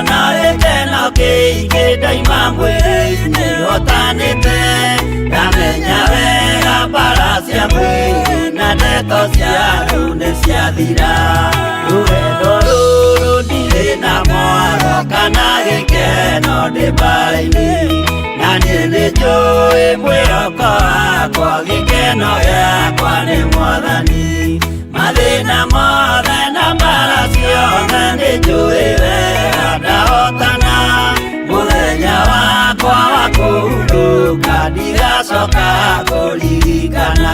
Na gĩkeno kĩingĩ ndaima mwĩrĩ-inĩ hotanĩte. Ndamenya wega mbara cia mwĩrĩ na ndeto cia andũ nĩ ciathira. Rũgendo rũrũ ndirĩ na mwaro kana gĩkeno ndĩ mbara-inĩ. Na niĩ nĩ njũĩ mwĩhoko wakwa, gĩkeno gĩakwa nĩ Mwathani. Mathĩna mothe na mbara ciothe nĩ njũĩ wega ndahotana. Mũthenya wakwa wa kũhurũka ndigacoka kũririkana.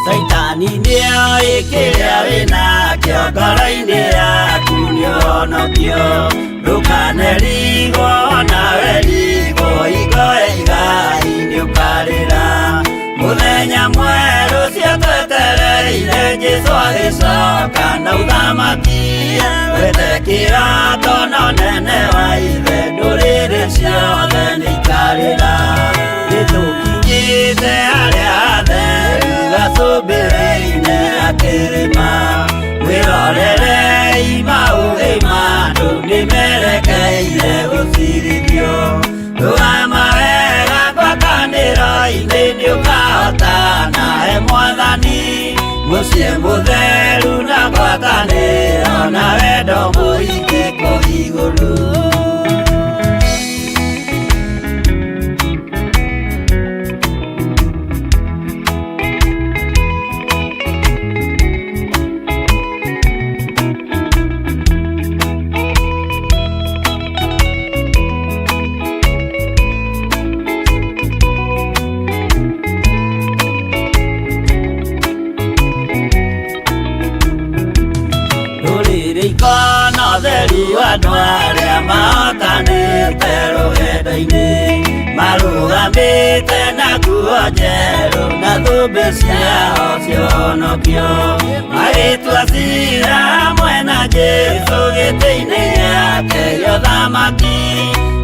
Saitani nĩoĩ kĩrĩa wĩnakĩo ngoro-inĩ yaku nĩũhonokio. Ndũkanerigwo nawe rigwo hingo ya igai nĩũkarĩra. Mũthenya mwerũ ciatwetereire Jesũ agĩcoka na ũthamaki. Wethe kĩrato na ũnene wa ithe ndũrĩrĩ ciothe nĩikarĩra. Nĩtũkinyĩte harĩa hatheru gacũmbĩrĩ-inĩ ga kĩrĩma. Mwĩrorerei maũthĩ ma andũ nĩmerekeire gũcirithio. Rũgama wega ngwatanĩro-inĩ nĩũkahotana he Mwathani. Mũciĩ mũtheru na ngwatanĩro na wendo mũingĩ kũu igũrũ. Rũrĩrĩ ikona ũtheri wa andũ arĩa mahotanĩte rũgendo-inĩ. Marũgamĩte na nguo njerũ na thũmbĩ ciao cionokio. Magĩtua cira hamwe na Jesũ gĩtĩ-inĩ gĩake gĩa ũthamaki.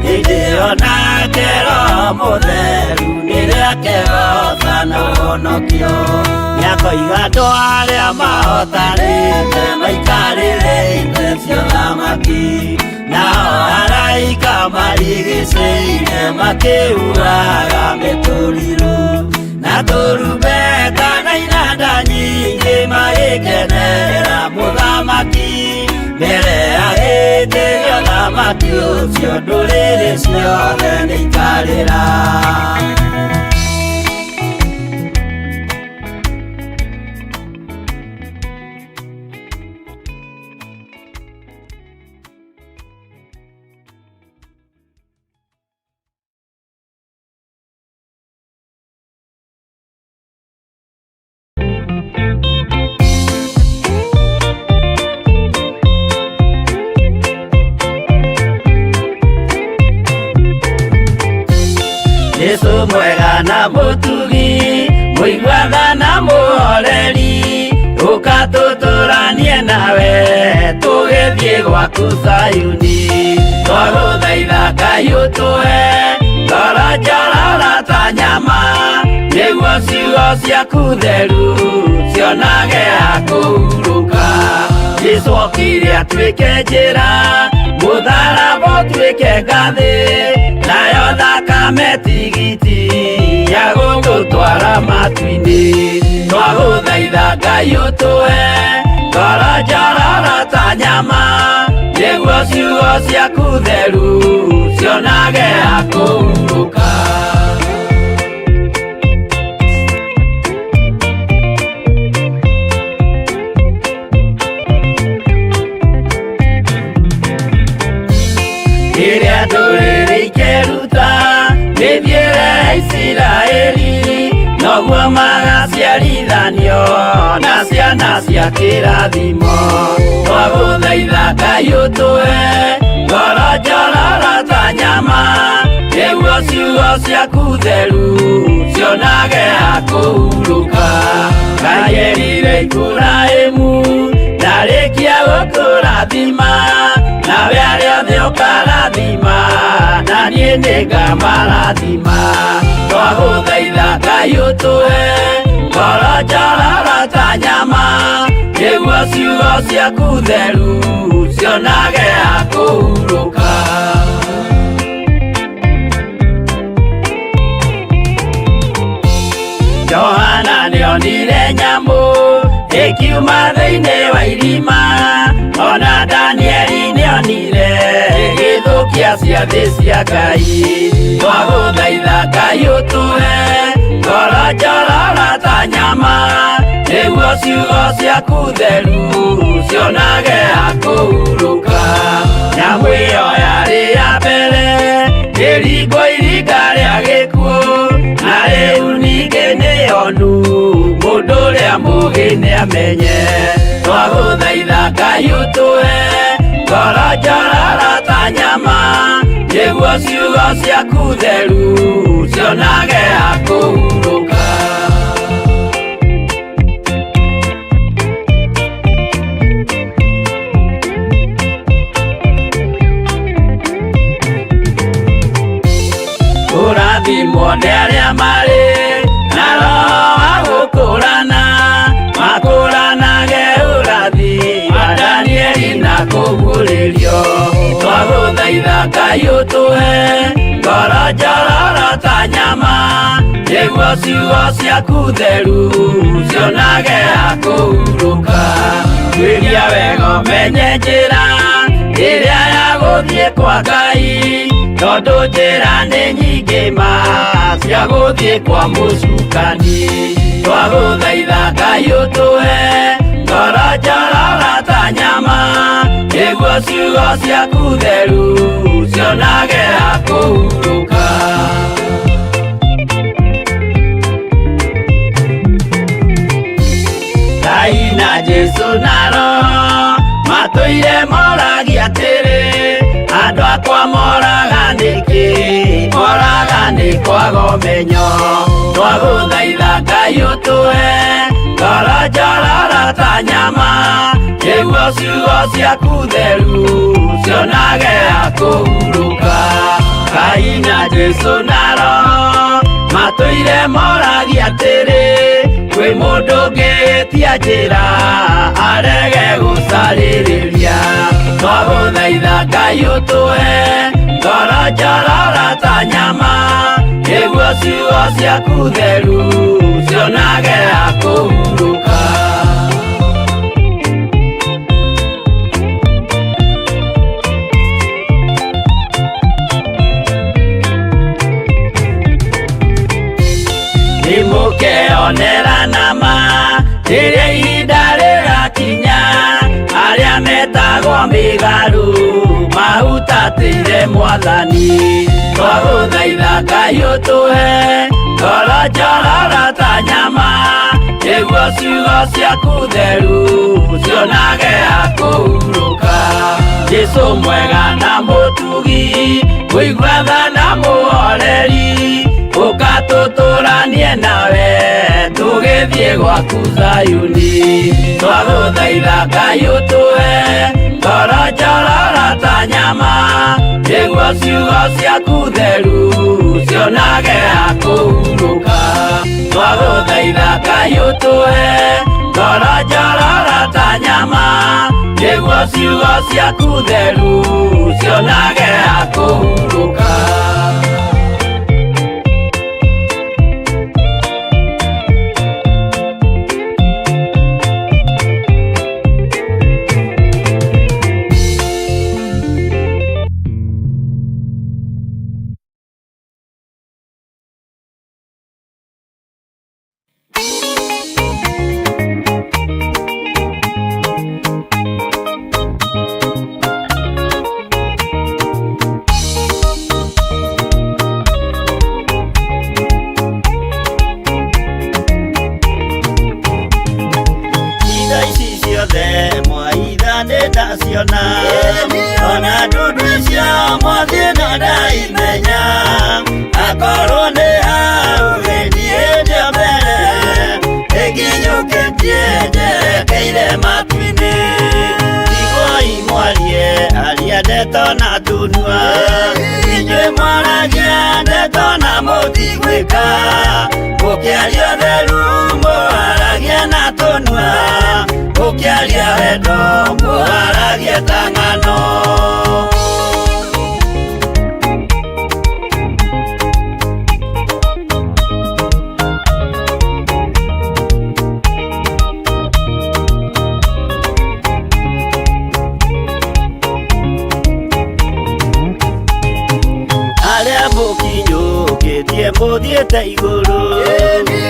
Hĩndĩ ĩyo nake Roho Mũtheru nĩrĩakegoca na ũhonokio. Nĩakoiga andũ arĩa mahotanĩte maikarĩre itĩ cia ũthamaki. Nao araika marigicĩirie makĩhuhaga mĩtũrirũ. Na tũrumbeta na inanda nyingĩ magĩkenera mũthamaki. Mbere ya gĩtĩ gĩa ũthamaki ũcio ndũrĩrĩ ciothe nĩikarĩra. Jesũ mwega na mũtugi, mũiguaga na mũhoreri, ũka tũtũranie nawe, tũgĩthiĩ gwaku Zayuni. Twagũthaitha Ngai ũtũhe ngoro njororo ta nyama, nĩguo ciugo ciaku theru cionage ha kũhurũka. Jesũ okire atuĩke njĩra, mũtharaba ũtuĩke ngathĩ, nayo thakame tigiti ya gũgũtwara matu-inĩ. Twagũthaitha Ngai ũtũhe ngoro njororo ta nyama, nĩguo ciugo ciaku theru cionage ha kũhurũka. Rĩrĩa ndũrĩrĩ ikeruta mĩthiĩre ya Isiraeli, noguo magaciarithanio na ciana cia kĩrathimo. Twagũthaitha Ngai ũtũhe ngoro njororo ta nyama, nĩguo ciugo ciaku theru cionage ha kũhurũka. Ngai erire Iburahĩmu ndarĩkia gũkũrathima, nawe arĩa othe ũkarathima, na niĩ Niĩ nĩngamarathima. Twagũthaitha Ngai ũtũhe ngoro njororo ta nyama, nĩguo ciugo ciaku theru cionage ha kũhurũka. Johana nĩonire nyamũ ĩkiuma thĩinĩ wa irima, ona Danieli nĩonire ĩgĩthũkia ciathĩ cia Ngai. Twagũthaitha Ngai ũtũhe ngoro njororo ta nyama, nĩguo ciugo ciaku theru cionage ha kũhurũka. Nyamũ ĩyo yarĩ ya mbere ĩringwo iringa rĩa gĩkuũ, na rĩu ningĩ nĩyonu mũndũ ũrĩa mũũgĩ nĩamenye. Twagũthaitha Ngai ũtũhe ngoro njororo ta nyama, nĩguo ciugo ciaku theru cionage ha kũhurũka. Kũrathimwo nĩ arĩa marĩ na roho wa gũkũrana, makũranage ũrathi wa Danieli na kũguũrĩrio. Twagũthaitha Ngai ũtũhe ngoro njororo ta nyama, nĩguo ciugo ciaku theru cionage ha kũhurũka. Tuĩria wega ũmenye njĩra ĩrĩa ya gũthiĩ kwa Ngai, tondũ njĩra nĩ nyingĩ ma cia gũthiĩ kwa mũcukani. Twagũthaitha Ngai ũtũhe ngoro njororo ta nyama, nĩguo ciugo ciaku theru cionage ha kũhurũka. Ngai na Jesũ na Roho matũire moragia atĩrĩ, andũ akwa moraga nĩkĩ? Moraga nĩ kwaga ũmenyo. Twagũthaitha Ngai ũtũhe ngoro njororo ta nyama, nĩguo ciugo ciaku theru cionage ha kũhurũka. Ngai na Jesũ na Roho matũire moragia atĩrĩ, kwĩ mũndũ ũngĩtia njĩra arege gũcarĩrĩria. Twagũthaitha Ngai ũtũhe ngoro njororo ta nyama, nĩguo ciugo ciaku theru cionage ha kũhurũka. Nĩmũkeonera nama rĩrĩa ihinda rĩgakinya, arĩa metagwo mĩgarũ mahutatĩire Mwathani. Twagũthaitha Ngai ũtũhe ngoro njororo ta nyama, nĩguo ciugo ciaku theru cionage ha kũhurũka. Jesũ mwega na mũtugi, mũigua tha na mũhoreri, ũka tũtũranie nawe tũgĩthiĩ gwaku Zayuni. Twagũthaitha Ngai ũtũhe ngoro njororo ta nyama, nĩguo ciugo ciaku theru cionage ha kũhurũka. Twagũthaitha Ngai ũtũhe ngoro njororo ta nyama, nĩguo ciugo ciaku theru cionage ha kũhurũka. Itha ici ciothe mwaitha nĩ ndaciona, ona ndundu icio mwathiĩ na ndaimenya. Akorwo nĩ hau gĩthiĩ ndĩ mbere, ĩnginyũkĩtie njerekeire matu-inĩ. Tigwoi mwarie aria ndeto na tũnua, inyuĩ mwaragia wendo mũharagie ta ng'ano. Arĩa mũkinyũkĩtie mũthiĩte igũrũ,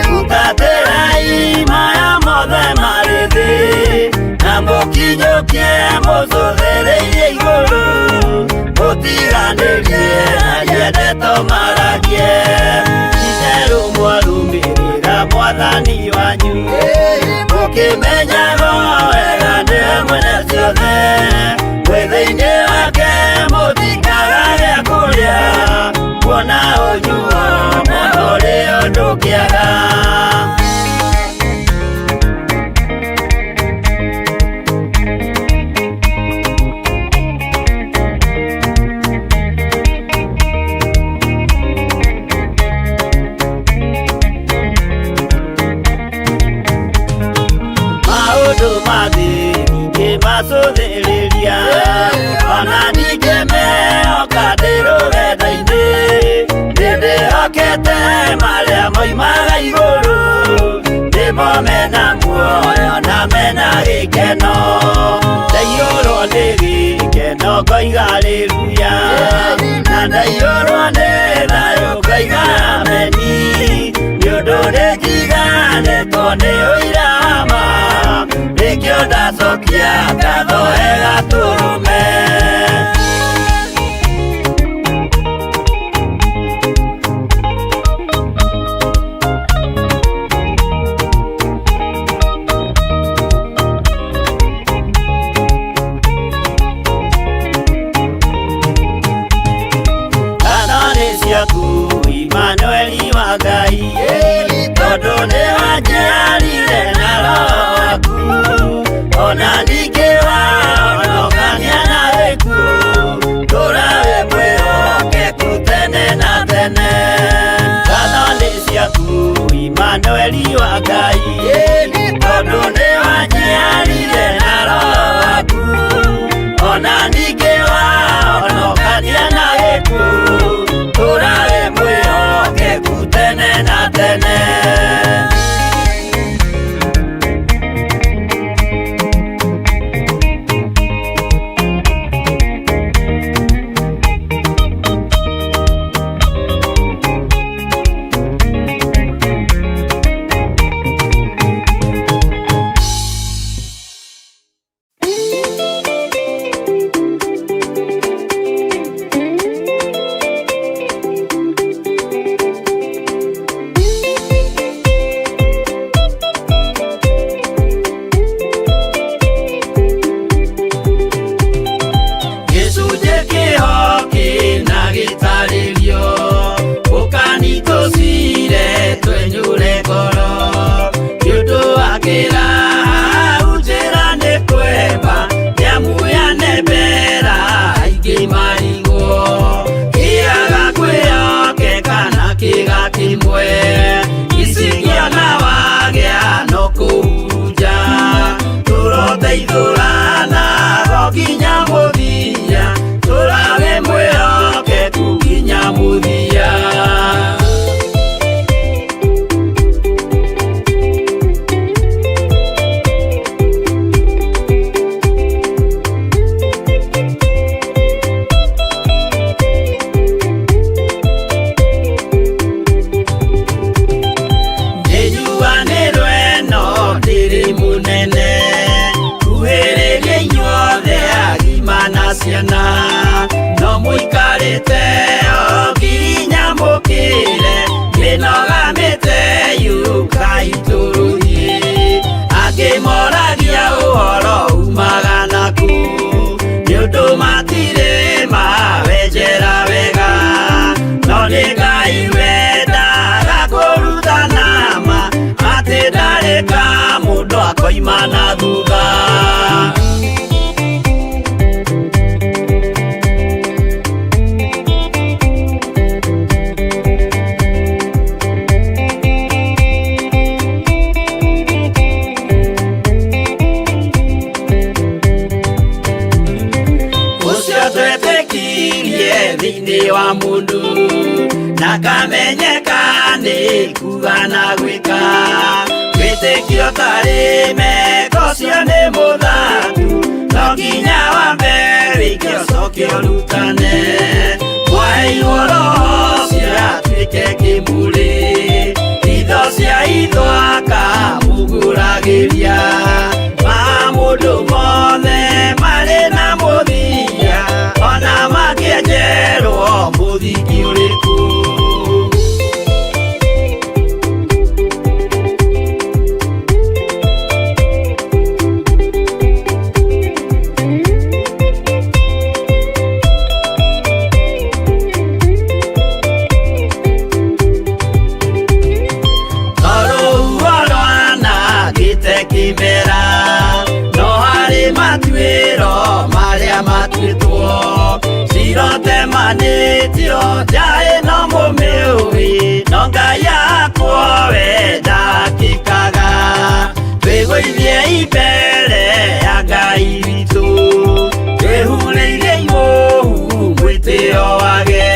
hutatĩrai maya mothe marĩ thĩ, na mũkinyũkie mũcũthĩrĩirie igũrũ, mũtiganĩrie aria ndeto maragie. Itherũ mwarũmĩrĩra mwathani wanyu, mũkĩmenyaga wega nĩwe mwene ciothe, mwĩ thĩinĩ wake mũtikaga gĩa kũrĩa, kuona ũnyuo na ũrĩo ndũkĩaga. Maũndũ ma thĩ ningĩ macũthĩrĩria, ona ningĩ mehoka ndĩ rũgendo-inĩ, nĩndĩhokete marĩa moimaga igũrũ, nĩmo mena muoyo na mena gĩkeno. Ndaiyũrwo nĩ gĩkeno ngoiga haleluya, na ndaiyũrwo nĩ thayũ ngoiga ameni, nĩ ũndũ nĩnjiganĩtwo nĩ ũira wa ma, nĩkĩo ndacokia ngatho he Gatũrũme. Ngatho nĩ ciaku Imanueli wa Ngai, tondũ nĩwanjiarire na Roho waku, ona ningĩ wahonokania na gĩkuũ, tũũra wĩ mwĩhokeku tene na tene. Ngatho nĩ ciaku Imanueli wa Ngai, tondũ nĩwanjiarire na Roho waku, ona ningĩ wahonokania na gĩkuũ, tũũra wĩ mwĩhokeku tene na tene. Gĩcunjĩ kĩho kĩna gĩtarĩrio, ũkani tũcire twenyũre ngoro, nĩ ũndũ wa kĩraha njĩra nĩ kwemba, nĩamu yanembera aingĩ marigwo, kĩaga kwĩhokeka na kĩga kĩmwe, icingĩona wagĩa no kũhurunja, tũroteithũrana go nginya mũthia, tũrawe mwĩhokeku nginya mũthia. Nĩnyuanĩrwo ĩno ndĩrĩ mũnene, kuhĩrĩria inyuothe agima na ciana, no mũikarĩte o nginya mũkĩre, mĩnoga mĩte yũkai tũrũthiĩ, angĩ moragia ũhoro umaga nakũ, nĩ ũndũ matirĩ mawenjera wega, no nĩ Ngai wendaga kũrutana ma, atĩ ndarĩ ka mũndũ akoima na thutha. Thĩinĩ wa mũndũ na kamenyeka nĩ kuga na gwĩka. Wĩtĩkio tarĩ meko cio nĩ mũthatu, no nginya wambe wĩke ũcoke ũrutane. Mwaheirwo roho ũcio atuĩke kĩmũrĩ, itho cia itho akamũgũragĩria. Ma mũndũ mothe marĩ na mũthia, ona makĩenjerwo mũthingi ũrĩkũ. Tondũ rwanangĩte kĩmera, no harĩ matuĩro marĩa matuĩtwo, cirotemanĩtio nja ĩno mũmĩũĩ, no Ngai akwo we ndakĩkaga. Twĩgũithie mbere ya Ngai witũ, twĩhurĩire imũhu mwĩtĩo wage,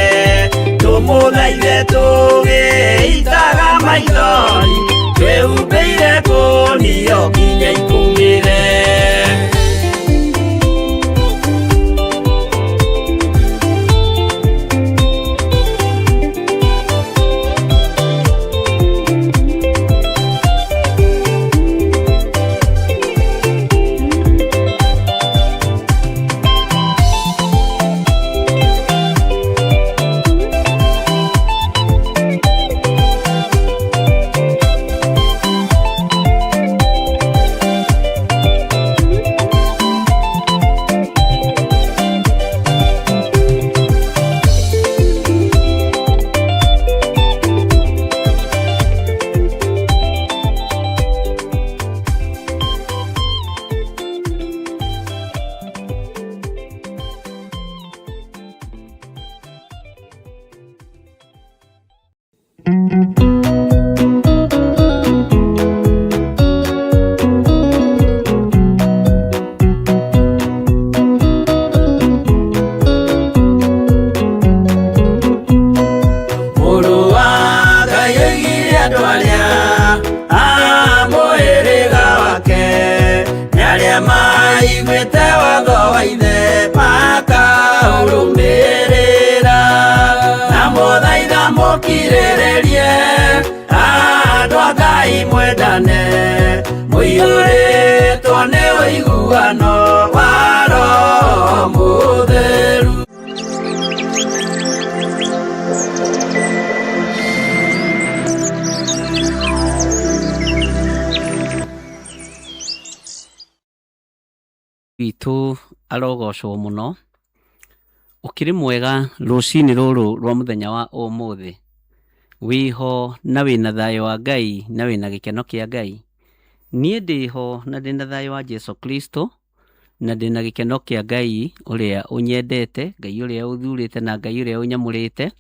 tũmũthaithe tũgĩitaga maithori, twĩhumbĩire kũnio nginya ikũmĩre. Mũrũ wa Ngai oigire andũ arĩa a mũhĩrĩga wake nĩ arĩa maiguĩte watho wa ithe makaũrũmĩrĩra, na mũthaitha mũkirĩrĩrie andũ a Ngai mwendane, mũiyũrĩtwo nĩ ũiguano wa Roho Mũtheru. Witũ arogocwo mũno. Ũkĩrĩ mwega rũcinĩ rũrũ rwa mũthenya wa ũmũthĩ? Wĩho na wĩna thayũ wa Ngai na wĩna gĩkeno kĩa Ngai? Niĩ ndĩho na ndĩna thayũ wa Jesu Kristo na ndĩna gĩkeno kĩa Ngai ũrĩa ũnyendete, Ngai ũrĩa ũthurĩte na Ngai ũrĩa ũnyamũrĩte,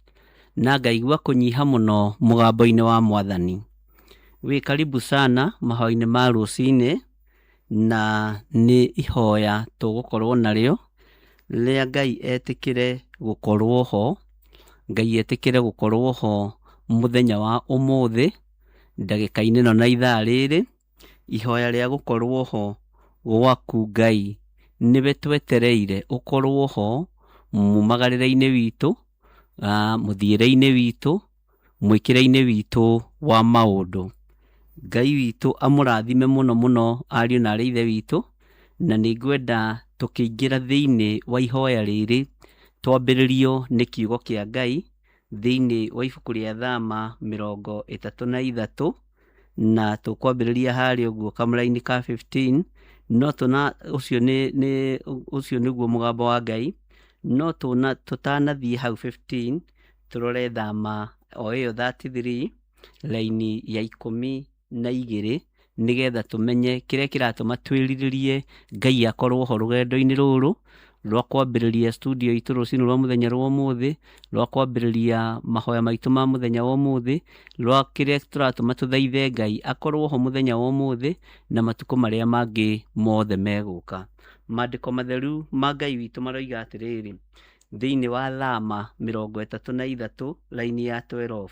na ngaigua kũnyiha mũno mũgambo-inĩ wa Mwathani. Wĩ karibu sana mahoya-inĩ ma rũcinĩ, na nĩ ihoya tũgũkorwo narĩo rĩa Ngai etĩkĩre gũkorwo ho, Ngai etĩkĩre gũkorwo ho mũthenya wa ũmũthĩ, ndagĩka-inĩ ĩno na ithaa rĩrĩ, ihoya rĩa gũkorwo ho gwaku Ngai, nĩwe twetereire ũkorwo ho mumagarĩre-inĩ witũ, mũthiĩre-inĩ witũ, mwĩkĩre-inĩ witũ wa maũndũ. Ngai witũ amũrathime mũno mũno ariũ na arĩ ithe witũ, na nĩ ngwenda tũkĩingĩra thĩinĩ wa ihoya rĩrĩ twambĩrĩrio nĩ kiugo kĩa Ngai thĩinĩ wa ibuku rĩa Thama 33, na tũkwambĩrĩria harĩa ũguo kamũraini ka 15, no tũna ũcio nĩ nĩ ũcio nĩguo mũgambo wa Ngai, no tũna tũtanathiĩ hau 15 tũrore Thama o ĩyo 33 raini ya 12, nĩgetha tũmenye kĩrĩa kĩratũma twĩrirĩrie Ngai akorwo ho rũgendo-inĩ rũrũ rwa kwambĩrĩria studio itũ rũcinĩ rwa mũthenya rwa ũmũthĩ, rwa kwambĩrĩria mahoya maitũ ma mũthenya wa ũmũthĩ, rwa kĩrĩa tũratũma tũthaithe Ngai akorwo ho mũthenya wa ũmũthĩ na matukũ marĩa mangĩ mothe megũka. Maandĩko matheru ma Ngai witũ maroiga atĩrĩrĩ, Thĩinĩ wa Thama 33 raini ya 12.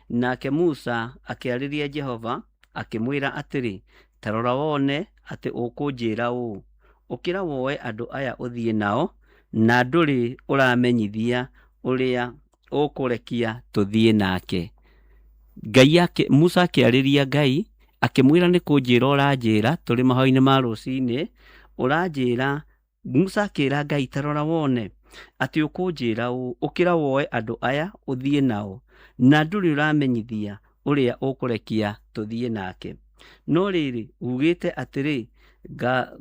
Nake Musa akĩarĩria Jehova akĩmwĩra atĩrĩ, ta rora wone atĩ ũkũnjĩra ũũ, ũkĩra woe andũ aya ũthiĩ nao, na ndũrĩ ũramenyithia ũrĩa ũkũrekia tũthiĩ nake. Ngai ake, Musa akĩarĩria Ngai akĩmwĩra nĩ kũnjĩra ũranjĩra tũrĩ mahoya-inĩ ma rũcinĩ, ũranjĩra Musa akĩra Ngai ta rora wone atĩ ũkũnjĩra ũũ, ũkĩra woe andũ aya ũthiĩ nao, na ndũrĩ ũramenyithia ũrĩa ũkũrekia tũthiĩ nake. No rĩrĩ, ugĩte atĩrĩ,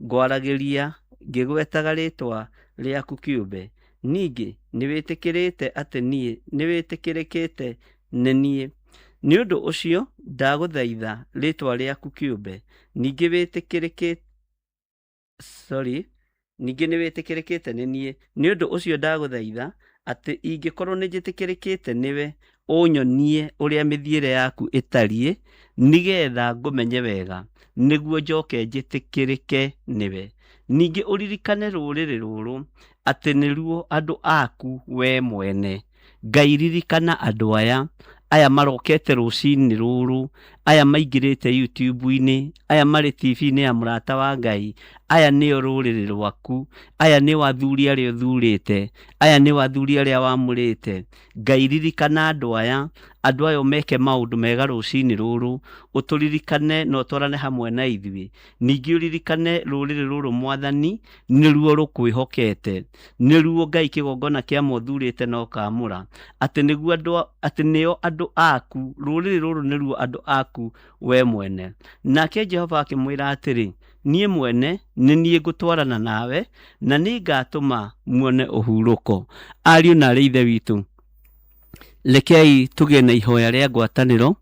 ngwaragĩria ngĩgwetaga rĩtwa rĩaku kĩũmbe. Ningĩ nĩwĩtĩkĩrĩte atĩ niĩ nĩwĩtĩkĩrĩkĩte nĩ niĩ. Nĩ ũndũ ũcio ndagũthaitha rĩtwa rĩaku kĩũmbe, ningĩ wĩtĩkĩrĩkĩte sorry, ningĩ nĩ wĩtĩkĩrĩkĩte nĩ niĩ. Nĩ ũndũ ũcio ndagũthaitha atĩ ingĩkorwo nĩ njĩtĩkĩrĩkĩte nĩwe, ũnyonie ũrĩa mĩthiĩre yaku ĩtariĩ, nĩgetha ngũmenye wega, nĩguo njoke njĩtĩkĩrĩke nĩwe. Ningĩ ũririkane rũrĩrĩ rũrũ, atĩ nĩruo andũ aku we mwene. Ngai ririkana andũ aya, aya marokete rũcinĩ rũrũ, aya maingĩrĩte YouTube-inĩ, aya marĩ TV-inĩ ya mũrata wa Ngai, aya nĩo rũrĩrĩ rwaku, aya nĩo athuri arĩa ũthurĩte, aya nĩo athuri arĩa wamũrĩte. Ngai ririkana andũ aya, andũ aya ũmeke maũndũ mega rũcinĩ rũrũ, ũtũririkane na ũtwarane hamwe na ithuĩ. Ningĩ ũririkane rũrĩrĩ rũrũ Mwathani, nĩruo rũkwĩhokete, nĩruo Ngai kĩgongona kĩa mothurĩte na ũkaamũra, atĩ nĩguo andũ, atĩ nĩo andũ aku, rũrĩrĩ rũrũ nĩruo andũ aku we mwene. Nake Jehova akĩmwĩra atĩrĩ, niĩ mwene nĩ niĩ ngũtwarana nawe, na nĩngatũma muone ũhurũko. Ariũ na aarĩ a Ithe witũ, rekei tũgĩe na ihoya rĩa ngwatanĩro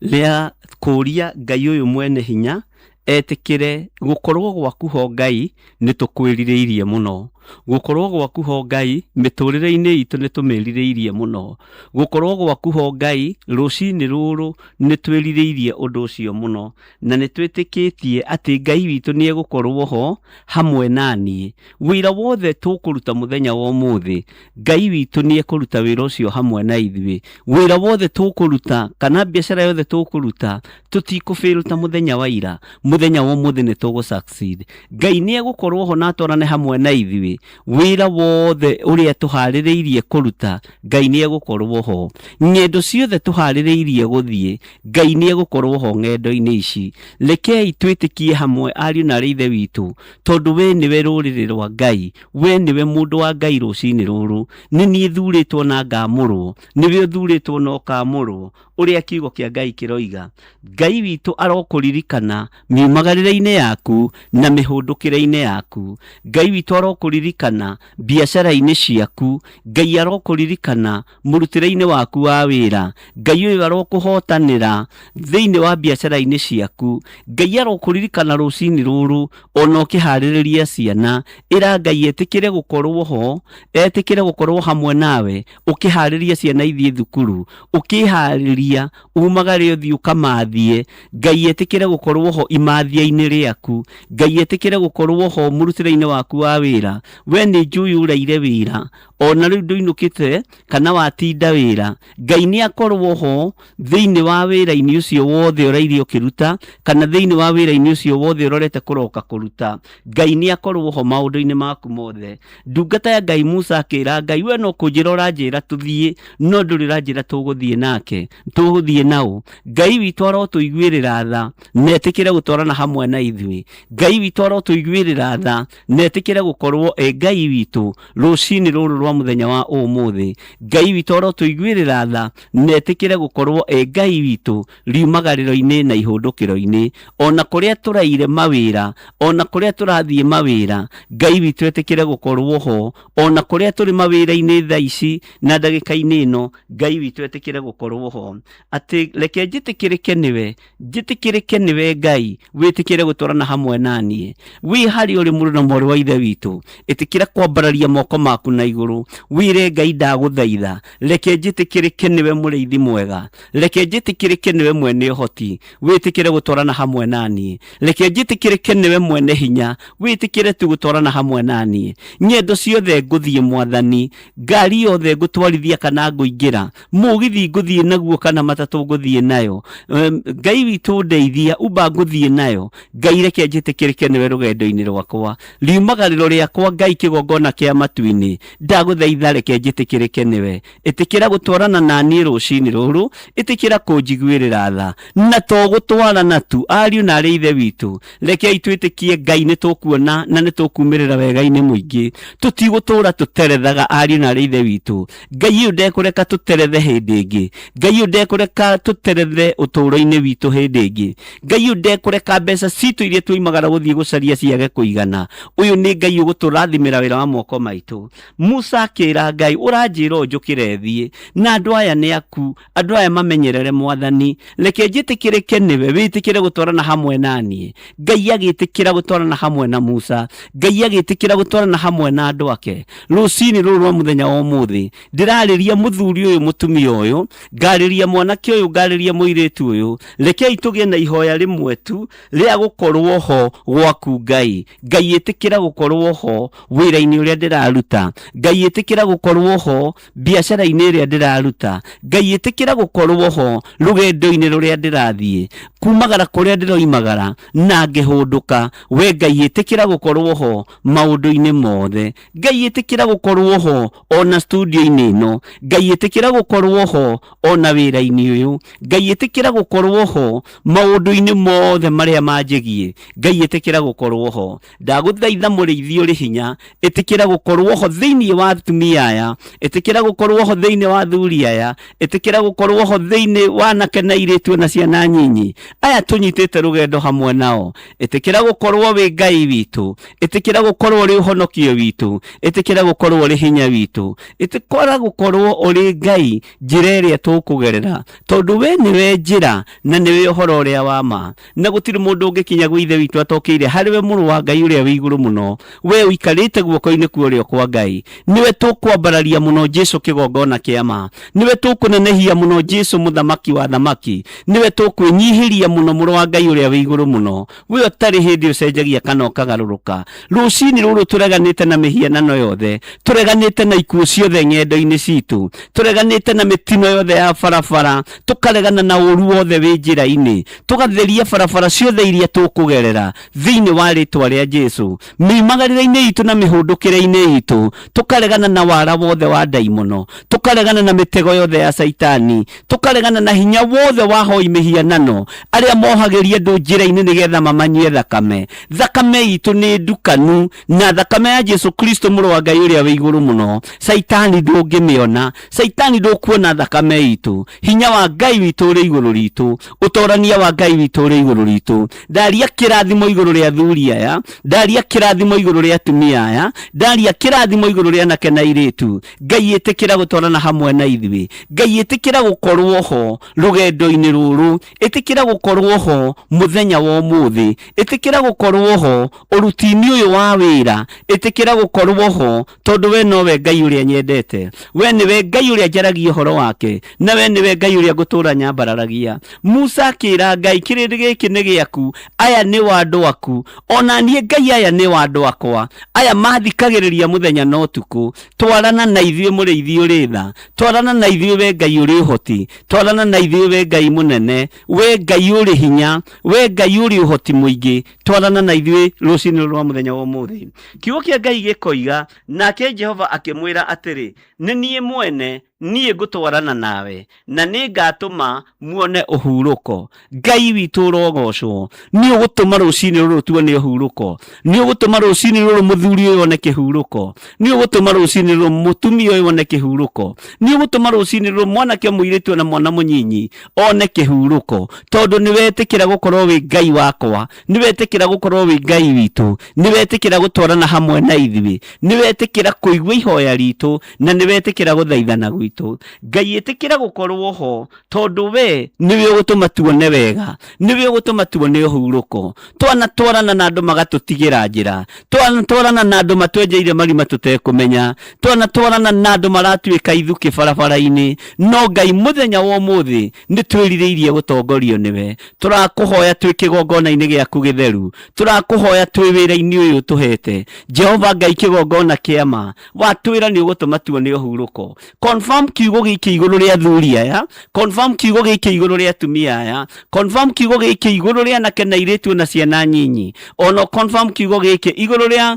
rĩa kũria Ngai ũyũ mwene hinya etĩkĩre gũkorwo gwaku ho Ngai nĩ tũkwĩrirĩirie mũno. Gũkorwo gwaku ho Ngai mĩtũrĩre-inĩ itũ nĩ tũmĩrirĩirie mũno. Gũkorwo gwaku ho Ngai rũcinĩ rũrũ nĩ twĩrirĩirie ũndũ ũcio mũno. Na nĩ twĩtĩkĩtie atĩ Ngai witũ nĩ egũkorwo ho hamwe na niĩ. Wĩra wothe tũkũruta mũthenya wa ũmũthĩ, Ngai witũ nĩ ekũruta wĩra ũcio hamwe na ithuĩ. Wĩra wothe tũkũruta kana biacara yothe tũkũruta, tũtikũ fail ta mũthenya wa ira. Mũthenya wa ũmũthĩ nĩ tũgũ succeed. Ngai nĩ egũkorwo ho na atwarane hamwe na ithuĩ. Wĩra wothe ũrĩa tũharĩrĩirie kũruta, Ngai nĩ egũkorwo ho. Ng'endo ciothe tũharĩrĩirie gũthiĩ, Ngai nĩ egũkorwo ho ng'endo-inĩ ici. Rekei twĩtĩkie hamwe ariũ na aarĩ a Ithe witũ, tondũ we nĩwe rũrĩrĩ rwa Ngai, we nĩwe mũndũ wa Ngai rũcinĩ rũrũ. Nĩ niĩ thurĩtwo na ngamũrwo, nĩwe ũthurĩtwo na ũkamũrwo, ũrĩa kiugo kĩa Ngai kĩroiga. Ngai witũ arokũririkana miumagarĩre-inĩ yaku na mĩhũndũkĩre-inĩ yaku. Ngai witũ arokũririkana biacara-inĩ ciaku. Ngai arokũririkana mũrutĩre-inĩ waku wa wĩra. Ngai ũyũ arokũhotanĩra thĩinĩ wa biacara-inĩ ciaku. Ngai arokũririkana rũcinĩ rũrũ ona ũkĩharĩrĩria ciana. Ĩra Ngai etĩkĩre gũkorwo ho, etĩkĩre gũkorwo hamwe nawe ũkĩharĩria ciana ithiĩ thukuru, ũkĩharĩria umagare ũthiĩ ũkamathie. Ngai etĩkĩre gũkorwo ho imathia-inĩ rĩaku. Ngai etĩkĩre gũkorwo ho mũrutĩre-inĩ waku wa wĩra. We nĩ njũĩ ũraire wĩra, ona rĩu ndũinũkĩte kana watinda wĩra. Ngai nĩ akorwo ho thĩinĩ wa wĩra-inĩ ũcio wothe ũraire ũkĩruta, kana thĩinĩ wa wĩra-inĩ ũcio wothe ũrorete kũroka kũruta. Ngai nĩ akorwo ho maũndũ-inĩ maku mothe. Ndungata ya Ngai Musa akĩra Ngai, we no kũnjĩra ũranjĩra tũthiĩ, no ndũrĩ ũranjĩra tũgũthiĩ nake, tũgũthiĩ naũ. Ngai witũ arotũiguĩrĩra tha na etĩkĩre gũtwarana hamwe na ithuĩ. Ngai witũ arotũiguĩrĩra tha na etĩkĩre gũkorwo e Ngai witũ rũcinĩ rũrũ rwa mũthenya wa ũmũthĩ. Ngai witũ arotũiguĩrĩra tha na etĩkĩre gũkorwo e Ngai witũ riumagarĩro-inĩ na ihũndũkĩro-inĩ. Ona kũrĩa tũraire mawĩra, ona kũrĩa tũrathiĩ mawĩra, Ngai witũ etĩkĩre gũkorwo ho. Ona kũrĩa tũrĩ mawĩra-inĩ thaa ici na ndagĩka-inĩ ĩno, Ngai witũ etĩkĩre gũkorwo ho. Atĩ reke njĩtĩkĩrĩke nĩwe, njĩtĩkĩrĩke nĩwe Ngai, wĩtĩkĩre gũtwarana hamwe na niĩ. Wĩ harĩa ũrĩ mũrũ na mwarĩ wa Ithe witũ, Ĩtĩkĩra kwambararia moko maku na igũrũ, wĩre Ngai, ndagũthaitha, reke njĩtĩkĩrĩke nĩwe mũrĩithi mwega, reke njĩtĩkĩrĩke nĩwe mwene ũhoti, wĩtĩkĩre gũtwarana hamwe na niĩ, reke njĩtĩkĩrĩke nĩwe mwene hinya, wĩtĩkĩre tu gũtwarana hamwe na niĩ. Ng'endo ciothe ngũthiĩ Mwathani, ngari yothe ngũtwarithia kana ngũingĩra, mũgithi ngũthiĩ naguo kana matatũ ngũthiĩ nayo, Ngai witũ ndeithia, Uber ngũthiĩ nayo, Ngai reke njĩtĩkĩrĩke nĩwe rũgendo-inĩ rwakwa, riumagarĩro rĩakwa Ngai kĩgongona kĩa matu-inĩ, ndagũthaitha reke njĩtĩkĩrĩke nĩwe. Ĩtĩkĩra gũtwarana na niĩ rũcinĩ rũrũ, ĩtĩkĩra kũnjiguĩrĩra tha. Na to gũtwarana tu, ariũ na aarĩ a Ithe witũ, rekei twĩtĩkie Ngai nĩ tũkuona na nĩ tũkumĩrĩra wega-inĩ mũingĩ. Tũtigũtũũra tũterethaga, ariũ na aarĩ a Ithe witũ. Ngai ũyũ ndekũreka tũterethe hĩndĩ ĩngĩ. Ngai ũyũ ndekũreka tũterethe ũtũũro-inĩ witũ hĩndĩ ĩngĩ. Ngai ũyũ ndekũreka mbeca citũ iria tuoimagara gũthiĩ gũcaria ciage kũigana. Ũyũ nĩ Ngai ũgũtũrathimĩra wĩra wa moko maitũ. Musa akĩra Ngai, ũranjĩra ũũ njũkĩre thiĩ, na andũ aya nĩ aku, andũ aya mamenyerere Mwathani, reke njĩtĩkĩrĩke nĩwe, wĩtĩkĩre gũtwarana hamwe na niĩ. Ngai agĩtĩkĩra gũtwarana hamwe na Musa, Ngai agĩtĩkĩra gũtwarana hamwe na andũ ake. Rũcinĩ rũrũ rwa mũthenya wa ũmũthĩ, ndĩrarĩria mũthuri ũyũ, mũtumia ũyũ, ngarĩria mwanake ũyũ, ngarĩria mũirĩtu ũyũ, rekei tũgĩe na ihoya rĩmwe tu rĩa gũkorwo ho gwaku Ngai. Ngai ĩtĩkĩra gũkorwo ho wĩra-inĩ ũrĩa ndĩraruta. Ngai ĩtĩkĩra gũkorwo ho biacara-inĩ ĩrĩa ndĩraruta. Ngai ĩtĩkĩra gũkorwo ho rũgendo-inĩ rũrĩa ndĩrathiĩ, kumagara kũrĩa ndĩroimagara na ngĩhũndũka. We Ngai ĩtĩkĩra gũkorwo ho maũndũ-inĩ mothe. Ngai ĩtĩkĩra gũkorwo ho ona studio-inĩ ĩno. Ngai ĩtĩkĩra gũkorwo ho ona wĩra-inĩ ũyũ. Ngai ĩtĩkĩra gũkorwo ho maũndũ-inĩ mothe marĩa manjĩgiĩ. Ngai ĩtĩkĩra gũkorwo ho. Ndagũthaitha mũrĩithi ũrĩ hinya, ĩtĩkĩra gũkorwo ho thĩinĩ wa atumia aya, ĩtĩkĩra gũkorwo ho thĩinĩ wa athuri aya, ĩtĩkĩra gũkorwo ho thĩinĩ wa anake na airĩtu na ciana nyinyi aya tũnyitĩte rũgendo hamwe nao. Ĩtĩkĩra gũkorwo wĩ Ngai witũ, ĩtĩkĩra gũkorwo ũrĩ ũhonokio witũ, ĩtĩkĩra gũkorwo ũrĩ hinya witũ, ĩtĩkĩra gũkorwo ũrĩ Ngai njĩra ĩrĩa tũkũgerera, tondũ we nĩwe njĩra na nĩwe ũhoro ũrĩa wa ma, na gũtirĩ mũndũ ũngĩkinya gwĩ Ithe witũ atokĩire harĩ we, Mũrũ wa Ngai ũrĩa wĩ igũrũ mũno, we ũikarĩte guoko-inĩ kwa ũrĩo kwa Ngai. Nĩwe tũkwambararia mũno Jesu kĩgongona kĩa ma, nĩwe tũkũnenehia mũno Jesu mũthamaki wa thamaki, nĩwe tũkwĩnyihĩria mũno Mũrũ wa Ngai ũrĩa wĩ igũrũ mũno, we ũtarĩ hĩndĩ ũcenjagia kana ũkagarũrũka. Rũcinĩ rũrũ tũreganĩte na mĩhianano yothe, tũreganĩte na ikuũ ciothe ng'endo-inĩ citũ, tũreganĩte na mĩtino yothe ya barabara, tũkaregana na ũru wothe wĩ njĩra-inĩ, tũgatheria barabara ciothe iria tũkũgerera thĩinĩ wa rĩtwa rĩa Jesu, mĩimagarĩre-inĩ itũ na mĩhũndũkĩre-inĩ itũ, tũkaregana na wara wothe wa ndaimono, tũkaregana na mĩtego yothe ya Caitani, tũkaregana na hinya wothe wa hoi mĩhianano arĩa mohagĩria andũ njĩra-inĩ nĩgetha mamanyue thakame. Thakame itũ nĩ ndukanu na thakame ya Jesu Kristo mũrũ wa Ngai ũrĩa wĩ igũrũ mũno. Caitani ndũngĩmĩona, Caitani ndũkuona thakame itũ. Hinya wa Ngai witũ ũrĩ igũrũ ritũ, ũtorania wa Ngai witũ ũrĩ igũrũ ritũ. Ndaria kĩrathimo igũrũ rĩa athuri aya, ndaria kĩrathimo igũrũ rĩa atumia aya, ndaria kĩrathimo igũrũ rĩa anake na airĩtu. Ngai ĩtĩkĩra gũtwarana hamwe na ithuĩ. Ngai ĩtĩkĩra gũkorwo ho rũgendo-inĩ rũrũ, ĩtĩkĩra gũkorwo ho mũthenya wa ũmũthĩ, ĩtĩkĩra gũkorwo ho ũruti-inĩ ũyũ wa wĩra, ĩtĩkĩra gũkorwo ho tondũ we nowe Ngai ũrĩa nyendete, we nĩwe Ngai ũrĩa njaragia ũhoro wake, na we nĩwe Ngai ũrĩa ngũtũũra nyambararagia. Musa akĩra Ngai, kĩrĩndĩ gĩkĩ nĩ gĩaku, aya nĩo andũ aku, o na niĩ Ngai aya nĩo andũ akwa, aya mathikagĩrĩria mũthenya na ũtukũ. Twarana na ithuĩ mũrĩithi ũrĩ tha, twarana na ithuĩ we Ngai ũrĩ ũhoti, twarana na ithuĩ we Ngai mũnene, we Ngai ũrĩ hinya, we Ngai ũrĩ ũhoti mũingĩ, twarana na ithuĩ rũcinĩ rũrũ rwa mũthenya wa ũmũthĩ. Kiugo kĩa Ngai gĩkoiga, nake Jehova akĩmwĩra atĩrĩ, nĩ niĩ mwene, niĩ ngũtwarana nawe, na nĩ ngatũma muone ũhurũko. Ngai witũ ũrogocwo, nĩ ũgũtũma rũcinĩ rũrũ tuone ũhurũko, nĩ ũgũtũma rũcinĩ rũrũ mũthuri ũyũ one kĩhurũko, nĩ ũgũtũma rũcinĩ rũrũ mũtumia ũyũ one kĩhurũko, nĩ ũgũtũma rũcinĩ rũrũ mwanake mũirĩtu ona mwana mũnyinyi one kĩhurũko, tondũ nĩ wetĩkĩra gũkorwo wĩ Ngai wakwa, nĩ wetĩkĩra gũkorwo wĩ Ngai witũ, nĩ wetĩkĩra gũtwarana hamwe na ithuĩ, nĩ wetĩkĩra kũigua ihoya ritũ, na nĩ wetĩkĩra gũthaithana gwitũ. gwitũ. Ngai ĩtĩkĩra gũkorwo ho tondũ we nĩwe ũgũtũma tuone wega, nĩwe ũgũtũma tuone ũhurũko. Twanatwarana na andũ magatũtigĩra njĩra, twanatwarana na andũ matwenjeire marima tũtekũmenya, twanatwarana na andũ maratuĩka ithukĩ barabara-inĩ, no Ngai mũthenya wa ũmũthĩ nĩ twĩrirĩirie gũtongorio nĩwe. Tũrakũhoya twĩ kĩgongona-inĩ gĩaku gĩtheru, tũrakũhoya twĩ wĩra-inĩ ũyũ ũtũhete. Jehova Ngai kĩgongona kĩa ma, watwĩra nĩ ũgũtũma tuone ũhurũko. Confirm kiugo gĩkĩ igũrũ rĩa athuri aya, confirm kiugo gĩkĩ igũrũ rĩa atumia aya, confirm kiugo gĩkĩ igũrũ rĩa anake na airĩtu na ciana nyinyi, ona confirm kiugo gĩkĩ igũrũ rĩa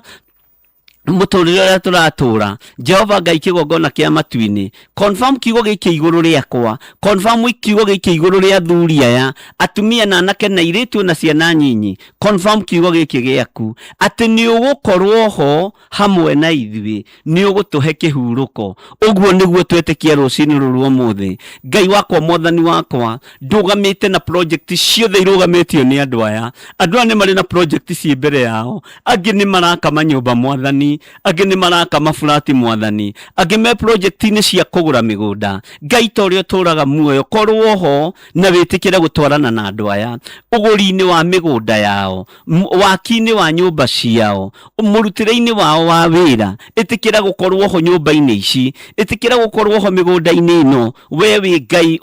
mũtũrĩre ũrĩa tũratũra. Jehova Ngai kĩgongona kĩa matu-inĩ, confirm kiugo gĩkĩ igũrũ rĩakwa, confirm kiugo gĩkĩ igũrũ rĩa athuri aya, atumia na anake na airĩtu na ciana nyinyi, confirm kiugo gĩkĩ gĩaku atĩ nĩ ũgũkorwo ho hamwe na ithuĩ, nĩ ũgũtũhe kĩhurũko. Ũguo nĩguo twetĩkia rũcinĩ rũrũ ũmũthĩ. Ngai wakwa, Mwathani wakwa, ndũgamĩte na project ciothe irũgamĩtio nĩ andũ aya. Andũ aya nĩ marĩ na project ciĩ mbere yao, angĩ nĩ maraka manyũmba Mwathani, angĩ nĩ maraka maburati Mwathani, angĩ me project-inĩ cia kũgũra mĩgũnda. Ngai ta ũrĩa ũtũraga muoyo, korwo ho na wĩtĩkĩre gũtwarana na andũ aya ũgũri-inĩ wa mĩgũnda yao, waki-inĩ wa nyũmba ciao, mũrutĩre-inĩ wao wa wĩra. Ĩtĩkĩra gũkorwo ho nyũmba-inĩ ici, ĩtĩkĩra gũkorwo ho mĩgũnda-inĩ ĩno. We wĩ Ngai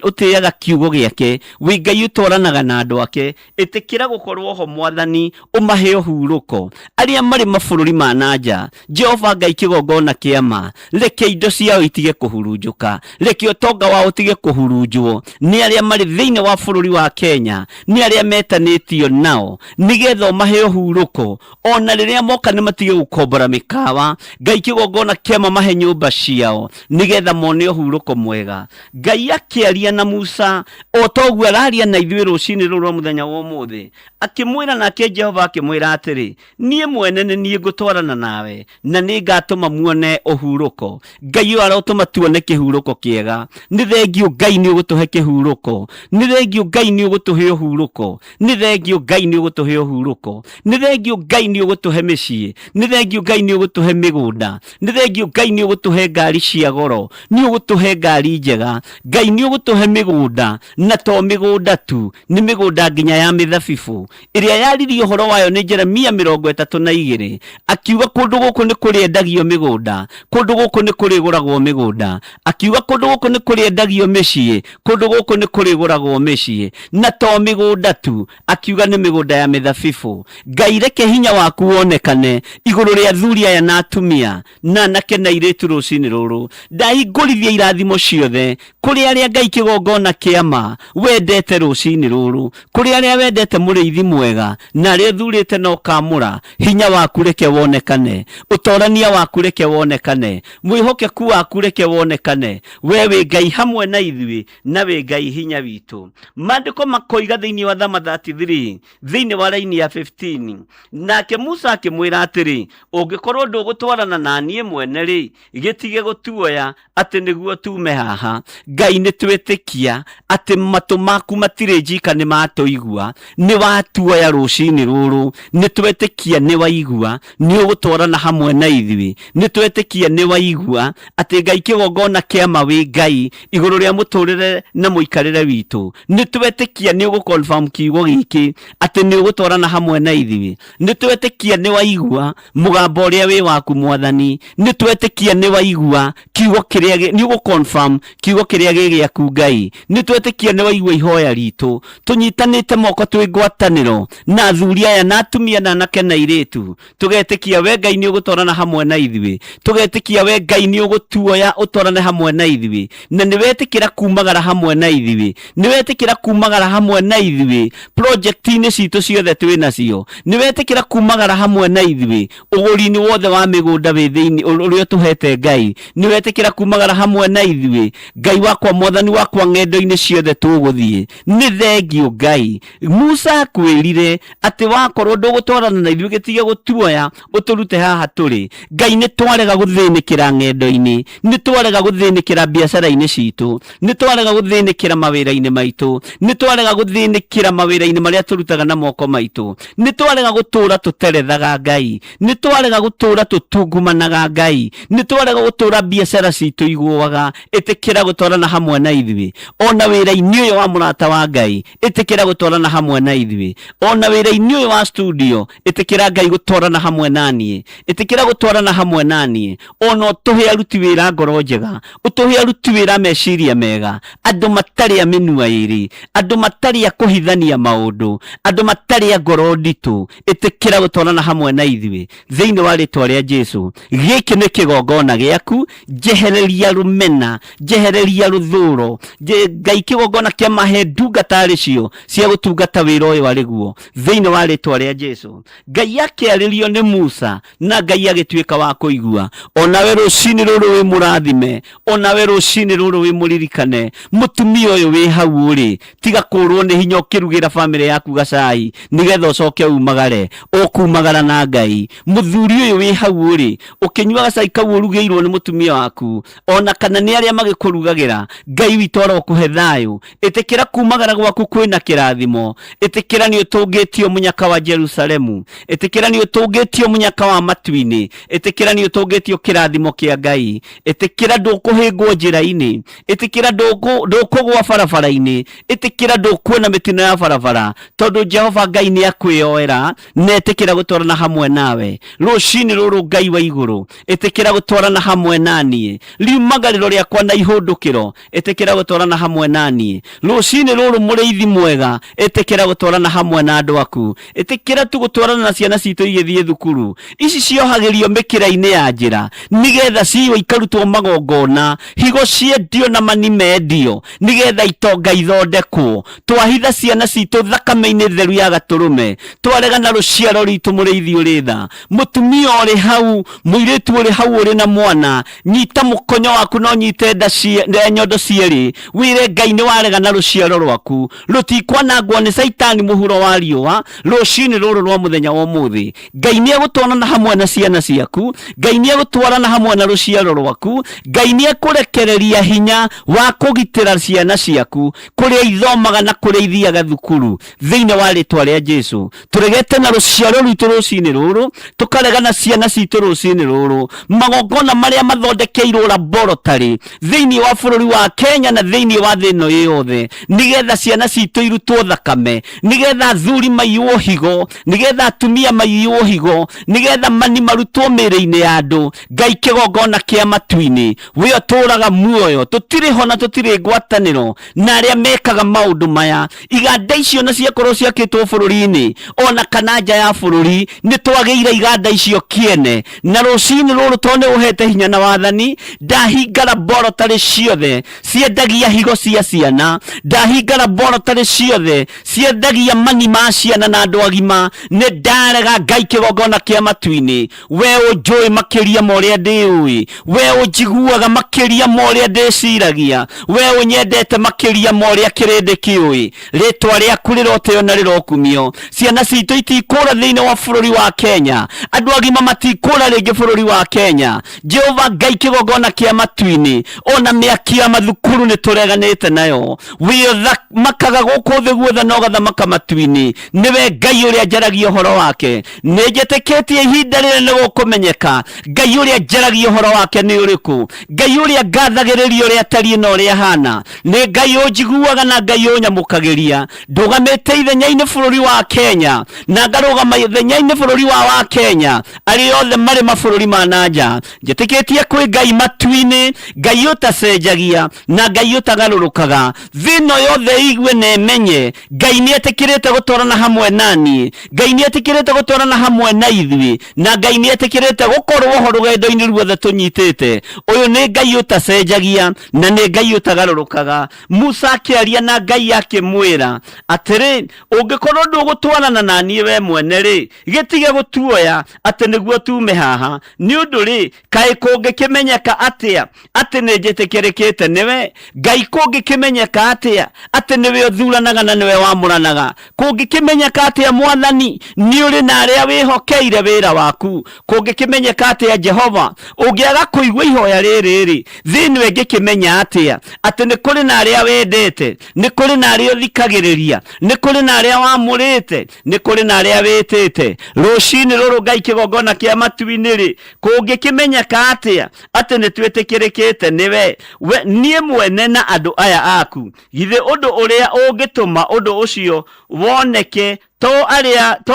ũtĩaga kiugo gĩake, wĩ Ngai ũtwaranaga na andũ ake. Ĩtĩkĩra gũkorwo ho Mwathani, ũmahe ũhurũko. Arĩa marĩ mabũrũri ma na nja, Jehova Ngai kĩgongona kĩa ma, reke indo ciao itige kũhurunjũka, reke ũtonga wao ũtige kũhurunjwo nĩ arĩa marĩ thĩinĩ wa bũrũri wa Kenya, nĩ arĩa metanĩtio nao, nĩgetha ũmahe ũhurũko. Ona rĩrĩa moka nĩ matige gũkombora mĩkawa. Ngai kĩgongona kĩa ma, mahe nyũmba ciao nĩgetha mone ũhurũko mwega. Ngai akĩaria na Musa o ta ũguo araria na ithuĩ rũcinĩ rũrũ rwa mũthenya wa ũmũthĩ, akĩmwĩra, nake Jehova akĩmwĩra atĩrĩ, niĩ mwene nĩ niĩ ngũtwarana nawe na nĩ ngatũma muone ũhurũko. Ngai ũyũ arotũma tuone kĩhurũko kĩega. Nĩ thengiũ Ngai nĩ ũgũtũhe kĩhurũko, nĩ thengiũ Ngai nĩ ũgũtũhe ũhurũko, nĩ thengiũ Ngai nĩ ũgũtũhe ũhurũko, nĩ thengiũ Ngai nĩ ũgũtũhe mĩciĩ, nĩ thengiũ Ngai nĩ ũgũtũhe mĩgũnda, nĩ thengiũ Ngai nĩ ũgũtũhe ngari cia goro, nĩ ũgũtũhe ngari njega. Ngai nĩ ũgũtũhe mĩgũnda, na to mĩgũnda tu, nĩ mĩgũnda nginya ya mĩthabibũ ĩrĩa yaririe ũhoro wayo nĩ Jeremia 32, akiuga kũndũ gũkũ nĩ kũrĩendagio mĩgũnda, kũndũ gũkũ nĩ kũrĩgũragwo mĩgũnda, akiuga kũndũ gũkũ nĩ kũrĩendagio mĩciĩ, kũndũ gũkũ nĩ kũrĩgũragwo mĩciĩ, na to mĩgũnda tu, akiuga nĩ mĩgũnda ya mĩthabibũ. Ngai reke hinya waku wonekane igũrũ rĩa athuri aya na atumia na anake na airĩtu rũcinĩ rũrũ. Ndahingũrithia irathimo ciothe kũrĩ arĩa Ngai kĩgongona kĩa ma wendete rũcinĩ rũrũ, kũrĩ arĩa wendete mũrĩithi mwega na arĩa ũthurĩte na ũkamũra. Hinya waku reke wonekane, ũtorania waku reke wonekane, mwĩhokeku waku reke wonekane. We wĩ Ngai hamwe na ithuĩ na wĩ Ngai hinya witũ. Maandĩko makoiga thĩinĩ wa Thama 33 thĩinĩ wa raini ya 15, nake Musa akĩmwĩra atĩrĩ, ũngĩkorwo ndũgũtwarana na niĩ mwene rĩ, gĩtige gũtuoya atĩ nĩguo tume haha. Ngai nĩ twĩtĩkia atĩ matũ maku matirĩ njika nĩ matũigua, nĩ watuoya rũcinĩ rũrũ, nĩ twetĩkia nĩ waigua, nĩ ũgũtwarana hamwe na ithuĩ, nĩ twetĩkia nĩ waigua atĩ Ngai kĩgongona kĩa ma wĩ Ngai igũrũ rĩa mũtũrĩre na mũikarĩre witũ, nĩ twetĩkia nĩ ũgũ confirm kiugo gĩkĩ atĩ nĩ ũgũtwarana hamwe na ithuĩ, nĩ twetĩkia nĩ waigua mũgambo ũrĩa wĩ waku Mwathani, nĩ twetĩkia nĩ waigua kiugo kĩrĩa nĩ ũgũ confirm kiugo kĩrĩa gĩ gĩaku Ngai, nĩ twetĩkia nĩ waigua ihoya ritũ, tũnyitanĩte moko twĩ ngwatanĩro na athuri aya na atumia na anake na airĩtu, tũgetĩkia we Ngai nĩ ũgũtwarana hamwe na ithuĩ, tũgetĩkia we Ngai nĩ ũgũtuoya ũtwarane hamwe na ithuĩ, na nĩ wetĩkĩra kumagara hamwe na ithuĩ, nĩ wetĩkĩra kumagara hamwe na ithuĩ project-inĩ citũ ciothe twĩ nacio, nĩ wetĩkĩra kumagara hamwe na ithuĩ ũgũri-inĩ wothe wa mĩgũnda wĩ thĩinĩ ũrĩa ũtũhete Ngai, nĩ wetĩkĩra kumagara hamwe na ithuĩ Ngai wakwa, Mwathani wakwa, ng'endo-inĩ ciothe tũgũthiĩ. Nĩ thengiũ Ngai. Musa akwĩrire atĩ wakorwo ndũgũtwarana na ithuĩ gĩtige gũtuoya ũtũrute Ũtũrute haha tũrĩ. Ngai, nĩ twarega gũthĩnĩkĩra ng'endo-inĩ, nĩ twarega gũthĩnĩkĩra biacara-inĩ citũ, nĩ twarega gũthĩnĩkĩra mawĩra-inĩ maitũ, nĩ twarega gũthĩnĩkĩra mawĩra-inĩ marĩa tũrutaga na moko maitũ, nĩ twarega gũtũra tũterethaga Ngai, nĩ twarega gũtũra tũtungumanaga Ngai, nĩ twarega gũtũra biacara citũ igũaga. Ĩtĩkĩra gũtwarana hamwe na ithuĩ ona wĩra-inĩ ũyũ wa mũrata wa Ngai, ĩtĩkĩra gũtwarana hamwe na ithuĩ ona wĩra-inĩ ũyũ wa studio, ĩtĩkĩra Ngai gũtwarana hamwe na niĩ, ĩtĩkĩra gũtwarana hamwe na niĩ ona ũtũhe aruti wĩra ngoro njega, ũtũhe aruti wĩra meciria mega, andũ matarĩ a mĩnua ĩrĩ, andũ matarĩ a kũhithania maũndũ, andũ matarĩ a ngoro nditũ. Ĩtĩkĩra gũtwarana hamwe na ithuĩ thĩinĩ wa rĩtwa rĩa Jesu. Gĩkĩ nĩ kĩgongona gĩaku, njehereria rũmena, njehereria rũthũro. Ngai, kĩgongona kĩa mahe ndungata arĩ cio cia gũtungata wĩra ũyũ arĩ guo thĩinĩ wa rĩtwa rĩa Jesu. Ngai akĩarĩrio nĩ Musa na Ngai agĩtuĩka wa kũigua. Onawe rũcinĩ rũrũ wĩ mũrathime, onawe rũcinĩ rũrũ wĩ mũririkane. Mũtumia ũyũ wĩ hau ũrĩ, tiga kũrwo nĩ hinya ũkĩrugĩra bamĩrĩ yaku gacai nĩgetha ũcoke umagare, ũkumagara na Ngai. Mũthuri ũyũ wĩ hau ũrĩ, ũkĩnyua gacai kau ũrugĩirwo nĩ mũtumia waku, ona kana nĩ arĩa magĩkũrugagĩra, Ngai witũ arokũhe thayũ. Ĩtĩkĩra kumagara gwaku kwĩna kĩrathimo. Ĩtĩkĩra nĩ ũtũngĩtio mũnyaka wa Jerusalemu. Ĩtĩkĩra nĩ ũtũngĩtio mũnyaka wa matu-inĩ. Ĩtĩkĩra nĩ ũtũngĩtio kĩrathimo kĩa Ngai. Ĩtĩkĩra ndũkũhĩngwo njĩra-inĩ. Ĩtĩkĩra ndũkũgwa barabara-inĩ. Ĩtĩkĩra ndũkuona mĩtino ya barabara, tondũ Jehova Ngai nĩ akwĩyoera na ĩtĩkĩra gũtwarana hamwe nawe rũcinĩ rũrũ. Ngai wa igũrũ, ĩtĩkĩra gũtwarana hamwe na niĩ riumagarĩro rĩakwa na ihũndũkĩro. Ĩtĩkĩra gũtwarana hamwe na niĩ rũcinĩ rũrũ. Mũrĩithi mwega, ĩtĩkĩra gũtwarana hamwe na andũ aku. Ĩtĩkĩra tu gũtwarana na ciana citũ igĩthiĩ thukuru. Ici ciohagĩrio mĩkĩra-inĩ ya njĩra nĩgetha ciiywo ikarutwo magongona, higo ciendio na mani mendio nĩgetha itonga ithondekwo. Twahitha ciana citũ thakame-inĩ theru ya gatũrũme, twaregana rũciaro rwitũ. Mũrĩithi ũrĩ tha, mũtumia ũrĩ hau, mũirĩtu ũrĩ hau ũrĩ na mwana, nyita mũkonyo waku na ũnyite nda nyondo cierĩ, wĩre Ngai nĩ waregana rũciaro rwaku rũtikwanangwo nĩ Caitani mũhuro wa riũa. Rũcinĩ rũrũ rwa mũthenya wa ũmũthĩ, Ngai nĩ egũtwarana hamwe na ciana ciaku, Ngai nĩ egũtwarana hamwe na rũciaro rwaku, Ngai nĩ ekũrekereria hinya wa kũgitĩra ciana ciaku kũrĩa ithomaga na kũrĩa ithiaga thukuru thĩinĩ wa rĩtwa rĩa Jesu. Tũregete na rũciaro rwitũ rũcinĩ rũrũ, tũkarega na ciana citũ rũcinĩ rũrũ magongona marĩa mathondekeirwo laboratory thĩinĩ wa bũrũri wa Kenya na thĩinĩ wa thĩ ĩno yothe, nĩgetha ciana citũ irutwo thakame, nĩgetha athuri maiywo higo, nĩgetha atumia maiywo higo, nĩgetha mani marutwo mĩĩrĩ-inĩ ya andũ. Ngai kĩgongona kĩa matu-inĩ, we ũtũũraga muoyo, tũtirĩ ho na tũtirĩ ngwatanĩro na arĩa mekaga maũndũ maya. Iganda icio na ciakorwo ciakĩtwo bũrũri-inĩ ona kana nja ya bũrũri, nĩ twagĩire iganda icio kĩene. Na rũcinĩ rũrũ, tondũ nĩ ũhete hinya na wathani, ndahinga laboratory ciothe ciendagia higo cia ciana, ndahinga laboratory ciothe ciendagia mani ma ciana na andũ agima. Nĩ ndarega. Ngai kĩgongona kĩa matu-inĩ, we ũnjũĩ makĩria ma ũrĩa ndĩũĩ, we ũnjiguaga makĩria ma ũrĩa ndĩciragia, we ũnyendete makĩria ma ũrĩa kĩrĩndĩ kĩũĩ, rĩtwa rĩaku rĩroteo na rĩrokumio. Ciana citũ itikũra thĩinĩ wa bũrũri wa Kenya, andũ agima matikũra rĩngĩ bũrũri wa Kenya. Jehova Ngai kĩgongona kĩa matu-inĩ, ona mĩaki ya mathukuru nĩ tũreganĩte nayo. Wĩthamakaga gũkũ thĩ guothe na ũgathamaka matu-inĩ, nĩwe Ngai ũrĩa njaragia ũhoro wake. Nĩ njĩtĩkĩtie ihinda rĩrĩ nĩ gũkũmenyeka Ngai ũrĩa njaragia ũhoro wake nĩ ũrĩkũ, Ngai ũrĩa ngathagĩrĩria ũrĩa atariĩ na ũrĩa ahana. Nĩ Ngai ũnjiguaga na Ngai ũnyamũkagĩria. Ndũgamĩte ithenya-inĩ bũrũri wa Kenya na ngarũgama ithenya-inĩ bũrũri wa Kenya arĩa othe marĩ mabũrũri ma na nja. Njĩtĩkĩtie kwĩ Ngai matu-inĩ, Ngai ũtacenjagia na Ngai ũtagarũrũkaga. Thĩ ĩno yothe ĩigue na ĩmenye Ngai nĩ etĩkĩrĩte gũtwarana hamwe na niĩ, Ngai nĩ etĩkĩrĩte gũtwarana hamwe na ithuĩ, na Ngai nĩ etĩkĩrĩte gũkorwo ho rũgendo-inĩ ruothe tũnyitĩte. Ũyũ nĩ Ngai ũtacenjagia na nĩ Ngai ũtagarũrũkaga. Musa akĩaria na Ngai akĩmwĩra atĩrĩ, ũngĩkorwo ndũgũtwarana na niĩ we mwene rĩ, gĩtige gũtuoya atĩ nĩguo tume haha. Nĩ ũndũ rĩ, kaĩ kũngĩkĩmenyeka atĩa atĩ nĩ njĩtĩkĩrĩkĩte nĩwe? Ngai, kũngĩkĩmenyeka atĩa atĩ nĩwe ũthuranaga na nĩwe wamũranaga? Kũngĩkĩmenyeka atĩa, Mwathani, nĩ ũrĩ na arĩa wĩhokeire wĩra? wĩra waku kũngĩkĩmenyeka atĩa Jehova? Ũngĩaga kũigua ihoya rĩrĩ-rĩ, thĩ ĩno ĩngĩkĩmenya atĩa atĩ nĩ kũrĩ na arĩa wendete, nĩ kũrĩ na arĩa ũthikagĩrĩria, nĩ kũrĩ na arĩa wamũrĩte, nĩ kũrĩ na arĩa wĩtĩte? Rũcinĩ rũrũ Ngai kĩgongona kĩa matu-inĩ-rĩ, kũngĩkĩmenyeka atĩa atĩ nĩ twĩtĩkĩrĩkĩte nĩwe, we niĩ mwene na andũ aya aku? Githĩ ũndũ ũrĩa ũngĩtũma ũndũ ũcio woneke to arĩa to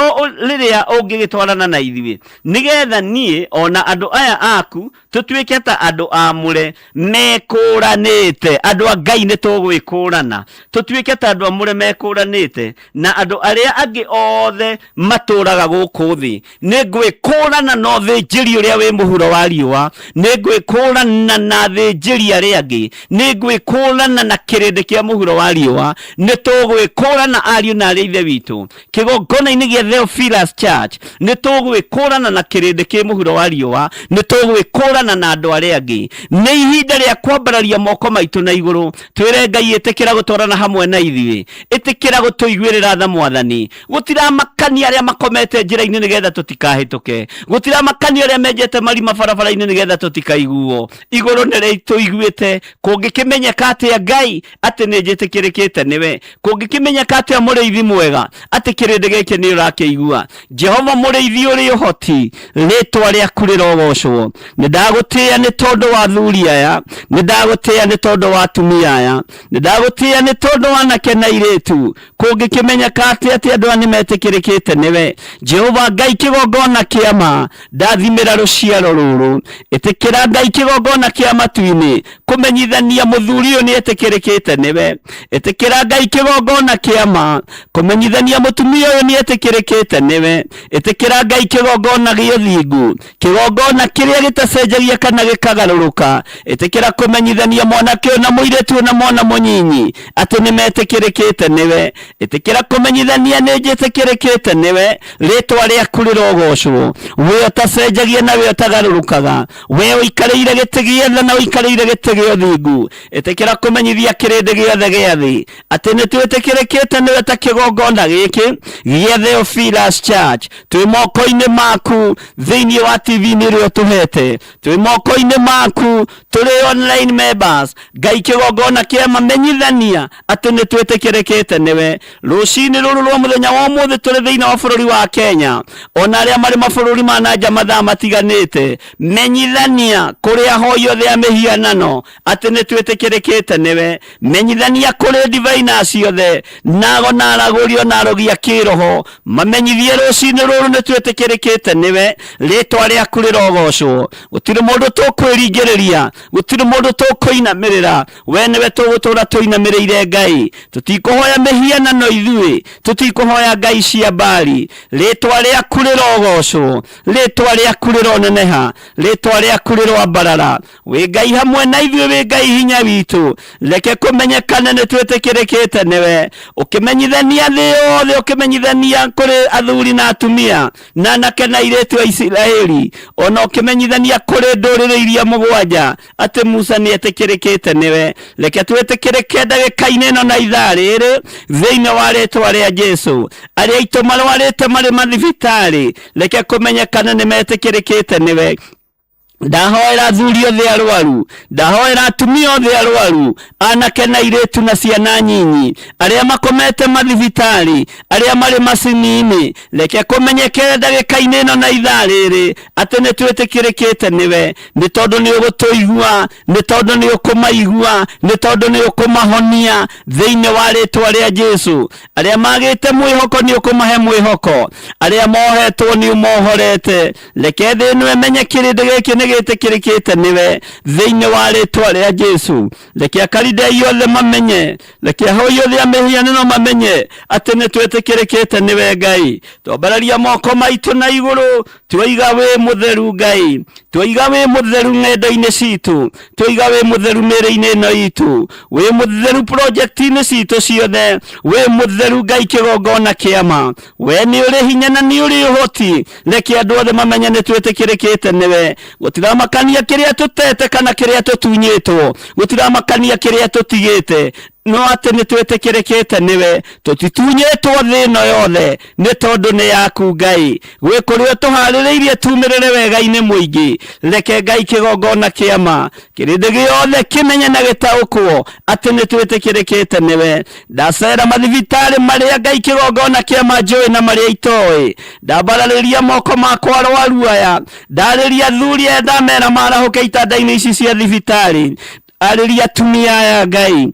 rĩrĩa ũngĩgĩtwarana na ithuĩ, nĩgetha niĩ o na andũ aya aku tũtuĩke ta andũ aamũre mekũũranĩte. Andũ a Ngai nĩ tũgwĩkũũrana tũtuĩke ta andũ aamũre mekũũranĩte na andũ arĩa angĩ othe matũũraga gũkũ thĩ. Nĩ ngwĩkũũrana na ũthĩnjĩri ũrĩa wĩ mũhuro wa riũa, nĩ ngwĩkũũrana na athĩnjĩri arĩa angĩ, nĩ ngwĩkũũrana na kĩrĩndĩ kĩa mũhuro wa riũa. Nĩ tũgwĩkũũrana ariũ na arĩ ithe witũ kĩgongona-inĩ gĩa Theophilus Church, nĩ tũgwĩkũũrana na kĩrĩndĩ kĩ mũhuro wa riũa, nĩ tũgwĩkũũrana na andũ arĩa angĩ. Nĩ ihinda rĩa kwambararia moko maitũ na igũrũ twĩre Ngai, ĩtĩkĩra gũtwarana hamwe na ithuĩ, ĩtĩkĩra gũtũiguĩrĩra tha Mwathani. Gũtiramakania arĩa makomete njĩra-inĩ nĩgetha tũtikahĩtũke, gũtiramakania arĩa menjete marima barabara-inĩ nĩgetha tũtikaiguo. Igũrũ nĩ rĩtũiguĩte. Kũngĩkĩmenyeka atĩa Ngai atĩ nĩ njĩtĩkĩrĩkĩte nĩwe? Kũngĩkĩmenyeka atĩa mũrĩithi mwega atĩ kĩrĩndĩ gĩkĩ nĩ ũrakĩigua? Jehova mũrĩithi ũrĩ ũhoti, rĩtwa rĩaku rĩrogocwo. Nĩ ndagũtĩĩa nĩ tondũ wa athuri aya, nĩ ndagũtĩĩa nĩ tondũ wa atumia aya, nĩ ndagũtĩĩa nĩ tondũ wa anake na airĩtu. Kũngĩkĩmenyeka atĩa atĩ andũ aya nĩ metĩkĩrĩkĩte nĩwe? Jehova Ngai kĩgongona kĩa ma, ndathimĩra rũciaro rũrũ. Ĩtĩkĩra Ngai kĩgongona kĩa matu-inĩ kũmenyithania mũthuri ũyũ nĩ etĩkĩrĩkĩte nĩwe. Ĩtĩkĩra Ngai kĩgongona kĩa ma kũmenyithania mũtumia ũyũ nĩ etĩkĩrĩkĩte nĩwe. Ĩtĩkĩra Ngai kĩgongona gĩa ũthingu, kĩgongona kĩrĩa gĩtacenjagia kana gĩkagarũrũka. Ĩtĩkĩra kũmenyithania mwanake ũyũ na mũirĩtu ũyũ na mwana mũnyinyi atĩ nĩ metĩkĩrĩkĩte nĩwe. Ĩtĩkĩra kũmenyithania nĩ njĩtĩkĩrĩkĩte nĩwe. Rĩtwa rĩaku rĩrogocwo, we ũtacenjagia na we ũtagarũrũkaga, we ũikarĩire gĩtĩ gĩa tha na ũikarĩire gĩtĩ gĩa ũthingu. Ĩtĩkĩra kũmenyithia kĩrĩndĩ gĩothe gĩa thĩ atĩ nĩ twĩtĩkĩrĩkĩte nĩwe ta kĩgongona gĩkĩ gĩa Theophilus Church. Twĩ moko-inĩ maku thĩinĩ wa TV-inĩ ĩrĩa ũtũhete, twĩ moko-inĩ maku tũrĩ online members. Ngai kĩgongona kĩa mamenyithania atĩ nĩ twĩtĩkĩrĩkĩte nĩwe. Rũcinĩ rũrũ rwa mũthenya wa ũmũthĩ tũrĩ thĩinĩ wa bũrũri wa Kenya, ona arĩa marĩ mabũrũri ma na nja mathaa matiganĩte, menyithania kũrĩ ahoi othe a mĩhianano atĩ nĩ twĩtĩkĩrĩkĩte nĩwe. Menyithania kũrĩ diviners ciothe, nago na aragũri ona arogi a kĩroho, mamenyithie rũcinĩ rũrũ nĩ twĩtĩkĩrĩkĩte nĩwe. Rĩtwa rĩaku rĩrogocwo. Gũtirĩ mũndũ tũkwĩringĩrĩria, gũtirĩ mũndũ tũkũinamĩrĩra, we nĩwe tũgũtũra tũinamĩrĩire Ngai. Tũtikũhoya mĩhianano ithuĩ, tũtikũhoya ngai cia Baali. Rĩtwa rĩaku rĩrogocwo, rĩtwa rĩaku rĩroneneha, rĩtwa rĩaku rĩroambarara. Wĩ Ngai hamwe na ithuĩ, wĩ Ngai hinya witũ. Reke kũmenyekane nĩ twĩtĩkĩrĩkĩte nĩwe, ũkĩmenyithania thĩ yothe, ũkĩmenyithania kũrĩ athuri na atumia na anake na airĩtu a Isiraeli, ona ũkĩmenyithania kũrĩ ndũrĩrĩ iria mũgwanja atĩ Musa nĩ etĩkĩrĩkĩte nĩwe. Reke twĩtĩkĩrĩke ndagĩka-inĩ ĩno na ithaa rĩrĩ thĩinĩ wa rĩtwa rĩa Jesu. Arĩa aitũ marwarĩte marĩ mathibitarĩ, reke kũmenyekane nĩ metĩkĩrĩkĩte nĩwe. Ndahoera athuri othe arwaru, ndahoera atumia othe arwaru, anake na airĩtu na ciana nyinyi, arĩa makomete mathibitarĩ, arĩa marĩ macini-inĩ, reke kũmenyeke ndagĩka-inĩ ĩno na ithaa rĩrĩ atĩ nĩ twĩtĩkĩrĩkĩte nĩwe, nĩ tondũ nĩ ũgũtũigua, nĩ tondũ nĩ ũkũmaigua, nĩ tondũ nĩ ũkũmahonia thĩinĩ wa rĩtwa rĩa Jesu. Arĩa magĩte mwĩhoko nĩ ũkũmahe mwĩhoko, arĩa mohetwo nĩ ũmohorete. Reke thĩ ĩno ĩmenye kĩrĩndĩ gĩkĩ nĩ gĩtĩkĩrĩkĩte nĩwe thĩinĩ wa rĩtwa rĩa Jesu. Reke Akalidei othe mamenye, reke ahoi othe a mĩhianano mamenye atĩ nĩ twĩtĩkĩrĩkĩte nĩwe Ngai. Twambararia moko maitũ na igũrũ, twoiga wĩ mũtheru Ngai, twoiga wĩ mũtheru ng'endo-inĩ citũ, twoiga wĩ mũtheru mĩĩrĩ-inĩ ĩno itũ, wĩ mũtheru project-inĩ citũ ciothe, wĩ mũtheru Ngai kĩgongona kĩa ma. We nĩ ũrĩ hinya na nĩ ũrĩ ũhoti. Reke andũ othe mamenye nĩ twĩtĩkĩrĩkĩte nĩwe. Gũtiramakania kĩrĩa tũtete kana kĩrĩa tũtunyĩtwo, gũtiramakania kĩrĩa tũtigĩte. No atĩ nĩ twĩtĩkĩrĩkĩte nĩwe, tũtitunyĩtwo thĩ ĩno yothe nĩ tondũ nĩ yaku Ngai. Gwĩ kũrĩa ũtũharĩrĩirie tumĩrĩre wega-inĩ mũingĩ. Reke Ngai kĩgongona kĩa ma kĩrĩndĩ gĩothe kĩmenye na gĩtaũkwo atĩ nĩ twĩtĩkĩrĩkĩte nĩwe. Ndacera mathibitarĩ marĩa Ngai kĩgongona kĩa ma njũĩ na marĩa itoĩ, ndambararĩria moko makwa arwaru aya, ndarĩria athuri aya, ndamera marahũke itanda-inĩ ici cia thibitarĩ, arĩria atumia aya Ngai,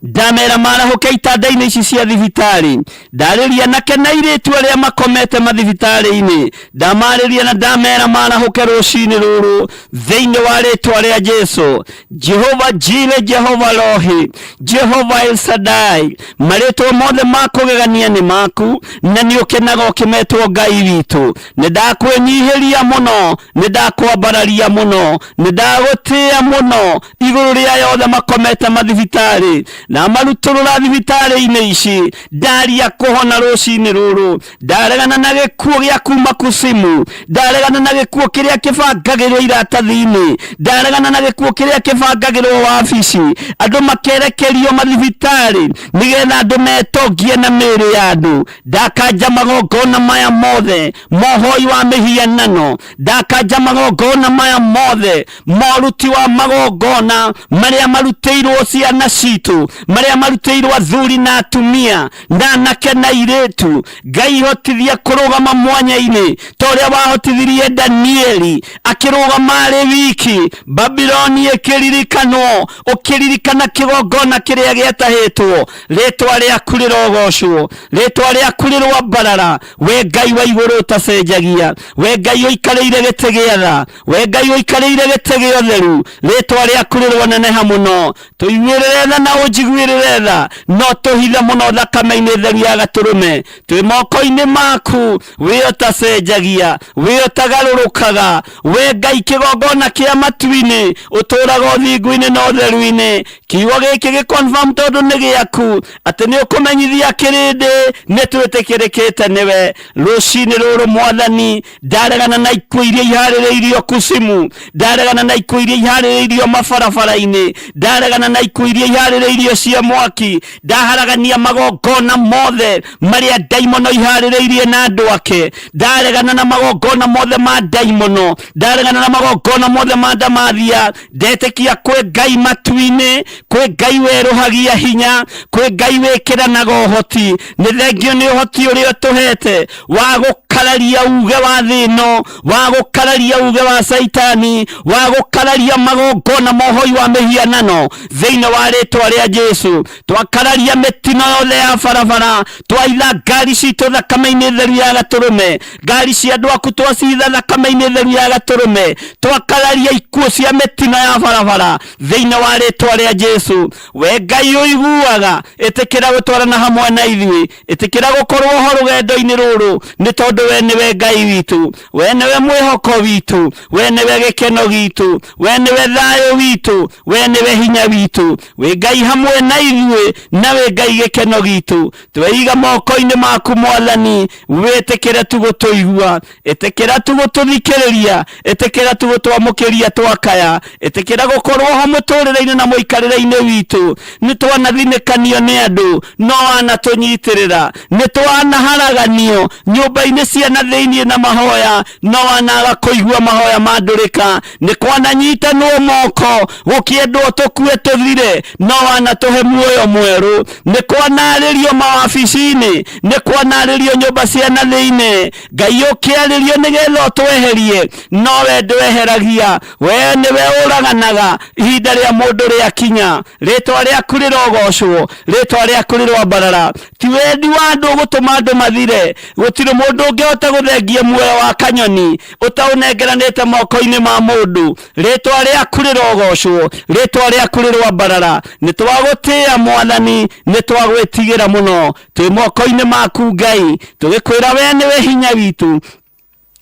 ndamera marahũke itanda-inĩ ici cia thibitarĩ, ndarĩria anake na airĩtu arĩa makomete mathibitarĩ-inĩ, ndamarĩria na ndamera marahũke rũcinĩ rũrũ thĩinĩ wa rĩtwa rĩa Jesu. Jehova Jire, Jehova Rohi, Jehova El Shaddai, marĩtwa mothe ma kũgegania nĩ maku, na nĩ ũkenaga ũkĩmetwo Ngai witũ. Nĩ ndakwĩnyihĩria mũno, nĩ ndakwambararia mũno, nĩ ndagũtĩĩa mũno igũrũ rĩa yothe makomete mathibitarĩ, na marutũrũra thibitarĩ-inĩ ici. Ndaria kũhona rũcinĩ rũrũ, ndaregana na gĩkuũ gĩa kuma kusimu, ndaregana na gĩkuũ kĩrĩa kĩbangagĩrwo iratathi-inĩ, ndaregana na gĩkuũ kĩrĩa kĩbangagĩrwo wabici, andũ makerekerio mathibitarĩ nĩgetha andũ metongie na mĩĩrĩ ya andũ. Ndakanja magongona maya mothe mohoi wa mĩhianano, ndakanja magongona maya mothe moruti wa magongona marĩa marutĩirwo ciana citũ, marĩa marutĩirwo athuri na atumia na anake na airĩtu. Ngai hotithia kũrũgama mwanya-inĩ ta ũrĩa wahotithirie Danieli akĩrũgama arĩ wiki, Babiloni ĩkĩririkanwo, ũkĩririkana kĩgongona kĩrĩa gĩatahĩtwo. Rĩtwa rĩaku rĩrogocwo, rĩtwa rĩaku rĩrwambarara, we Ngai wa igũrũ ũtacenjagia, we Ngai ũikarĩire gĩtĩ gĩa tha, we Ngai ũikarĩire gĩtĩ gĩa ũtheru, rĩtwa rĩaku rĩroneneha mũno. Tũiguĩrĩre tha na ũnjiguĩrĩre tha, no tũhithe mũno thakame-inĩ theru ya gatũrũme. Twĩ moko-inĩ maku, we ũtacenjagia, we ũtagarũrũkaga, we Ngai kĩgongona kĩa matu-inĩ, ũtũũraga ũthingu-inĩ na ũtheru-inĩ. Kiugo gĩkĩ gĩ confirm tondũ nĩ gĩaku, atĩ nĩ ũkũmenyithia kĩrĩndĩ nĩ twĩtĩkĩrĩkĩte nĩwe. Rũcinĩ rũrũ Mwathani, ndaregana na ikuũ iria iharĩrĩirio kusimu, ndaregana na ikuũ iria iharĩrĩirio mabarabara-inĩ, ndaregana na ikuũ iria iharĩrĩirio cia mwaki, ndaharagania magongona mothe marĩa ndaimono iharĩrĩirie na andũ ake, ndaregana na magongona mothe ma ndaimono, ndaregana na magongona mothe ma ndamathia. Ndetĩkia kwĩ Ngai matu-inĩ, kwĩ Ngai werũhagia hinya, kwĩ Ngai wĩkĩranaga ũhoti. Nĩ thengio nĩ ũhoti ũrĩa ũtũhete wa gũkararia uge wa thĩ ĩno, wa gũkararia uge wa Caitani, wa gũkararia magongona mohoi wa mĩhianano thĩinĩ wa rĩtwa rĩa Jesu. Twakararia mĩtino yothe ya barabara, twaitha ngari citũ thakame-inĩ theru ya gatũrũme, ngari cia andũ aku twacitha thakame-inĩ theru ya gatũrũme, twakararia ikuũ cia mĩtino ya barabara thĩinĩ wa rĩtwa rĩa Jesu. We Ngai ũiguaga, ĩtĩkĩra gũtwarana hamwe na ithuĩ, ĩtĩkĩra gũkorwo ho rũgendo-inĩ rũrũ, nĩ tondũ we nĩwe Ngai witũ, we nĩwe mwĩhoko witũ, we nĩwe gĩkeno gitũ, we nĩwe thayũ witũ, we nĩwe hinya witũ. Wĩ Ngai hamwe na ithuĩ, na wĩ Ngai gĩkeno gitũ. Tweiga moko-inĩ maku Mwathani, wĩtĩkĩre tu gũtũigua, ĩtĩkĩra tu gũtũthikĩrĩria, ĩtĩkĩra tu gũtwamũkĩria twakaya, ĩtĩkĩra gũkorwo ho mũtũrĩre-inĩ na mũikarĩre-inĩ witũ. Nĩ twanathinĩkanio nĩ andũ, no wanatũnyitĩrĩra. Nĩ twanaharaganio nyũmba-inĩ cia na thĩinĩ na mahoya, no wanaga kũigua mahoya ma ndũrĩka. Nĩ kwananyitanwo moko gũkĩendwo tũkue tũthire, no wanatũhe muoyo mwerũ. Nĩ kwanarĩrio mawabici-inĩ, nĩ kwanarĩrio nyũmba cia na thĩinĩ, Ngai ũkĩarĩrio nĩgetha ũtweherie, no we ndweheragia, we nĩwe ũraganaga ihinda rĩa mũndũ rĩakinya. Rĩtwa rĩaku rĩrogocwo, rĩtwa rĩaku rĩroambarara. Ti wendi wa andũ gũtũma andũ mathire, gũtirĩ mũndũ ũngĩhota gũthengia muoyo wa kanyoni ũtaũnengeranĩte moko-inĩ ma mũndũ. Rĩtwa rĩaku rĩrogocwo, rĩtwa rĩaku rĩroambarara. Nĩ twagũtĩĩa Mwathani, nĩ twagwĩtigĩra mũno. Twĩ moko-inĩ maku Ngai, tũgĩkwĩra we nĩwe hinya witũ,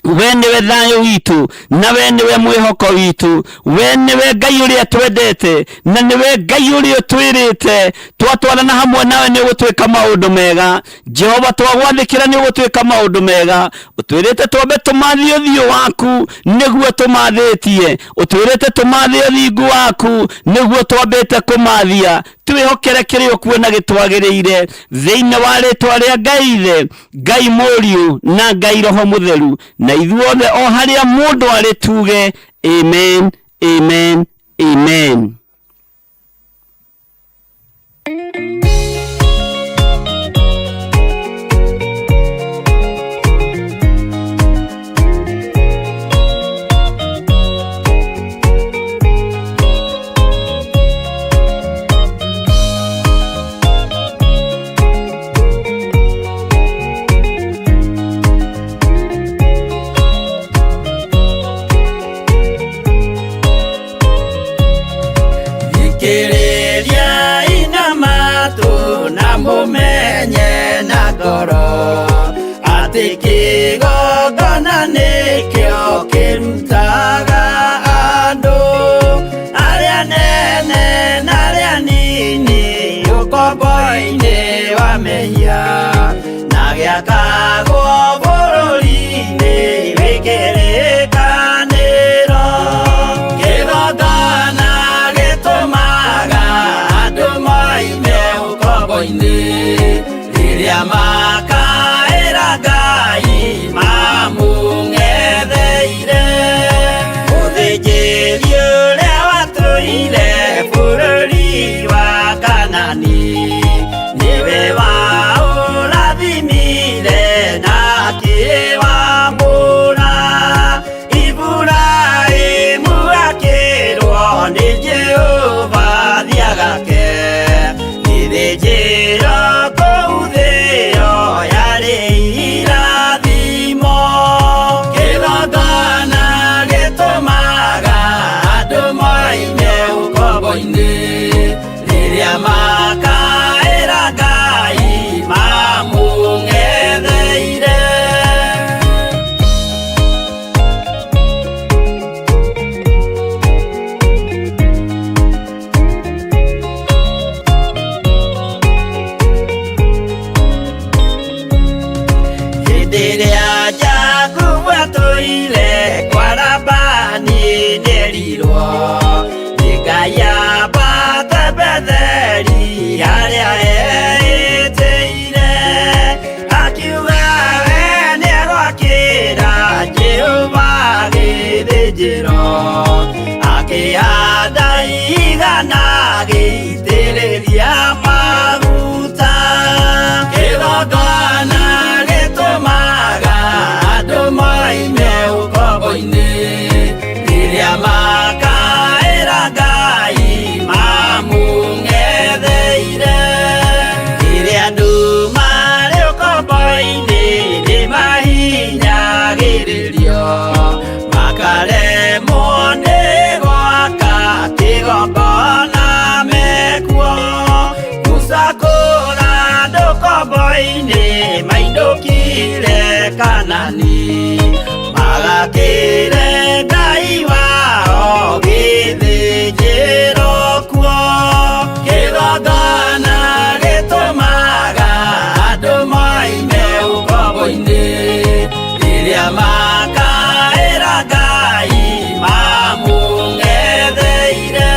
we nĩwe thayũ witũ, na we nĩwe mwĩhoko witũ, we nĩwe Ngai ũrĩa twendete, na nĩwe Ngai ũrĩa ũtwĩrĩte twatwarana hamwe nawe nĩ ũgũtwĩka maũndũ mega. Jehova, twagwathĩkĩra nĩ ũgũtwĩka maũndũ mega. Ũtwĩrĩte twambe tũmathe ũthiũ waku nĩguo tũmathĩtie, ũtwĩrĩte tũmathe ũthingu waku nĩguo twambĩte kũmathia. Twĩhokere kĩrĩa ũkuona gĩtwagĩrĩire thĩinĩ wa rĩtwa rĩa Ngai Ithe, Ngai Mũriũ na Ngai Roho Mũtheru, na ithuothe o harĩa mũndũ arĩ tuge amen, amen, amen. Thikĩrĩria ina matũ na mũmenye na ngoro atĩ kĩgongona nĩkĩo kĩrutaga andũ arĩa nene na arĩa nini ũkombo-inĩ wa mehia na gĩakagwo bũrũri-inĩ wĩ kĩrĩkanĩro. Kĩgongona gĩtũmaga andũ moime ũkombo-inĩ rĩrĩa makaĩra Ngai mamũng'etheire. Mũthĩnjĩri ũrĩa watũire bũrũri wa Kanani nĩwe waũrathimire na akĩwamũra. Iburahĩmu akĩrwo nĩ Jehova thiagake gĩthĩnjĩro kũu thĩo yarĩ irathimo. Kĩgongona gĩtũmaga andũ moime ũkombo-inĩ rĩrĩa makaĩra Ngai mamũng'etheire. Hĩndĩ ĩrĩa Jakubu atũire kwa Labani nĩerirwo nĩ Ngai ambate Betheli harĩa eĩtĩire, akiuga we nĩegwakĩra Jehova gĩthĩnjĩro, akĩhanda igana agĩitĩrĩria maguta. Kĩgongona gĩtũmaga andũ moime ũkombo-inĩ rĩrĩa makaĩra Ngai mamũng'etheire. Rĩrĩa andũ marĩ ũkombo-inĩ nĩmahinyagĩrĩrio makaremwo nĩ gwaka kĩgongona mekuo. Musa kũra andũ ũkombo-inĩ mainũkire Kanani magakĩre Ngai wao gĩthĩnjĩro kuo. Kĩgongona gĩtũmaga andũ moime ũkombo-inĩ rĩrĩa makaĩra Ngai mamũng'etheire.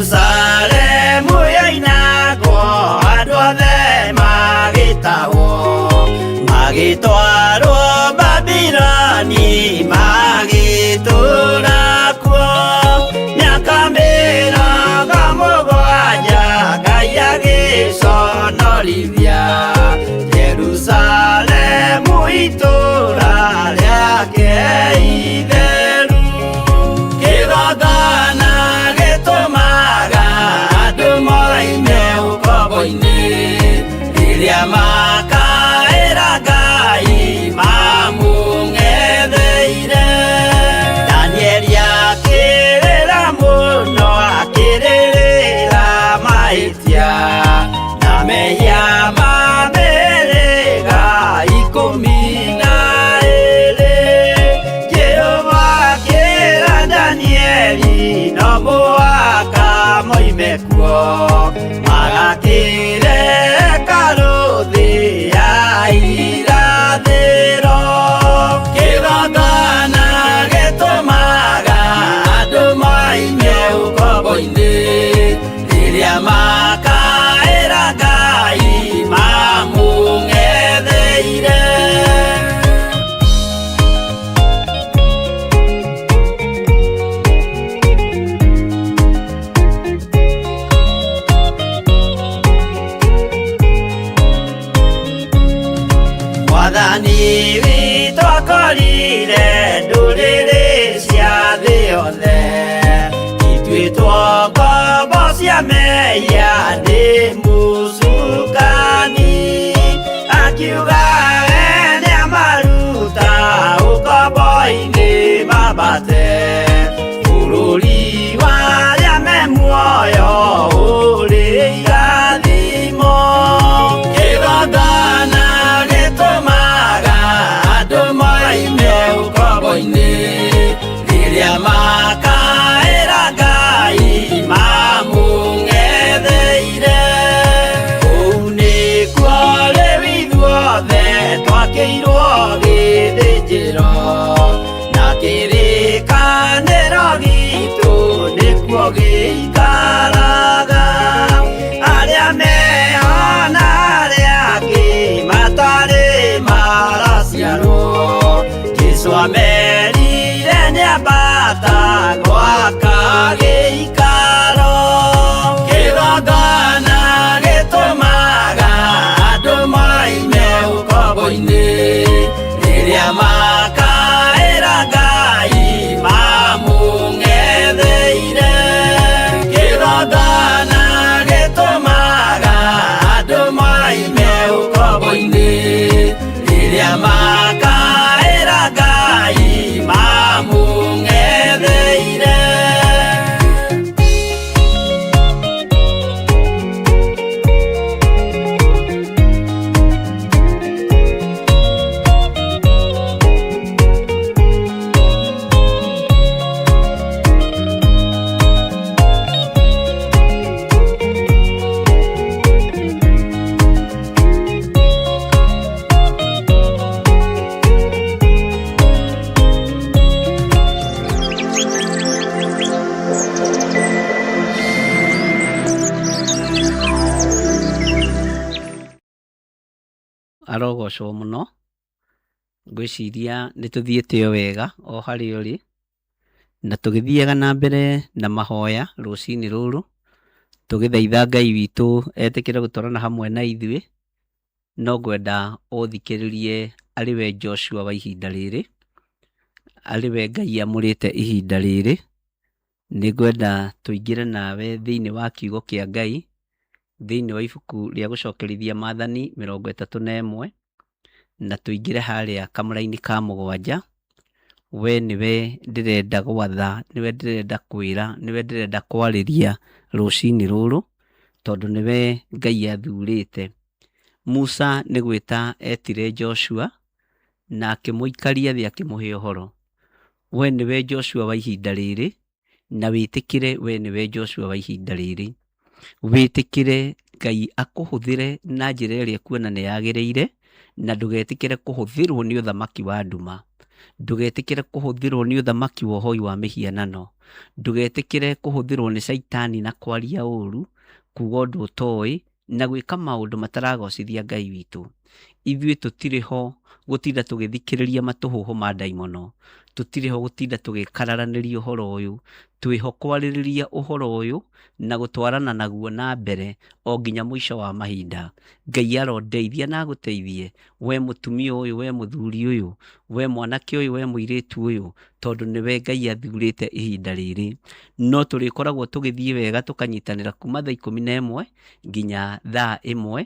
Jerusalemu yoinagwo andũ othe magĩtahwo magĩtwarwo Babiloni magĩtũũra kuo mĩaka mĩrongo mũgwanja Ngai agĩconorithia Jerusalemu itũũra rĩake itheru. Kĩgongona gĩtũmaga andũ moime ũkombo-inĩ rĩrĩa makaĩra Ngai mamũng'etheire. Danieli akĩrĩra mũno akĩrĩrĩra mahĩtia na mehia ma mĩhĩrĩga ikũmi na ĩĩrĩ. Jehova akĩra Danieli no mũhaka moime kuo magakĩre Mehia nĩ mũcukani, akiuga we nĩamaruta ũkombo-inĩ mambate bũrũri wa arĩa me muoyo ũrĩ irathimo. Kĩgongona gĩtũmaga andũ moime ũkombo-inĩ, rĩrĩa makaĩra Ngai mamũng'etheire. Kũu nĩkuo rĩu ithuothe twakĩirwo gĩthĩnjĩro, na kĩrĩkanĩro gitũ nĩkuo gĩikaraga. Arĩa meho na arĩa angĩ matarĩ maraciarwo, Jesũ amerire nĩambata gwaka gĩikaro. Kĩgongona gĩtũmaga andũ moime ũkombo-inĩ, rĩrĩa makaĩra Ngai mamũng'etheire. Kĩgongona gĩtũmaga andũ moime ũkombo-inĩ, rĩrĩa makaĩra Ngai mamũng'etheire. Arogocwo mũno. Ngwĩciria nĩ tũthiĩte o wega o harĩa ũrĩ, na tũgĩthiaga na mbere na mahoya rũcinĩ rũrũ, tũgĩthaitha Ngai witũ etĩkĩre gũtwarana hamwe na ithuĩ. No ngwenda ũthikĩrĩrie arĩ we Joshua wa ihinda rĩrĩ, arĩ we Ngai amũrĩte ihinda rĩrĩ. Nĩ ngwenda tũingĩre nawe thĩinĩ wa kiugo kĩa Ngai, thĩinĩ wa ibuku rĩa gũcokerithia maathani 31, na tũingĩre harĩa kamũraini ka 7. We nĩwe ndĩrenda gwatha, nĩwe ndĩrenda kwĩra, nĩwe ndĩrenda kwarĩria rũcinĩ rũrũ, tondũ nĩwe Ngai athurĩte. Musa nĩ gwĩta etire Joshua na akĩmũikaria thĩ akĩmũhe ũhoro. We nĩwe Joshua wa ihinda rĩrĩ, na wĩtĩkĩre we nĩwe Joshua wa ihinda rĩrĩ. Wĩtĩkĩre Ngai akũhũthĩre na njĩra ĩrĩa ekuona nĩ yagĩrĩire, na ndũgetĩkĩre kũhũthĩrwo nĩ ũthamaki wa nduma. Ndũgetĩkĩre kũhũthĩrwo nĩ ũthamaki wa ũhoi wa mĩhianano. Ndũgetĩkĩre kũhũthĩrwo nĩ caitani na kwaria ũru, kuga ũndũ ũtoĩ, na gwĩka maũndũ mataragocithia Ngai witũ. Ithuĩ tũtirĩ ho gũtinda tũgĩthikĩrĩria matũhũhũ ma ndaimono. Tũtirĩ ho gũtinda tũgĩkararanĩria ũhoro ũyũ. Twĩho kwarĩrĩria ũhoro ũyũ na gũtwarana naguo na mbere o nginya mũico wa mahinda. Ngai arondeithia na agũteithie, we mũtumia ũyũ, we mũthuri ũyũ, we mwanake ũyũ, we mũirĩtu ũyũ, tondũ nĩwe Ngai athurĩte ihinda rĩrĩ. No tũrĩkoragwo tũgĩthiĩ wega tũkanyitanĩra kuma thaa 11 nginya thaa 1,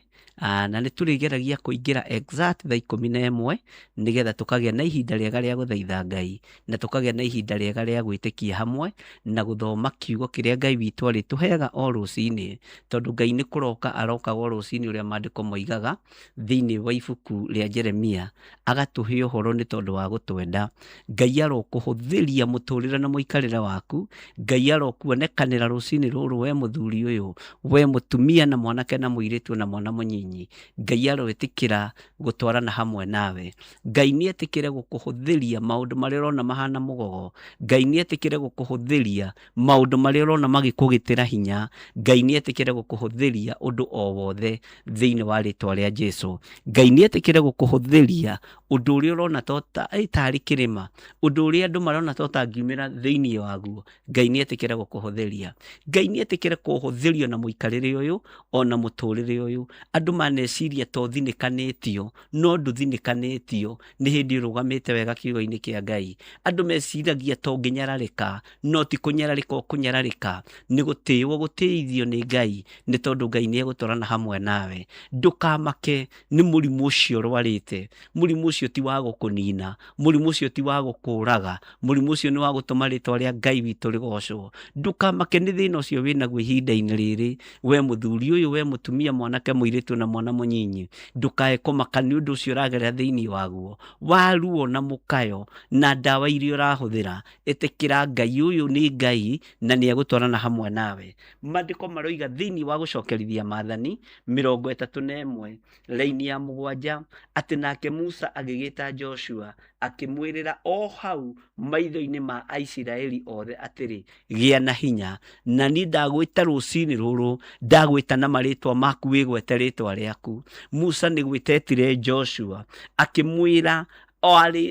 na nĩ tũrĩgeragia kũingĩra exact thaa 11 nĩgetha tũkagĩa na ihinda rĩega rĩa gũthaitha Ngai, na tũkagĩa na ihinda rĩega rĩa gwĩtĩkia hamwe na gũthoma kiugo kĩrĩa Ngai witũ arĩtũheaga o rũcinĩ, tondũ Ngai nĩ kũroka arokaga o rũcinĩ ũrĩa maandĩko moigaga thĩinĩ wa ibuku rĩa Jeremia, agatũhe ũhoro nĩ tondũ wa gũtwenda. Ngai arokũhũthĩria mũtũrĩre na mũikarĩre waku. Ngai arokuonekanĩra rũcinĩ rũrũ, we mũthuri ũyũ, we mũtumia na mwanake na mũirĩtu na mwana mũnyinyi. Ngai aroĩtĩkĩra gũtwarana hamwe nawe. Ngai nĩ etĩkĩre gũkũhũthĩria maũndũ marĩa ũrona mahana mũgogo. Ngai nĩ etĩkĩre gũkũhũthĩria maũndũ marĩa ũrona magĩkũgĩtĩra hinya. Ngai nĩ etĩkĩre gũkũhũthĩria ũndũ o wothe thĩinĩ wa rĩtwa rĩa Jesu. Ngai nĩ etĩkĩre gũkũhũthĩria ũndũ ũrĩa ũrona tarĩ kĩrĩma, ũndũ ũrĩa andũ marona ta ũtangiumĩra thĩinĩ waguo. Ngai nĩ etĩkĩre gũkũhũthĩria. Ngai nĩ etĩkĩre kũhũthĩrio na mũikarĩre ũyũ ona mũtũrĩre ũyũ. Andũ Andũ maneciria to thinĩkanĩtio, no ndũthinĩkanĩtio, nĩ hĩndĩ ũrũgamĩte wega kiugo-inĩ kĩa Ngai. Andũ meciragia to ngĩnyararĩka, no ti kũnyararĩka ũkũnyararĩka, nĩ gũtĩĩo gũtĩithio nĩ Ngai, nĩ tondũ Ngai nĩ egũtwarana hamwe nawe. Ndũkamake nĩ mũrimũ ũcio ũrwarĩte, mũrimũ ũcio ti wa gũkũnina, mũrimũ ũcio ti wa gũkũraga, mũrimũ ũcio nĩ wa gũtũma rĩtwa rĩa Ngai witũ rĩgocwo. Ndũkamake nĩ thĩna ũcio wĩnaguo ihinda-inĩ rĩrĩ, we mũthuri ũyũ, we mũtumia, mwanake, mũirĩtu na mwana mũnyinyi, ndũkae kũmaka nĩ ũndũ ũcio ũragerera thĩinĩ waguo, wa ruo na mũkayo na ndawa iria ũrahũthĩra. Ĩtĩkĩra Ngai ũyũ nĩ Ngai na nĩ egũtwarana hamwe nawe. Maandĩko maroiga thĩinĩ wa gũcokerithia maathani 31 raini ya 7 atĩ nake Musa agĩgĩta Joshua akĩmwĩrĩra o hau maitho-inĩ ma Aisiraeli othe atĩrĩ, gĩa na hinya, na niĩ ndagwĩta rũcinĩ rũrũ, ndagwĩta na marĩtwa maku, wĩgwete rĩtwa rĩaku. Musa nĩ gwĩtetire Joshua akĩmwĩra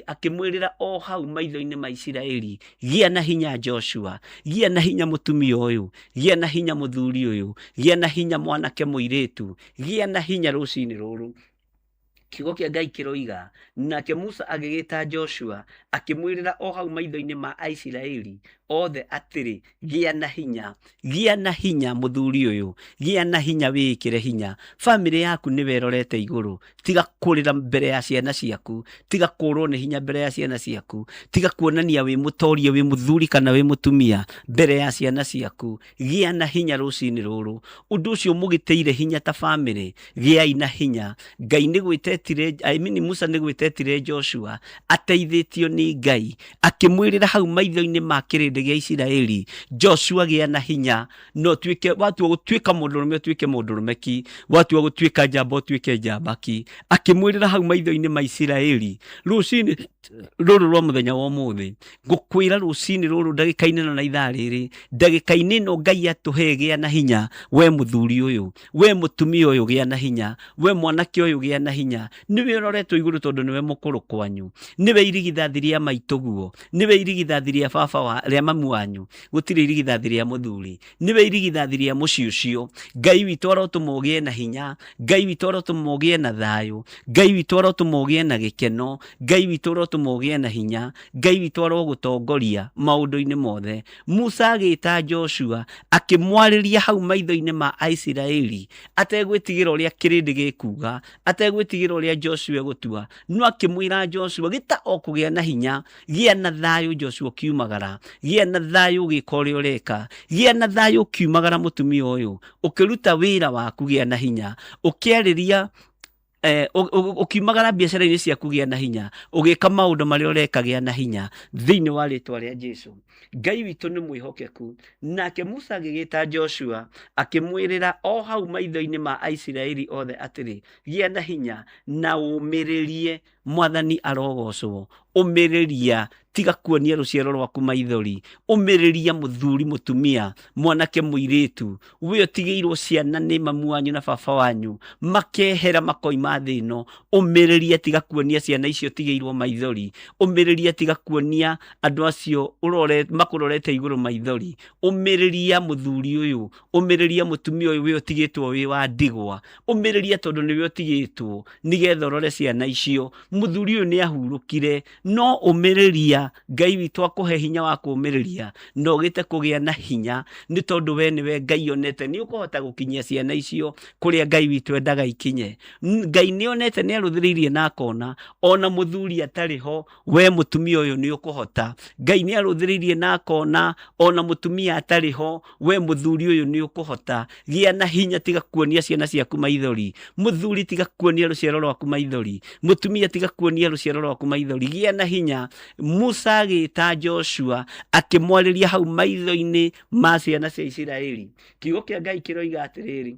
akĩmwĩrĩra o hau maitho-inĩ ma Isiraeli, gĩa na hinya Joshua, gĩa na hinya mũtumia ũyũ, gĩa na hinya mũthuri ũyũ, gĩa na hinya mwanake mũirĩtu, gĩa na hinya rũcinĩ rũrũ. Kiugo kĩa Ngai kĩroiga, nake Musa agĩgĩta Joshua akĩmwĩrĩra o hau maitho-inĩ ma Aisiraeli othe atĩrĩ, gĩa na hinya, gĩa na hinya mũthuri ũyũ, gĩa na hinya, wĩĩkĩre hinya. Bamĩrĩ yaku nĩwe ĩrorete igũrũ, tiga kũrĩra mbere ya ciana ciaku, tiga kũrwo nĩ hinya mbere ya ciana ciaku, tiga kuonania wĩ mũtorie, wĩ mũthuri kana wĩ mũtumia mbere ya ciana ciaku. Gĩa na hinya rũcinĩ rũrũ. Ũndũ ũcio mũgĩtĩire hinya ta bamĩrĩ, gĩai na hinya. Ngai nĩ gwĩtetire, I mean Musa nĩ gwĩtetire Joshua ateithĩtio nĩ Ngai, akĩmwĩrĩra hau maitho-inĩ ma kĩrĩndĩ gĩa Isiraeli, Joshua gĩa na hinya, na ũtuĩke, watua gũtuĩka mũndũrũme ũtuĩke mũndũrũme ki, watua gũtuĩka njamba ũtuĩke njamba ki. Akĩmwĩrĩra hau maitho-inĩ ma Isiraeli rũcinĩ rũrũ rwa mũthenya wa ũmũthĩ. Ngũkwĩra rũcinĩ rũrũ, ndagĩka-inĩ ĩno na ithaa rĩrĩ, ndagĩka-inĩ ĩno Ngai atũhe, gĩa na hinya we mũthuri ũyũ, we mũtumia ũyũ, gĩa na hinya we mwanake ũyũ, gĩa na hinya. Nĩwe ũroretwo igũrũ tondũ nĩwe mũkũrũ kwanyu, nĩwe irigithathi rĩa maitũguo, nĩwe irigithathi rĩa baba wa, rĩa mamu wanyu, gũtirĩ irigithathi rĩa mũthuri, nĩwe irigithathi rĩa mũciĩ ũcio. Ngai witũ arotũma ũgĩe na hinya, Ngai witũ arotũma ũgĩe na thayũ, Ngai witũ arotũma ũgĩe na gĩkeno, Ngai witũ arotũma ũgĩe na hinya, Ngai witũ arogũtongoria maũndũ-inĩ mothe. Musa agĩta Joshua akĩmwarĩria hau maitho-inĩ ma Aisiraeli, ategwĩtigĩra ũrĩa kĩrĩndĩ gĩkuga, ategwĩtigĩra ũrĩa Joshua egũtua, no akĩmwĩra Joshua, gĩta o kũgĩa na hinya, gĩa na thayũ Joshua ũkiumagara, gĩa na thayũ ũgĩka ũrĩa ũreka, gĩa na thayũ ũkiumagara mũtumia ũyũ, ũkĩruta wĩra waku gĩa na hinya, ũkĩarĩria ũkiumagara biacara-inĩ ciaku gĩa na hinya, ũgĩka maũndũ marĩa ũreka gĩa na hinya, thĩinĩ wa rĩtwa rĩa Jesu. Ngai witũ nĩ mwĩhokeku. Nake Musa agĩgĩta Joshua akĩmwĩrĩra o hau maitho-inĩ ma Aisiraeli othe atĩrĩ, gĩa na hinya na ũmĩrĩrie, Mwathani arogocwo. Ũmĩrĩria, tiga kuonia rũciaro rwaku maithori. Ũmĩrĩria mũthuri, mũtumia, mwanake, mũirĩtu, we ũtigĩirwo ciana nĩ mamu wanyu na baba wanyu, makehera makoima thĩ ĩno. Ũmĩrĩria, tiga kuonia ciana icio ũtigĩirwo maithori. Ũmĩrĩria, tiga kuonia andũ acio makũrorete igũrũ maithori. Ũmĩrĩria mũthuri ũyũ, ũmĩrĩria mũtumia ũyũ, we ũtigĩtwo wĩ wa ndigwa. Ũmĩrĩria tondũ nĩwe ũtigĩtwo, nĩgetha ũrore ciana icio. Mũthuri ũyũ nĩ ahurũkire, no ũmĩrĩria, Ngai witũ akũhe hinya wa kũũmĩrĩria na ũgĩte kũgĩa na hinya, nĩ tondũ we nĩwe Ngai onete nĩ ũkũhota gũkinyia ciana icio kũrĩa Ngai witũ endaga ikinye. Ngai nĩ onete, nĩ arũthĩrĩirie na akona ona mũthuri atarĩ ho, we mũtumia ũyũ nĩ ũkũhota. Ngai nĩ arũthĩrĩirie na akona ona mũtumia atarĩ ho, we mũthuri ũyũ nĩ ũkũhota. Gĩa na hinya, tiga kuonia ciana ciaku maithori. Mũthuri, tiga kuonia rũciaro rwaku maithori. Mũtumia, tiga kuonia rũciaro rwaku maithori. Gĩa na hinya. Musa agĩta Joshua akĩmwarĩria hau maitho-inĩ ma ciana cia Isiraeli. Kiugo kĩa Ngai kĩroiga atĩrĩrĩ,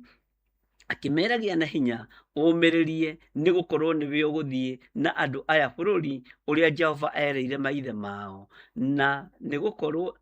akĩmera gĩa na hinya, ũmĩrĩrie, nĩ gũkorwo nĩwe ũgũthiĩ na andũ aya bũrũri ũrĩa Jehova erĩire maithe mao, na nĩ gũkorwo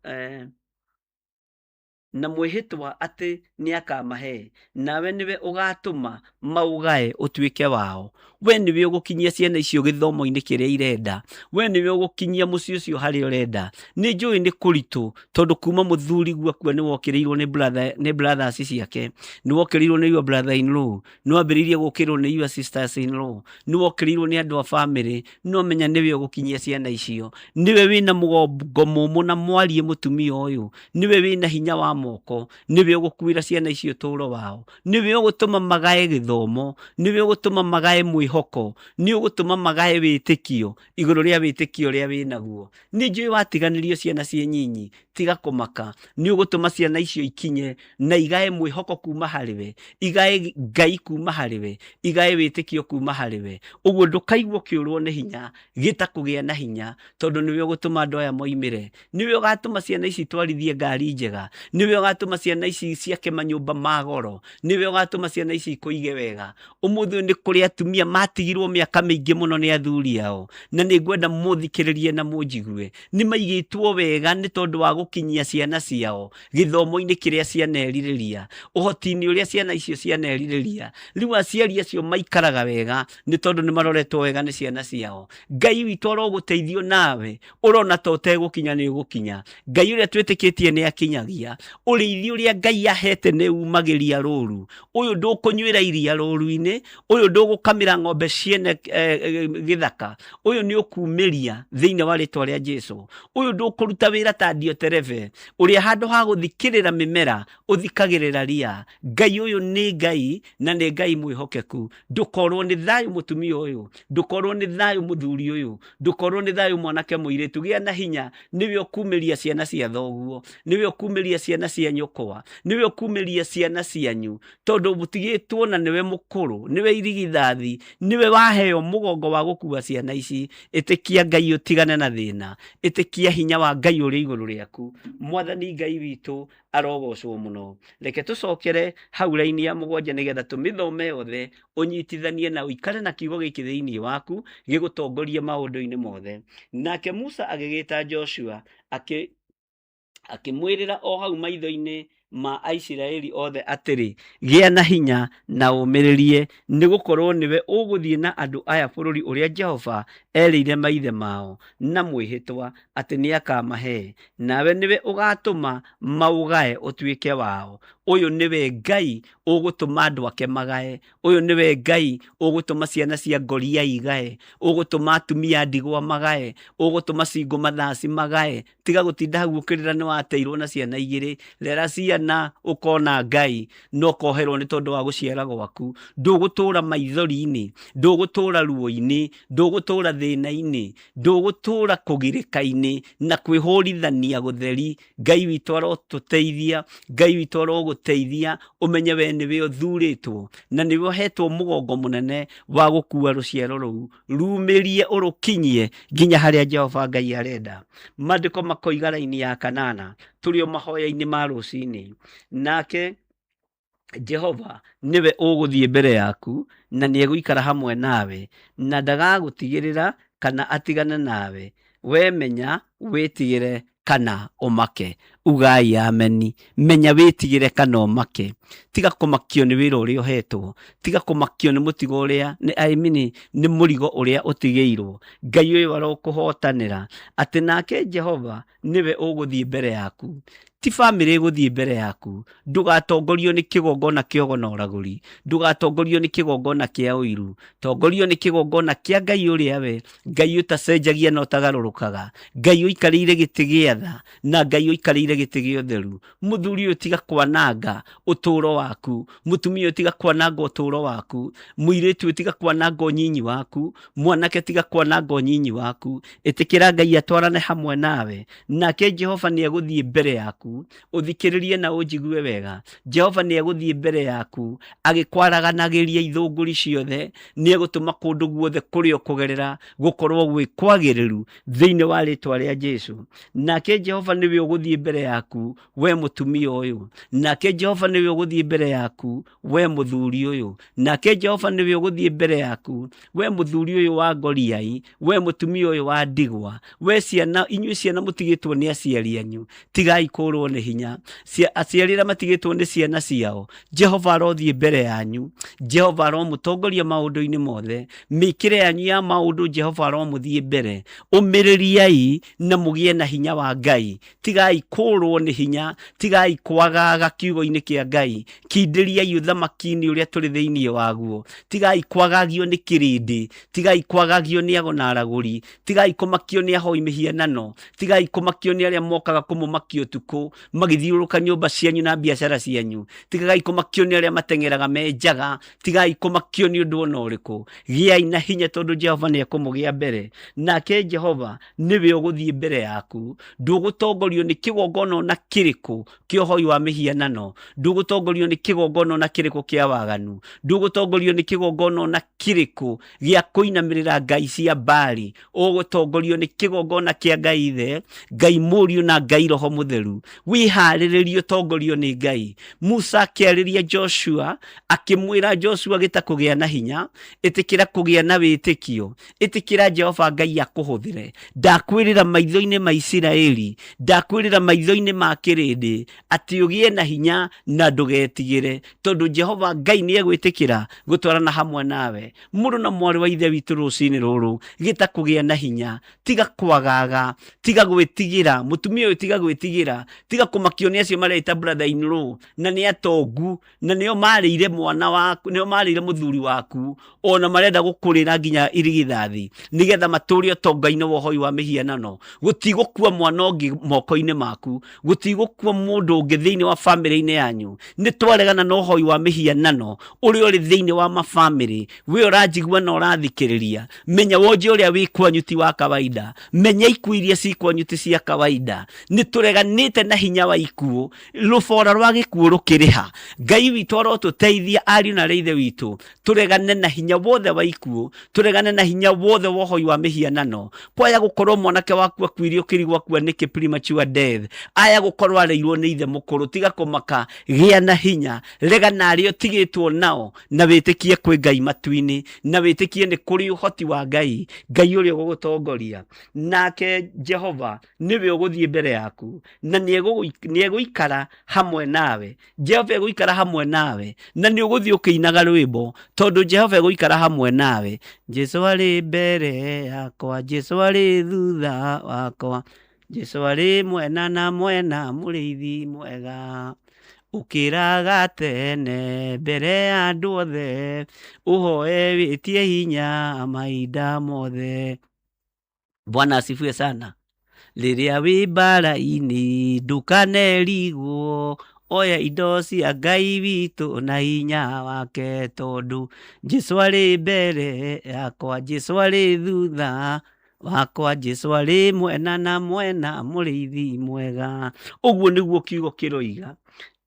na mwĩhĩtwa atĩ nĩakamahe, nawe nĩwe ũgatũma maũgae ũtuĩke wao. We nĩwe ũgũkinyia ciana icio gĩthomo-inĩ kĩrĩa irenda, we nĩwe ũgũkinyia mũciĩ ũcio harĩa ũrenda. Nĩ njũĩ nĩ kũritũ tondũ kuma mũthuri gwakua nĩ wokĩrĩirwo nĩ brother, nĩ brothers ciake, nĩ wokĩrĩirwo nĩ your brother in law, nĩ wambĩrĩirie gũkĩrĩrwo nĩ your sisters in law, nĩ wokĩrĩirwo nĩ andũ a bamĩrĩ, no menya nĩwe ũgũkinyia ciana icio. Nĩwe wĩna mũgongo mũmũ na mwariĩ mũtumia ũyũ, nĩwe wĩna hinya wa moko, nĩwe ũgũkuĩra ciana icio ũtũro wao, nĩwe ũgũtũma magae gĩthomo, nĩwe ũgũtũma magae mwĩhoko, nĩ ũgũtũma magae wĩtĩkio igũrũ rĩa wĩtĩkio ũrĩa wĩnaguo. Nĩ njũĩ watiganĩrio ciana ciĩ nyinyi, tiga kũmaka, nĩ ũgũtũma ciana icio ikinye na igae mwĩhoko kuma harĩ we, igae Ngai kuma harĩ we, igae wĩtĩkio kuma harĩ we. Ũguo ndũkaigua ũkĩũrwo nĩ hinya, gĩta kũgĩa na hinya, tondũ nĩwe ũgũtũma andũ aya moimĩre, nĩwe ũgatũma ciana ici itwarithie ngari njega, nĩwe ũgatũma ciana ici ciake manyũmba ma goro, nĩwe ũgatũma ciana ici ikũige wega. Ũmũthĩ ũyũ nĩ kũrĩ atumia matigirwo mĩaka mĩingĩ mũno nĩ athuri ao, na nĩ ngwenda mũthikĩrĩrie na mũnjigue. Nĩ maigĩtwo wega nĩ tondũ wa gũkinyia ciana ciao gĩthomo-inĩ kĩrĩa cianerirĩria, ũhoti-inĩ ũrĩa ciana icio cianerirĩria. Rĩu aciari acio maikaraga wega nĩ tondũ nĩ maroretwo wega nĩ ciana ciao. Ngai witũ arogũteithio nawe, ũrona ta ũtegũkinya nĩ ũgũkinya. Ngai ũrĩa twĩtĩkĩtie nĩ akinyagia. Ũrĩithi ũrĩa Ngai ahete nĩ umagĩria rũru. Ũyũ ndũkũnyuĩra iria rũru-inĩ, ũyũ ndũgũkamĩra ng'ombe ciene gĩthaka, ũyũ nĩ ũkumĩria thĩinĩ wa rĩtwa rĩa Jesu. Ũyũ ndũkũruta wĩra ta Dioterefe, ũrĩa handũ ha gũthikĩrĩra mĩmera ũthikagĩrĩra ria. Ngai ũyũ nĩ Ngai na nĩ Ngai mwĩhokeku. Ndũkorwo nĩ thayũ mũtumia ũyũ, ndũkorwo nĩ thayũ mũthuri ũyũ, ndũkorwo nĩ thayũ mwanake mũirĩtu. Gĩa na hinya, nĩwe ũkumĩria ciana cia thoguo, nĩwe ũkumĩria ciana cia nyũkwa, nĩwe ũkumĩria ciana cianyu, tondũ mũtigĩtwo na nĩwe mũkũrũ, nĩwe irigithathi, nĩwe waheo mũgongo wa gũkua ciana ici. Ĩtĩkia Ngai ũtigane na thĩna, ĩtĩkia hinya wa Ngai ũrĩ igũrũ rĩaku. Mwathani Ngai witũ arogocwo mũno. Reke tũcokere hau raini ya 7 nĩgetha tũmĩthome yothe, ũnyitithanie na ũikare na kiugo gĩkĩ thĩinĩ waku gĩgũtongorie maũndũ-inĩ mothe. Nake Musa agĩgĩta Joshua akĩmwĩrĩra o hau maitho-inĩ ma Aisiraeli othe atĩrĩ, gĩa na hinya na ũmĩrĩrie, nĩ gũkorwo nĩwe ũgũthiĩ na andũ aya bũrũri ũrĩa Jehova erĩire maithe mao na mwĩhĩtwa atĩ nĩakamahe, nawe nĩwe ũgatũma maũgae ũtuĩke wao. Ũyũ nĩwe Ngai ũgũtũma andũ ake magae, ũyũ nĩwe Ngai ũgũtũma ciana cia ngoria igae, ũgũtũma atumia a ndigwa magae, ũgũtũma single mothers magae. Tiga gũtinda hau ũkĩrĩra nĩ wateirwo na ciana igĩrĩ, rera ciana ũkona Ngai na ũkoherwo nĩ tondũ wa gũciara gwaku. Ndũgũtũra maithori-inĩ, ndũgũtũra ruo-inĩ, ndũgũtũra thĩna-inĩ, ndũgũtũra kũgirĩka-inĩ na kwĩhũrithania gũtheri. Ngai witũ arotũteithia, Ngai witũ arogũteithia ũmenye we nĩwe ũthurĩtwo na nĩwe ũhetwo mũgongo mũnene wa gũkua rũciaro rũu, rumĩrie ũrũkinyie nginya harĩa Jehova Ngai arenda. Maandĩko makoiga raini ya 8, tũrĩ o mahoya-inĩ ma rũcinĩ, nake Jehova nĩwe ũgũthiĩ mbere yaku na nĩ egũikara hamwe nawe, na ndagagũtigĩrĩra kana atigane nawe. We menya wĩtigĩre kana ũmake. Ugai ameni. Menya wĩtigĩre kana ũmake. Tiga kũmakio nĩ wĩra ũrĩa ũhetwo, tiga kũmakio nĩ mũtigo ũrĩa, nĩ, I mean, nĩ mũrigo ũrĩa ũtigĩirwo. Ngai ũyũ arokũhotanĩra atĩ nake Jehova nĩwe ũgũthiĩ mbere yaku. Ti bamĩrĩ ĩgũthiĩ mbere yaku. Ndũgatongorio nĩ kĩgongona kĩa ũgo na ũragũri, ndũgatongorio nĩ kĩgongona kĩa ũiru, tongorio nĩ kĩgongona kĩa Ngai ũrĩa we Ngai ũtacenjagia na ũtagarũrũkaga, Ngai ũikarĩire gĩtĩ gĩa tha na Ngai ũikarĩire gĩtĩ gĩa ũtheru. Mũthuri ũyũ tiga kwananga ũtũũro waku, mũtumia ũyũ tiga kwananga ũtũũro waku, mũirĩtu ũyũ tiga kwananga ũnyinyi waku, mwanake tiga kwananga ũnyinyi waku. Ĩtĩkĩra Ngai atwarane hamwe nawe, nake Jehova nĩ egũthiĩ mbere yaku. Ũthikĩrĩrie na ũnjigue wega, Jehova nĩ egũthiĩ mbere yaku agĩkwaraganagĩria ithũngũri ciothe, nĩ egũtũma kũndũ guothe kũrĩa ũkũgerera gũkorwo gwĩ kwagĩrĩru thĩinĩ wa rĩtwa rĩa Jesu. Nake Jehova nĩwe ũgũthiĩ mbere yaku we mũtumia ũyũ, nake Jehova nĩwe ũgũthiĩ mbere yaku we mũthuri ũyũ, nake Jehova nĩwe ũgũthiĩ mbere yaku we mũthuri ũyũ wa ngoriai, we mũtumia ũyũ wa ndigwa, we ciana, inyuĩ ciana mũtigĩtwo nĩ aciari anyu, tigai kũrwo nĩ hinya. Aciari arĩa matigĩtwo nĩ ciana ciao, Jehova arothiĩ mbere yanyu, Jehova aromũtongoria maũndũ-inĩ mothe, mĩkĩre yanyu ya maũndũ Jehova aromũthiĩ mbere. Ũmĩrĩriai na mũgĩe na hinya wa Ngai, tigai kũrwo nĩ hinya, tigai kwagaga kiugo-inĩ kĩa Ngai, kindĩriai ũthamaki-inĩ ũrĩa tũrĩ thĩinĩ waguo, tigai kwagagio nĩ kĩrĩndĩ, tigai kwagagio nĩ ago na aragũri, tigai kũmakio nĩ ahoi mĩhianano, tigai kũmakio nĩ arĩa mokaga kũmũmakia ũtukũ magĩthiũrũrũka nyũmba cianyu na biacara cianyu, tigai kũmakio nĩ arĩa mateng'eraga me njaga, tigai kũmakio nĩ ũndũ ona ũrĩkũ. Gĩai na hinya tondũ Jehova nĩ ekũmũgĩa mbere, nake Jehova nĩwe ũgũthiĩ mbere yaku. Ndũgũtongorio nĩ kĩgongona ona kĩrĩkũ kĩa ũhoi wa mĩhianano, ndũgũtongorio nĩ kĩgongona ona kĩrĩkũ kĩa waganu, ndũgũtongorio nĩ kĩgongona ona kĩrĩkũ gĩa kũinamĩrĩra ngai cia Baali. Ũgũtongorio nĩ kĩgongona kĩa Ngai Ithe, Ngai Mũriũ na Ngai Roho Mũtheru. Wĩharĩrĩrie ũtongorio nĩ Ngai. Musa akĩarĩria Joshua, akĩmwĩra Joshua gĩta kũgĩa na hinya, ĩtĩkĩra kũgĩa na wĩtĩkio, ĩtĩkĩra Jehova Ngai akũhũthĩre. Ndakwĩrĩra maitho-inĩ ma Isiraeli, ndakwĩrĩra maitho-inĩ ma kĩrĩndĩ, atĩ ũgĩe na hinya na ndũgetigĩre, tondũ Jehova Ngai nĩ egwĩtĩkĩra gũtwarana hamwe nawe. Mũrũ na mwarĩ wa Ithe witũ, rũcinĩ rũrũ gĩta kũgĩa na hinya, tiga kwagaga, tiga gwĩtigĩra. Mũtumia ũyũ tiga gwĩtigĩra, tiga kũmakio nĩ acio mareita brother in law na nĩ atongu na nĩo marĩire mwana waku, nĩo marĩire mũthuri waku, ona marenda gũkũrĩra nginya irigithathi nĩgetha matũre ũtonga-inĩ wa ũhoi wa mĩhianano. Gũtigũkua mwana ũngĩ moko-inĩ maku, gũtigũkua mũndũ ũngĩ thĩinĩ wa bamĩrĩ-inĩ yanyu. Nĩ twaregana na ũhoi wa mĩhianano ũrĩa ũrĩ thĩinĩ wa mabamĩrĩ. We ũranjigua na ũrathikĩrĩria, menya wonje ũrĩa wĩ kwanyu ti wa kawaida, menya ikuũ iria ci kwanyu ti cia kawaida. Nĩ tũreganĩte na hinya wa ikuũ, rũbora rwa gĩkuũ rũkĩrĩha. Ngai witũ arotũteithia ariũ na arĩ ithe witũ, tũregane na hinya wothe wa ikuũ, tũregane na hinya wothe wa ũhoi wa mĩhianano. Kwaya gũkorwo mwanake waku akuire ũkĩrigwo akua nĩkĩ premature death, aya gũkorwo areirwo nĩ ithe mũkũrũ, tiga kũmaka, gĩa na hinya, regana arĩa ũtigĩtwo nao, na wĩtĩkie kwĩ Ngai matu-inĩ, na wĩtĩkie nĩ kũrĩ ũhoti wa Ngai, Ngai ũrĩa ũgũgũtongoria. Nake Jehova nĩwe ũgũthiĩ mbere yaku, na nĩegũikara hamwe nawe. Jehova egũikara hamwe nawe, na nĩ ũgũthiĩ ũkĩinaga rwĩmbo, tondũ Jehova egũikara hamwe nawe. Jesu arĩ mbere yakwa, Jesu arĩ thutha wakwa, Jesu arĩ mwena na mwena, mũrĩithi mwega. Ũkĩraga tene mbere ya andũ othe, ũhoe wĩtie hinya mahinda mothe. Bwana asifiwe sana. Rĩrĩa wĩ mbara-inĩ ndũkanerigwo, oya indo cia Ngai witũ na hinya wake, tondũ Jesu arĩ mbere yakwa, Jesu arĩ thutha wakwa, Jesu arĩ mwena na mwena, mũrĩithi mwega. Ũguo nĩguo kiugo kĩroiga.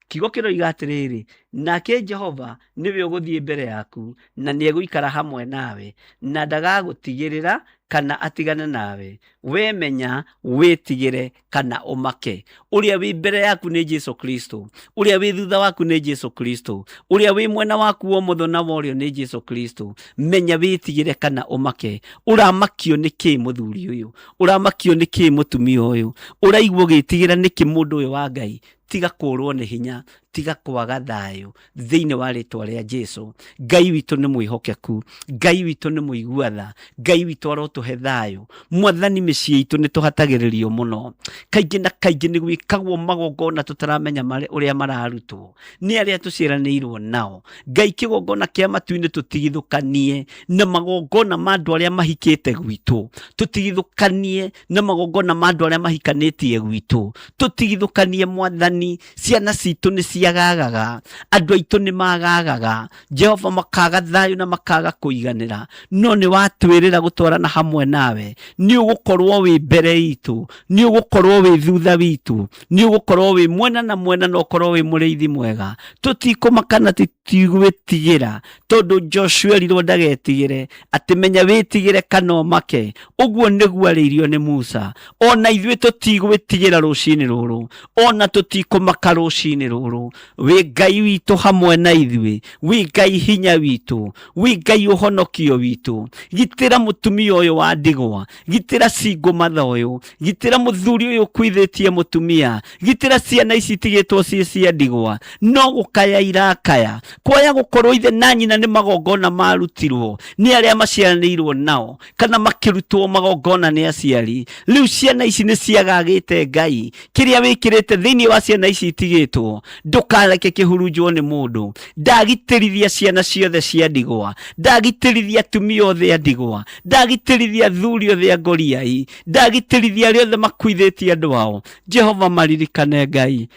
Kiugo kĩroiga atĩrĩrĩ, nake Jehova nĩwe ũgũthiĩ mbere yaku, na nĩegũikara hamwe nawe, na ndagagũtigĩrĩra kana atigane nawe. We menya, wĩtigĩre kana ũmake. Ũrĩa wĩ mbere yaku nĩ Jesu Kristo, ũrĩa wĩ thutha waku nĩ Jesu Kristo, ũrĩa wĩ mwena waku wa ũmotho na wa ũrĩo nĩ Jesu Kristo. Menya, wĩtigĩre kana ũmake. Ũramakio nĩ kĩ mũthuri ũyũ? Ũramakio nĩ kĩ mũtumia ũyũ? Ũraigua ũgĩtigĩra nĩkĩ mũndũ ũyũ wa Ngai? Tiga kũrwo nĩ hinya, tiga kwaga thayũ thĩinĩ wa rĩtwa rĩa Jesu. Ngai witũ nĩ mwĩhokeku, Ngai witũ nĩ mũigua tha, Ngai witũ arotũhe thayũ. Mwathani, mĩciĩ itũ nĩ tũhatagĩrĩrio mũno, kaingĩ na kaingĩ nĩ gwĩkagwo magongona tũtaramenya ũrĩa mararutwo nĩ arĩa tũciaranĩirwo nao. Ngai, kĩgongona kĩa matu-inĩ tũtigithũkanie na magongona ma andũ arĩa mahikĩte gwitũ, tũtigithũkanie na magongona ma andũ arĩa mahikanĩtie gwitũ, tũtigithũkanie Mwathani, ciana citũ nĩ cia ciagagaga, andũ aitũ nĩ magagaga, Jehova, makaga thayũ na makaga kũiganĩra, no nĩ watwĩrĩra gũtwarana hamwe nawe. Nĩ ũgũkorwo wĩ mbere itũ, nĩ ũgũkorwo wĩ thutha witũ, nĩ ũgũkorwo wĩ mwena na mwena, na ũkorwo wĩ mũrĩithi mwega. Tũtikũmaka na tũtigwĩtigĩra, tondũ Joshua erirwo ndagetigĩre, atĩ menya wĩtigĩre kana ũmake. Ũguo nĩguo arĩirio nĩ Musa. Ona ithuĩ tũtigwĩtigĩra rũcinĩ rũrũ, ona tũtikũmaka rũcinĩ rũrũ. Wĩ Ngai witũ hamwe na ithuĩ, wĩ Ngai hinya witũ, wĩ Ngai ũhonokio witũ. Gitĩra mũtumia ũyũ wa ndigwa, gitĩra single mother ũyũ, gitĩra mũthuri ũyũ ũkuithĩtie mũtumia, gitĩra ciana ici itigĩtwo ciĩ cia ndigwa, no gũkaya irakaya. Kwaya gũkorwo ithe na nyina nĩ magongona marutirwo nĩ arĩa maciaranĩirwo nao, kana makĩrutwo magongona nĩ aciari. Rĩu ciana ici nĩ ciagagĩte Ngai. Kĩrĩa wĩkĩrĩte thĩinĩ wa ciana ici itigĩtwo, ndũkareke kĩhurunjwo nĩ mũndũ. Ndagitĩrithia ciana ciothe cia ndigwa, ndagitĩrithia atumia othe a ndigwa, ndagitĩrithia athuri othe a ngoriai, ndagitĩrithia arĩa othe makuithĩtie andũ ao. Jehova, maririkane Ngai,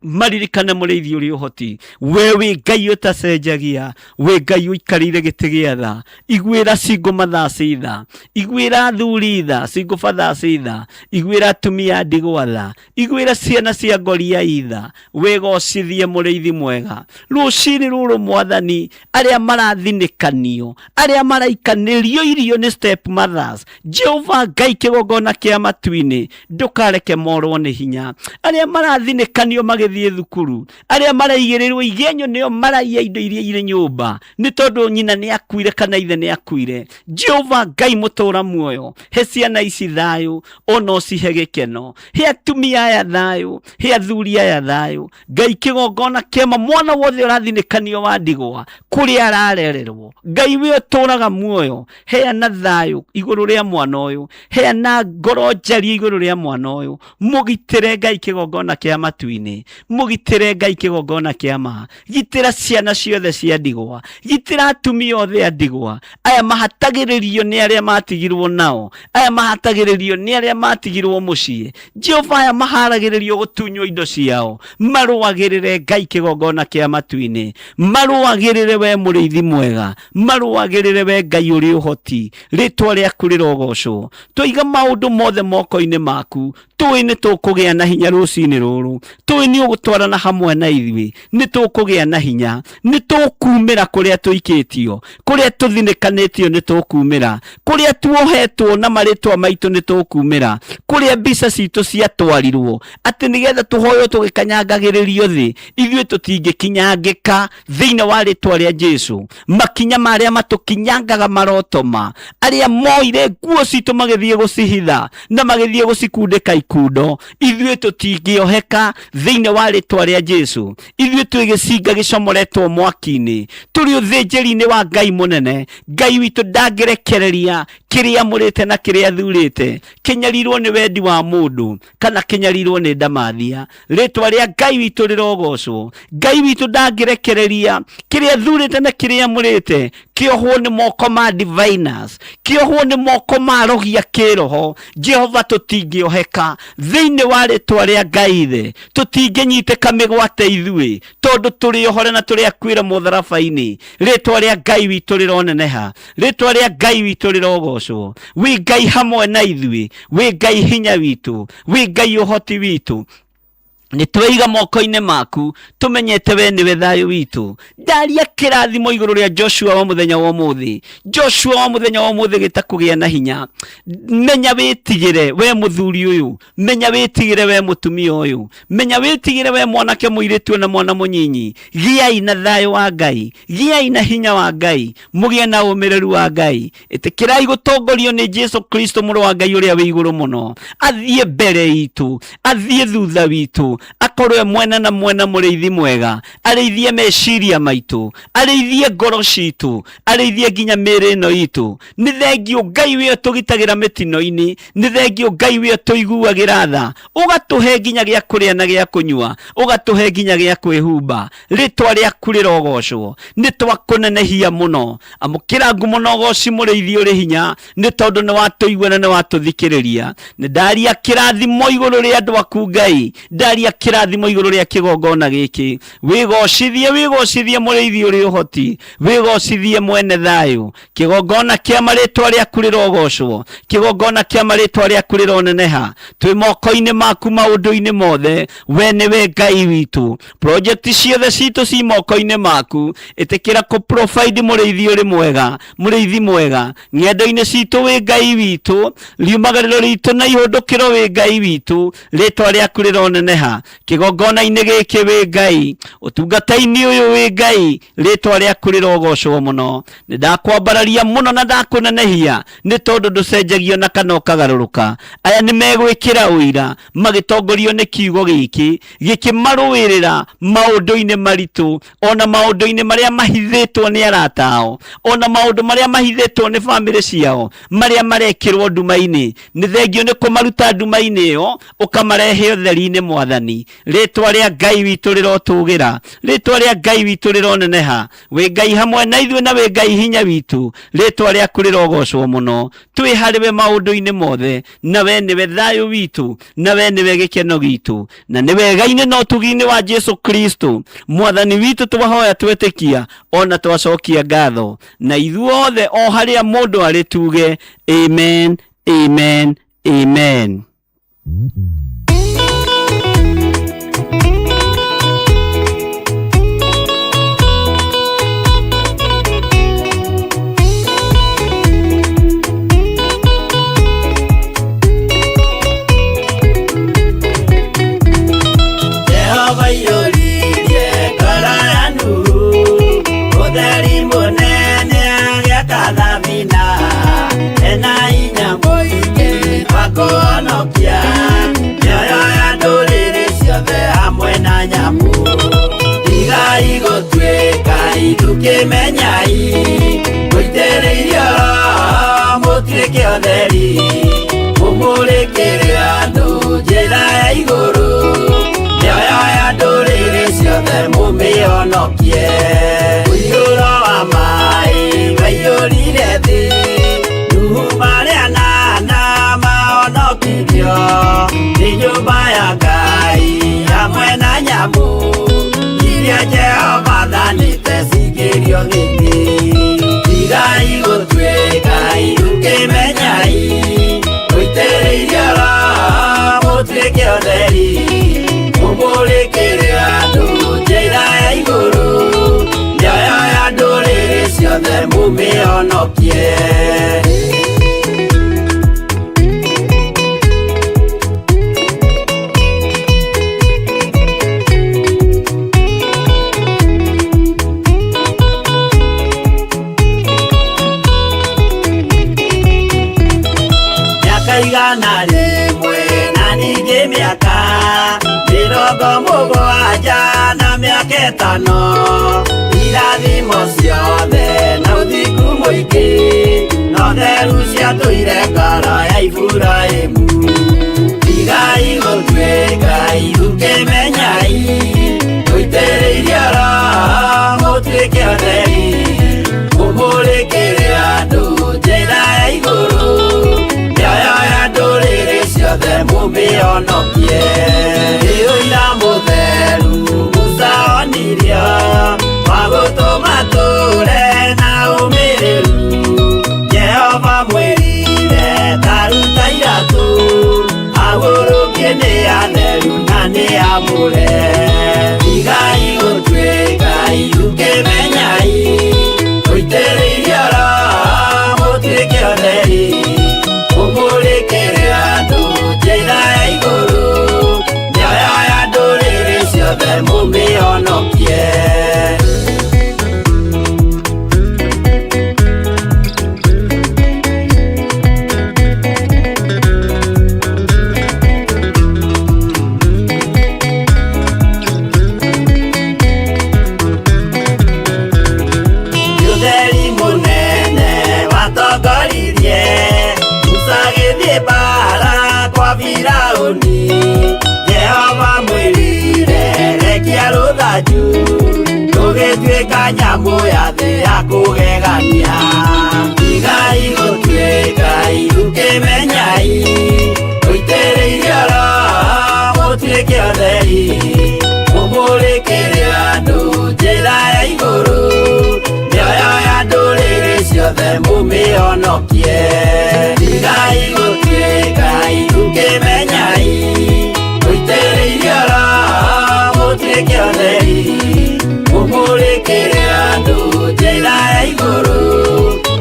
maririkane mũrĩithi ũrĩ ũhoti. We wĩ Ngai ũtacenjagia, wĩ Ngai ũikarĩire gĩtĩ gĩa tha. Iguĩra single mothers tha, iguĩra athuri tha, single fathers tha, iguĩra atumia a ndigwa tha, iguĩra ciana cia ngoriai tha. Wĩgocithie mũrĩithi mwega rũcinĩ rũrũ Mwathani. Arĩa marathinĩkanio, arĩa maraikanĩrio irio nĩ step mothers, Jehova Ngai kĩgongona kĩa matu-inĩ, ndũkareke morwo nĩ hinya. Arĩa marathinĩkanio magĩthiĩ thukuru, arĩa maraigĩrĩrwo igenyo nĩo maraiya indo iria irĩ nyũmba nĩ tondũ nyina nĩ akuire kana ithe nĩ akuire, Jehova Ngai mũtũra muoyo, he ciana ici thayũ, ona ũcihe gĩkeno. He atumia aya thayũ, he athuri aya thayũ. Ngai kĩgongona kĩama, mwana wothe ũrathinĩkanio wa ndigwa kũrĩa ararererwo, Ngai we ũtũraga muoyo, heana thayũ igũrũ rĩa mwana ũyũ, heana ngoro njarie igũrũ rĩa mwana ũyũ. Mũgitĩre Ngai kĩgongona kĩa matu-inĩ, mũgitĩre Ngai kĩgongona kĩa ma. Gitĩra ciana ciothe cia ndigwa, gitĩra atumia othe a ndigwa, aya mahatagĩrĩrio nĩ arĩa matigirwo nao, aya mahatagĩrĩrio nĩ arĩa matigirwo mũciĩ. Jehova, aya maharagĩrĩrio gũtunywo indo ciao, marũagĩrĩre Ngai kĩgongona kĩa matu-inĩ, marũagĩrĩre we mũrĩithi mwega, marũagĩrĩre we Ngai ũrĩ ũhoti. Rĩtwa rĩaku rĩrogocwo. Twaiga maũndũ mothe moko-inĩ maku, tũĩ nĩ tũkũgĩa na hinya rũcinĩ rũrũ, tũĩ nĩ ũgũtwarana hamwe na ithuĩ, nĩ tũkũgĩa na hinya, nĩ tũkumĩra kũrĩa tũikĩtio, kũrĩa tũthinĩkanĩtio nĩ tũkumĩra, kũrĩa tuohetwo na marĩtwa maitũ nĩ tũkumĩra, kũrĩa mbica citũ ciatwarirwo atĩ nĩgetha tũhoywo tũgĩkanyangagĩrĩrio thĩ, ithuĩ tũtingĩkinyangĩka thĩinĩ wa rĩtwa rĩa Jesu. Makinya marĩa matũkinyangaga marotoma, arĩa moire nguo citũ magĩthiĩ gũcihitha na magĩthiĩ gũcikundĩka ikundo, ithuĩ tũtingĩoheka thĩinĩ wa rĩtwa rĩa Jesu. Ithuĩ twĩ gĩcinga gĩcomoretwo mwaki-inĩ, tũrĩ ũthĩnjĩri-inĩ wa Ngai mũnene. Ngai witũ ndangĩrekereria kĩrĩa amũrĩte na kĩrĩa athurĩte kĩnyarirwo nĩ wendi wa mũndũ kana kĩnyarirwo nĩ ndamathia. Rĩtwa rĩa Ngai witũ rĩrogocwo. Ngai witũ ndangĩrekereria kĩrĩa athurĩte na kĩrĩa amũrĩte kĩohwo nĩ moko ma diviners, kĩohwo nĩ moko ma rogia kĩroho. Jehova, tũtingĩoheka thĩinĩ wa rĩtwa rĩa Ngai ithe, tũtingĩnyitĩka mĩgwate ithuĩ, tondũ tũrĩ ohore na tũrĩ akuĩre mũtharaba-inĩ. Rĩtwa rĩa Ngai witũ rĩroneneha, rĩtwa rĩa Ngai witũ rĩrogocwo. Wĩ Ngai hamwe na ithuĩ, wĩ Ngai hinya witũ, wĩ Ngai ũhoti witũ. Nĩ tweiga moko-inĩ maku, tũmenyete we nĩwe thayũ witũ. Ndaria kĩrathimo igũrũ rĩa Joshua wa mũthenya wa ũmũthĩ. Joshua wa mũthenya wa ũmũthĩ gĩta kũgĩa na hinya. Menya wĩtigĩre we mũthuri ũyũ, menya wĩtigĩre we mũtumia ũyũ, menya wĩtigĩre we mwanake mũirĩtu na mwana mũnyinyi. Gĩai na thayũ wa Ngai, gĩai na hinya wa Ngai, mũgĩe na ũmĩrĩru wa Ngai. Ĩtĩkĩrai gũtongorio nĩ Jesu Kristo mũrũ wa Ngai ũrĩa wĩ igũrũ mũno. Athiĩ mbere itũ, athiĩ thutha witũ, akorwo e mwena na mwena mũrĩithi mwega, arĩithie meciria maitũ, arĩithie ngoro citũ, arĩithie nginya mĩĩrĩ ĩno itũ. Nĩ thengio Ngai wĩ ũtũgitagĩra mĩtino-inĩ, nĩ thengio Ngai wĩ ũtũiguagĩra tha, ũgatũhe nginya gĩa kũrĩa na gĩa kũnyua, ũgatũhe nginya gĩa kwĩhumba. Rĩtwa rĩaku rĩrogocwo. Nĩ twakũnenehia mũno. Amũkĩra ngumo na ũgoci mũrĩithi ũrĩ hinya, nĩ tondũ nĩ watũigua na nĩ watũthikĩrĩria. Nĩ ndaria kĩrathimo igũrũ rĩa andũ aku Ngai, ndaria kĩrathimo. Kĩrathimo igũrũ rĩa kĩgongona gĩkĩ. Wĩgocithie, wĩgocithie mũrĩithi ũrĩ ũhoti, wĩgocithie mwene thayũ. Kĩgongona kĩa marĩtwa rĩaku rĩrogocwo, kĩgongona kĩa marĩtwa rĩaku rĩroneneha. Twĩ moko-inĩ maku maũndũ-inĩ mothe, we nĩwe Ngai witũ. Project ciothe citũ ci moko-inĩ maku. Ĩtĩkĩra kũ provide mũrĩithi ũrĩ mwega, mũrĩithi mwega ng'endo-inĩ citũ. Wĩ Ngai witũ, riumagarĩro ritũ na ihũndũkĩro, wĩ Ngai witũ. Rĩtwa rĩaku rĩroneneha kĩgongona-inĩ gĩkĩ, wĩ Ngai. Ũtungata-inĩ ũyũ, wĩ Ngai. Rĩtwa rĩaku rĩrogocwo mũno. Nĩ ndakwambararia mũno na ndakũnenehia, nĩ tondũ ndũcenjagio na kana ũkagarũrũka. Aya nĩ megwĩkĩra ũira magĩtongorio nĩ kiugo gĩkĩ gĩkĩmarũĩrĩra maũndũ-inĩ maritũ, ona maũndũ-inĩ marĩa mahithĩtwo nĩ arata ao, ona maũndũ marĩa mahithĩtwo nĩ bamĩrĩ ciao, marĩa marekĩrwo nduma-inĩ. Nĩ thengio nĩ kũmaruta nduma-inĩ ĩyo ũkamarehe ũtheri-inĩ. Mwathani, rĩtwa rĩa Ngai witũ rĩrotũgĩra, rĩtwa rĩa Ngai witũ rĩroneneha. Wĩ Ngai hamwe na ithuĩ na wĩ Ngai hinya witũ. Rĩtwa rĩaku rĩrogocwo mũno. Twĩ harĩ we maũndũ-inĩ mothe, na we nĩwe thayũ witũ, na we nĩwe gĩkeno gitũ, na nĩ wega-inĩ na ũtugi-inĩ wa Jesu Kristo Mwathani witũ twahoya, twetĩkia, ona twacokia ngatho. Na ithuothe o harĩa mũndũ arĩ tuge amen, amen, amen. Jehova iyũririe ngoro ya Nuhu ũtheri mũnene, agĩaka thabina. Ena hinya mũingĩ wa kũhonokia mĩoyo ya ndũrĩrĩ ciothe hamwe na nyamũ. Tigai gũtuĩka ithukĩmenyai mũitĩrĩirio Roho mũtuĩke ũtheri, mũmũrĩkĩre andũ njĩra ya igũrũ, mĩoyo ya ndũrĩrĩ ciothe mũmĩhonokie. Mũiyũro wa maĩ waiyũrire thĩ, Nuhu marĩ anana mahonokirio nĩ nyũmba ya Ngai hamwe na nyamũ iria Jehova athanĩte cingĩrio thĩ. Tigai gũtuĩka irukĩmenyai mũitĩrĩirio Roho mũtuĩke ũtheri, mũmũrĩkĩre andũ njĩra ya igũrũ, mĩoyo ya ndũrĩrĩ ciothe mũmĩhonokie. Mĩaka 100 na ningĩ mĩaka 70 na mĩaka 5, irathimo ciothe na ũthingu mũingĩ no theru ciatũire ngoro ya Iburahĩmu. Tigai gũtuĩka ithukĩmenyai mũitĩrĩirio Roho mũtuĩke ũtheri, mũmũrĩkĩre andũ njĩra ya igũrũ, mĩoyo ya ndũrĩrĩ ciothe mũmĩhonokie. Nĩ ũira mũtheru Musa onirio wa gũtũma tũre na ũmĩrĩru. Jehova mwĩrire taruta iratũ agũrũkie, nĩ atheru na nĩ amũre. Tigai gũtuĩka ithukĩmenyai mũitĩrĩirio Roho mũtuĩke ũtheri, mũmũrĩkĩre andũ njĩra ya igũrũ, mĩoyo ya ndũrĩrĩ ciothe mũmĩhonokie. Ũtheri mũnene watongoririe Musa agĩthiĩ mbara kwa Firaũni. Jehova mwĩrire rekia rũthanju rũgĩtuĩka nyamũ ya thĩ ya kũgegania. Tigai gũtuĩka ithukĩmenyai mũitĩrĩirio Roho mũtuĩke ũtheri. mũmĩhonokie. Tigai gũtuĩka itũkĩmenyai, mũitĩrĩirio Roho mũtuĩke atheri, mũmũrĩkĩre andũ njĩra ya igũrũ,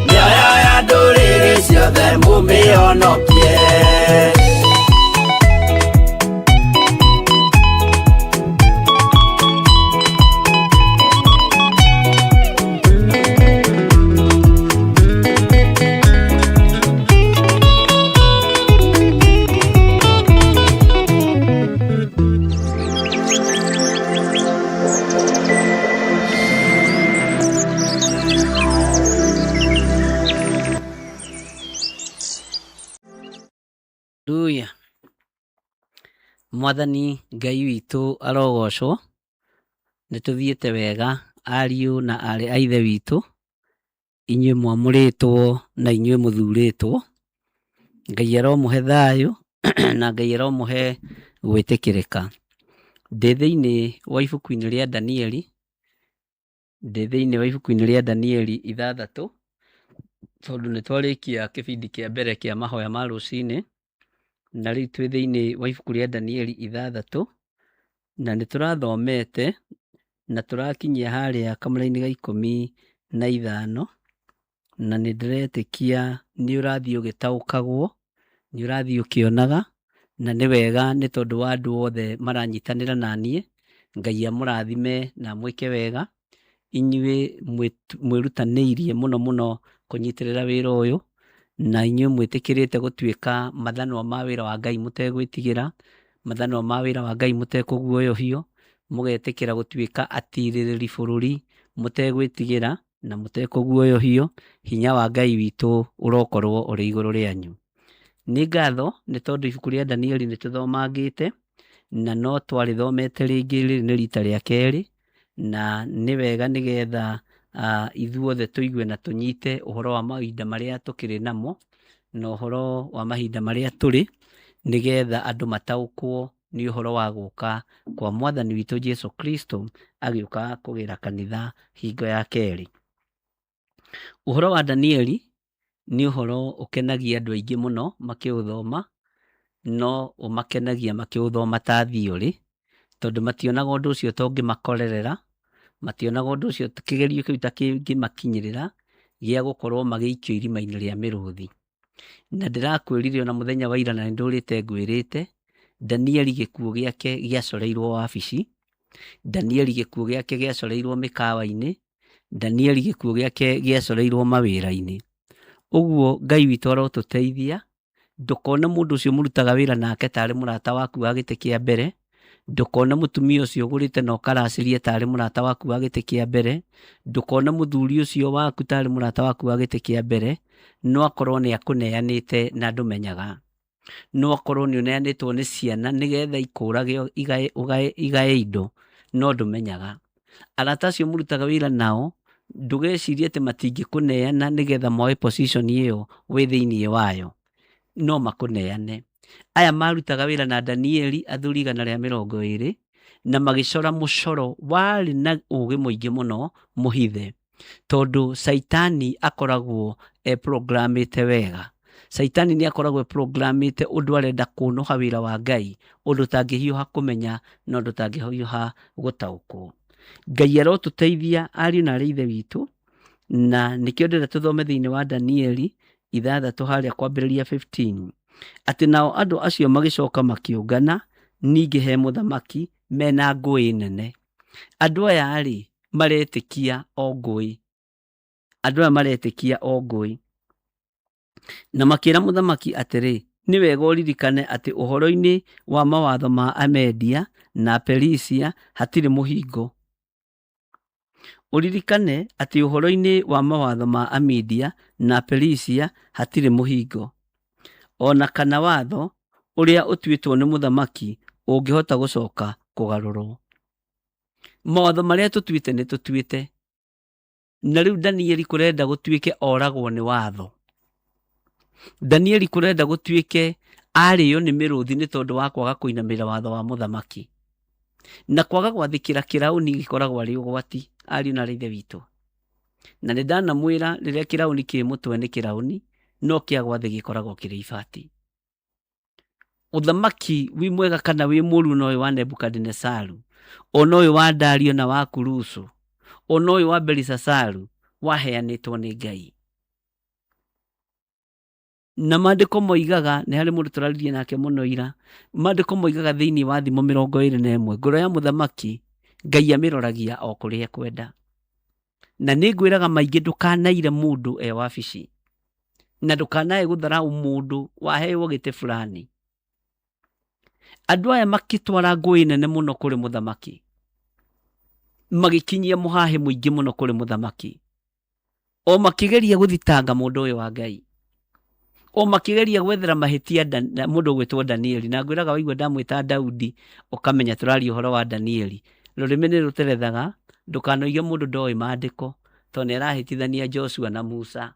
mĩoyo ya ndũrĩrĩ ciothe mũmĩhonokie. Haleluya. Mwathani Ngai witũ arogocwo. Nĩ tũthiĩte wega ariũ na aarĩ a Ithe witũ, inyuĩ mwamũrĩtwo na inyuĩ mũthurĩtwo. Ngai aromũhe thayũ na Ngai aromũhe gwĩtĩkĩrĩka. Ndĩ thĩinĩ wa ibuku-inĩ rĩa Danieli, ndĩ thĩinĩ wa ibuku-inĩ rĩa Danieli ithathatũ, tondũ nĩ twarĩkia kĩbindi kĩa mbere kĩa mahoya ma rũcinĩ, na rĩu twĩ thĩinĩ wa ibuku rĩa Danieli ithathatũ, na nĩ tũrathomete na tũrakinyia harĩa kamũra-inĩ ga 15, na nĩ ndĩretĩkia nĩ ũrathiĩ ũgĩtaũkagwo, nĩ ũrathiĩ ũkĩonaga, na nĩ wega nĩ tondũ wa andũ othe maranyitanĩra na niĩ. Ngai amũrathime na amwĩke wega. Inyuĩ mwĩrutanĩirie mũno mũno kũnyitĩrĩra wĩra ũyũ, na inyuĩ mwĩtĩkĩrĩte gũtuĩka mathanwa ma wĩra wa Ngai mũtegwĩtigĩra, mathanwa ma wĩra wa Ngai mũtekũguoyohio, mũgetĩkĩra gũtuĩka atirĩrĩri bũrũri mũtegwĩtigĩra na mũtekũguoyohio. Hinya wa Ngai witũ ũrokorwo ũrĩ igũrũ rĩanyu. Nĩ ngatho nĩ tondũ ibuku rĩa Danieli nĩ tũthomangĩte, na no twarĩthomete rĩngĩ, rĩrĩ nĩ rita rĩa kerĩ, na nĩ wega nĩgetha ithuothe tũigue na tũnyite ũhoro wa mahinda marĩa tũkĩrĩ namo, na ũhoro wa mahinda marĩa tũrĩ, nĩgetha andũ mataũkwo nĩ ũhoro wa gũka kwa Mwathani witũ Jesu Kristo agĩũka kũgĩra kanitha hingo ya kerĩ. Ũhoro wa Danieli nĩ ũhoro ũkenagia andũ aingĩ mũno makĩũthoma, no ũmakenagia makĩũthoma ta theory, tondũ mationaga ũndũ ũcio ta ũngĩmakorerera, mationaga ũndũ ũcio kĩgerio kĩu ta kĩngĩmakinyĩrĩra gĩa gũkorwo magĩikio irima-inĩ rĩa mĩrũthi. Na ndĩrakwĩrire ona mũthenya wa ira na nĩ ndũrĩte ngwĩrĩte, Danieli gĩkuũ gĩake gĩacoreirwo wabici, Danieli gĩkuũ gĩake gĩacoreirwo mĩkawa-inĩ, Danieli gĩkuũ gĩake gĩacoreirwo mawĩra-inĩ. Ũguo Ngai witũ arotũteithia, ndũkone mũndũ ũcio mũrutaga wĩra nake tarĩ mũrata waku wa gĩtĩ kĩa mbere, ndũkone mũtumia ũcio ũgũrĩte na ũkaracĩria tarĩ mũrata waku wa gĩtĩ kĩa mbere, ndũkone mũthuri ũcio waku tarĩ mũrata waku wa gĩtĩ kĩa mbere, no akorwo nĩ akũneanĩte na ndũmenyaga. No akorwo nĩ ũneanĩtwo nĩ ciana nĩgetha ikũrage igae indo, no ndũmenyaga. Arata acio mũrutaga wĩra nao, ndũgecirie atĩ matingĩkũneana nĩgetha moe position ĩyo wĩ thĩinĩ wayo, no makũneane. Aya marutaga wĩra na Danieli athuri 120, na magĩcora mũcoro warĩ na ũgĩ mũingĩ mũno mũhithe, tondũ Caitani akoragwo e programmĩte wega. Caitani nĩ akoragwo e programmĩte ũndũ arenda kũnũha wĩra wa Ngai, ũndũ ũtangĩhiũha kũmenya na ũndũ ũtangĩhiũha gũtaũkwo. Ngai arotũteithia ariũ na arĩ Ithe witũ, na nĩkĩo ndĩrenda tũthome thĩinĩ wa Danieli ithathatũ harĩa kwambĩrĩria 15, atĩ nao andũ acio magĩcoka makĩũngana ningĩ he mũthamaki mena ngũĩ nene. Andũ aya rĩ maretĩkia o ngũĩ, andũ aya maretĩkia o ngũĩ, na makĩra mũthamaki atĩrĩ, nĩ wega ũririkane atĩ ũhoro-inĩ wa mawatho ma Amedia na Aperisia hatirĩ mũhingo. Ũririkane atĩ ũhoro-inĩ wa mawatho ma Amedia na Aperisia hatirĩ mũhingo, o na kana watho ũrĩa ũtuĩtwo nĩ mũthamaki ũngĩhota gũcoka kũgarũrwo. Mawatho marĩa tũtuĩte nĩ tũtuĩte, na rĩu Danieli kũrenda gũtuĩke oragwo nĩ watho. Danieli kũrenda gũtuĩke arĩo nĩ mĩrũthi nĩ tondũ wa kwaga kũinamĩrĩra watho wa mũthamaki. Na kwaga gwathĩkĩra kĩraũni gĩkoragwo arĩ ũgwati, ariũ na arĩ Ithe witũ. Na nĩ ndanamwĩra rĩrĩa kĩraũni kĩ mũtwe nĩ kĩraũni, No kĩagwa thĩ gĩkoragwo kĩrĩ ibati. Ũthamaki wĩ mwega kana wĩ mũru na ũyũ wa Nebukadinesaru, ona ũyũ wa Dario na wa Kurusu, ona ũyũ wa Belisasaru waheanĩtwo nĩ Ngai. Na maandĩko moigaga, nĩ harĩ mũndũ tũraririe nake mũno ira, maandĩko moigaga thĩinĩ wa Thimo 21, ngoro ya mũthamaki Ngai amĩroragia o kũrĩa ekwenda. Na nĩ ngwĩraga maingĩ ndũkanaire mũndũ e wabici, na ndũkanae gũtharaũ mũndũ waheo gĩtĩ fulani. Andũ aya makĩtwara ngũĩ nene mũno kũrĩ mũthamaki, magĩkinyia mũhahĩ mũingĩ mũno kũrĩ mũthamaki, o makĩgeria gũthitanga mũndũ ũyũ wa Ngai, o makĩgeria gwethera mahĩtia mũndũ ũgwĩtwo Danieli. Na ngwĩraga waigua ndamwĩta Daudi ũkamenya tũraria ũhoro wa Danieli. Rũrĩmĩ nĩ rũterethaga, ndũkanoige mũndũ ndoĩ maandĩko, tondũ nĩ arahĩtithania Joshua na Musa.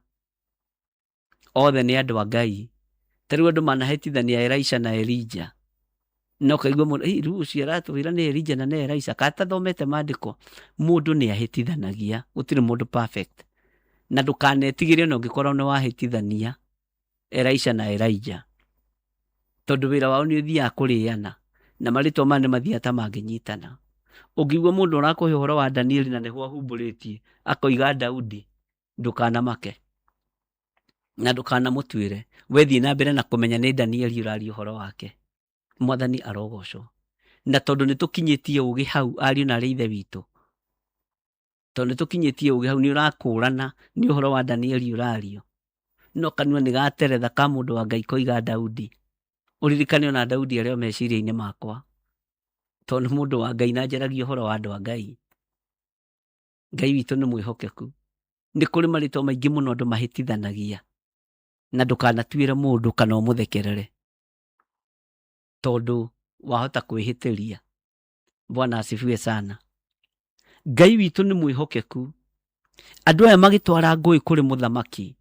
Othe nĩ andũ a Ngai. Ta rĩu andũ manahĩtithania Elisha na Elijah. Na ũkaigua mũndũ, "Ĩ, rĩu ũcio aratwĩra nĩ Elijah na nĩ Elisha, kana atathomete maandĩko." Mũndũ nĩ ahĩtithanagia, gũtirĩ mũndũ perfect. Na ndũkanetigĩre ona ũngĩkorwo nĩ wahĩtithania Elisha na Elijah. Tondũ wĩra wao nĩ ũthiaga kũrĩana, na marĩtwa maya nĩ mathiaga ta mangĩnyitana. Ũngĩigua mũndũ arakũhe ũhoro wa Danieli na nĩho ahumbũrĩtie, akoiga Daudi, ndũkanamake na ndũkanamũtuĩre. We thiĩ na mbere na kũmenya nĩ Danieli ũraria ũhoro wake. Mwathani arogocwo. Na tondũ nĩ tũkinyĩtie ũgĩ hau, ariũ na arĩ ithe witũ, tondũ nĩ tũkinyĩtie ũgĩ hau, nĩ ũrakũrana nĩ ũhoro wa Danieli ũrario. No kanua nĩ gateretha ka mũndũ wa Ngai koiga Daudi. Ũririkane ona Daudi arĩ o meciria-inĩ makwa, tondũ nĩ mũndũ wa Ngai na njaragia ũhoro wa andũ a Ngai. Ngai witũ nĩ mwĩhokeku. Nĩ kũrĩ marĩtwa maingĩ mũno andũ mahĩtithanagia, na ndũkanatuĩre mũndũ kana ũmũthekerere, tondũ wahota kwĩhĩtĩria. Bwana asifiwe sana. Ngai witũ nĩ mwĩhokeku. Andũ aya magĩtwara ngũĩ kũrĩ mũthamaki,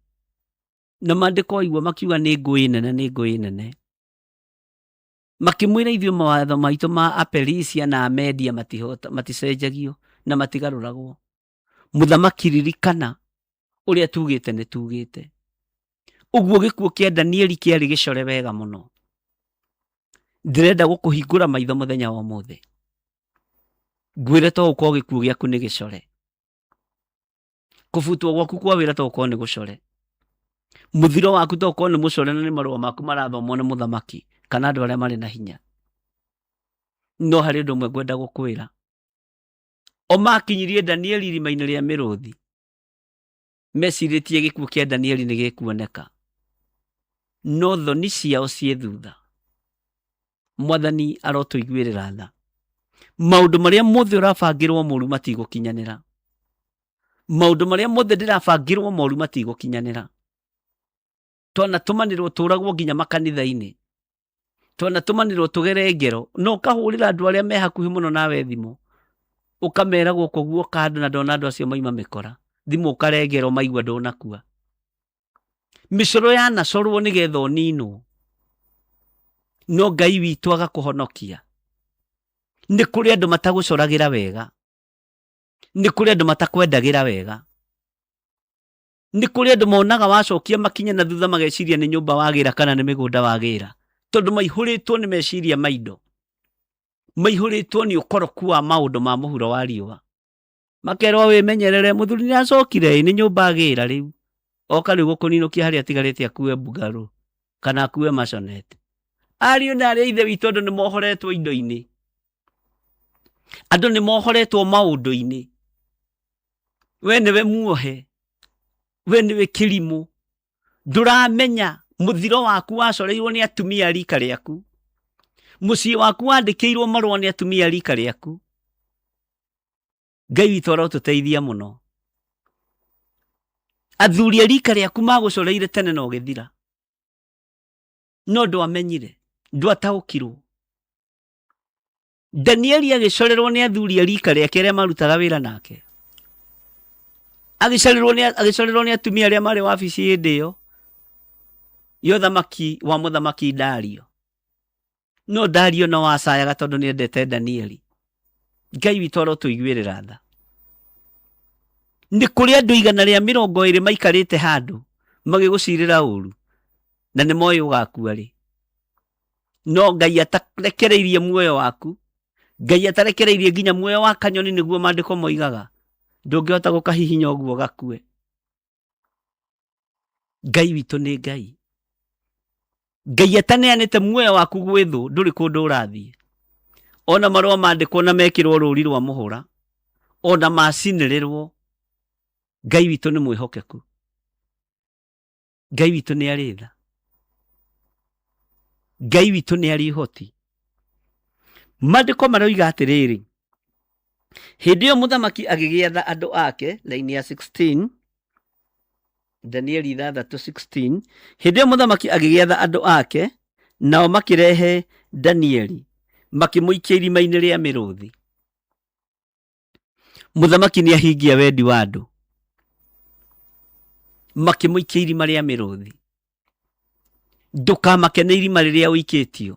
na maandĩko waigua makiuga nĩ ngũĩ nene, nĩ ngũĩ nene. Makĩmwĩra ithuĩ mawatho maitũ ma Aperisia na Amedia maticenjagio na matigarũragwo. Mũthamaki ririkana ũrĩa tugĩte nĩ tugĩte. Ũguo gĩkuũ kĩa Danieli kĩarĩ gĩcore wega mũno. Ndĩrenda gũkũhingũra maitho mũthenya wa ũmũthĩ. Ngwĩre to ũkorwo gĩkuũ gĩaku nĩ gĩcore. Kũbutwo gwaku kwa wĩra to gũkorwo nĩ gũcore. Mũthiro waku to ũkorwo nĩ mũcore na nĩ marũa maku marathomwo nĩ mũthamaki kana andũ arĩa marĩ na hinya. No harĩ ũndũ ũmwe ngwenda gũkwĩra. O makinyirie Danieli irima-inĩ rĩa mĩrũthi, mecirĩtie gĩkuũ kĩa Danieli nĩ gĩkuoneka, no thoni ciao ciĩ thutha. Mwathani arotũiguĩrĩra tha. Maũndũ marĩa mothe ũrabangĩrwo moru matigũkinyanĩra. Maũndũ marĩa mothe ndĩrabangĩrwo moru matigũkinyanĩra. Twanatũmanĩrwo tũragwo nginya makanitha-inĩ, twanatũmanĩrwo tũgere ngero, na ũkahũrĩra andũ arĩa me hakuhĩ mũno nawe thimũ, ũkamera gũkũ guoka andũ na ndona andũ acio maima mĩkora, thimũ ũkarengerwo maigua ndũnakua. Mĩcoro yanacorwo nĩgetha ũninwo, no Ngai witũ agakũhonokia. Nĩ kũrĩ andũ matagũcoragĩra wega, nĩ kũrĩ andũ matakwendagĩra wega, nĩ kũrĩ andũ monaga wacokia makinya na thutha mageciria nĩ nyũmba wagĩra kana nĩ mĩgũnda wagĩra, tondũ maihũrĩtwo nĩ meciria ma indo, maihũrĩtwo nĩ ũkoroku wa maũndũ ma mũhuro wa riũa. Makerwo wĩmenyerere, mũthuri nĩ acokire ĩ, nĩ nyũmba agĩra rĩu, oka rĩu gũkũninũkia harĩa atigarĩte akue mbungarũ kana akue maconete. Ariũ na arĩ a ithe witũ, andũ nĩ mohoretwo indo-inĩ, andũ nĩ mohoretwo maũndũ-inĩ. We nĩwe muohe, we nĩwe kĩrimũ, ndũramenya mũthiro waku wacoreirwo nĩ atumia a rika rĩaku, mũciĩ waku wandĩkĩirwo marũa nĩ atumia a rika rĩaku. Ngai witũ arotũteithia mũno. Athuri a rika rĩaku magũcoreire tene na ũgĩthira, no ndwamenyire, ndwataũkirwo. Danieli agĩcorerwo nĩ athuri a rika rĩake arĩa marutaga wĩra nake, agĩcorerwo nĩ atumia arĩa marĩ wabici hĩndĩ ĩyo ya ũthamaki wa mũthamaki Dario. No Dario no acayaga tondũ nĩ endete Danieli. Ngai witũ arotũiguĩrĩra tha. Nĩ kũrĩ andũ 120 maikarĩte handũ Magĩgũcirĩra ũru na nĩ moĩ ũgakua rĩ. No Ngai atarekereirie muoyo waku, Ngai atarekereirie nginya muoyo wa kanyoni nĩguo maandĩko moigaga, ndũngĩhota gũkahihinya ũguo gakue. Ngai witũ nĩ Ngai. Ngai ataneanĩte muoyo waku gwĩ thũ, ndũrĩ kũndũ ũrathiĩ. Ona marũa mandĩkwo na mekĩrwo rũri rwa mũhũra, ona macinĩrĩrwo, Ngai witũ nĩ mwĩhokeku. Ngai witũ nĩ arĩ tha. Ngai witũ nĩ arĩ ihoti. Maandĩko maroiga atĩrĩrĩ, hĩndĩ ĩyo mũthamaki agĩgĩatha andũ ake, raini ya 16, Danieli 6:16, hĩndĩ ĩyo mũthamaki agĩgĩatha andũ ake, nao makĩrehe Danieli, makĩmũikia irima-inĩ rĩa mĩrũthi. Mũthamaki nĩ ahingia wendi wa andũ, makĩmũikia irima rĩa mĩrũthi. Ndũkamake nĩ irima rĩrĩa ũikĩtio.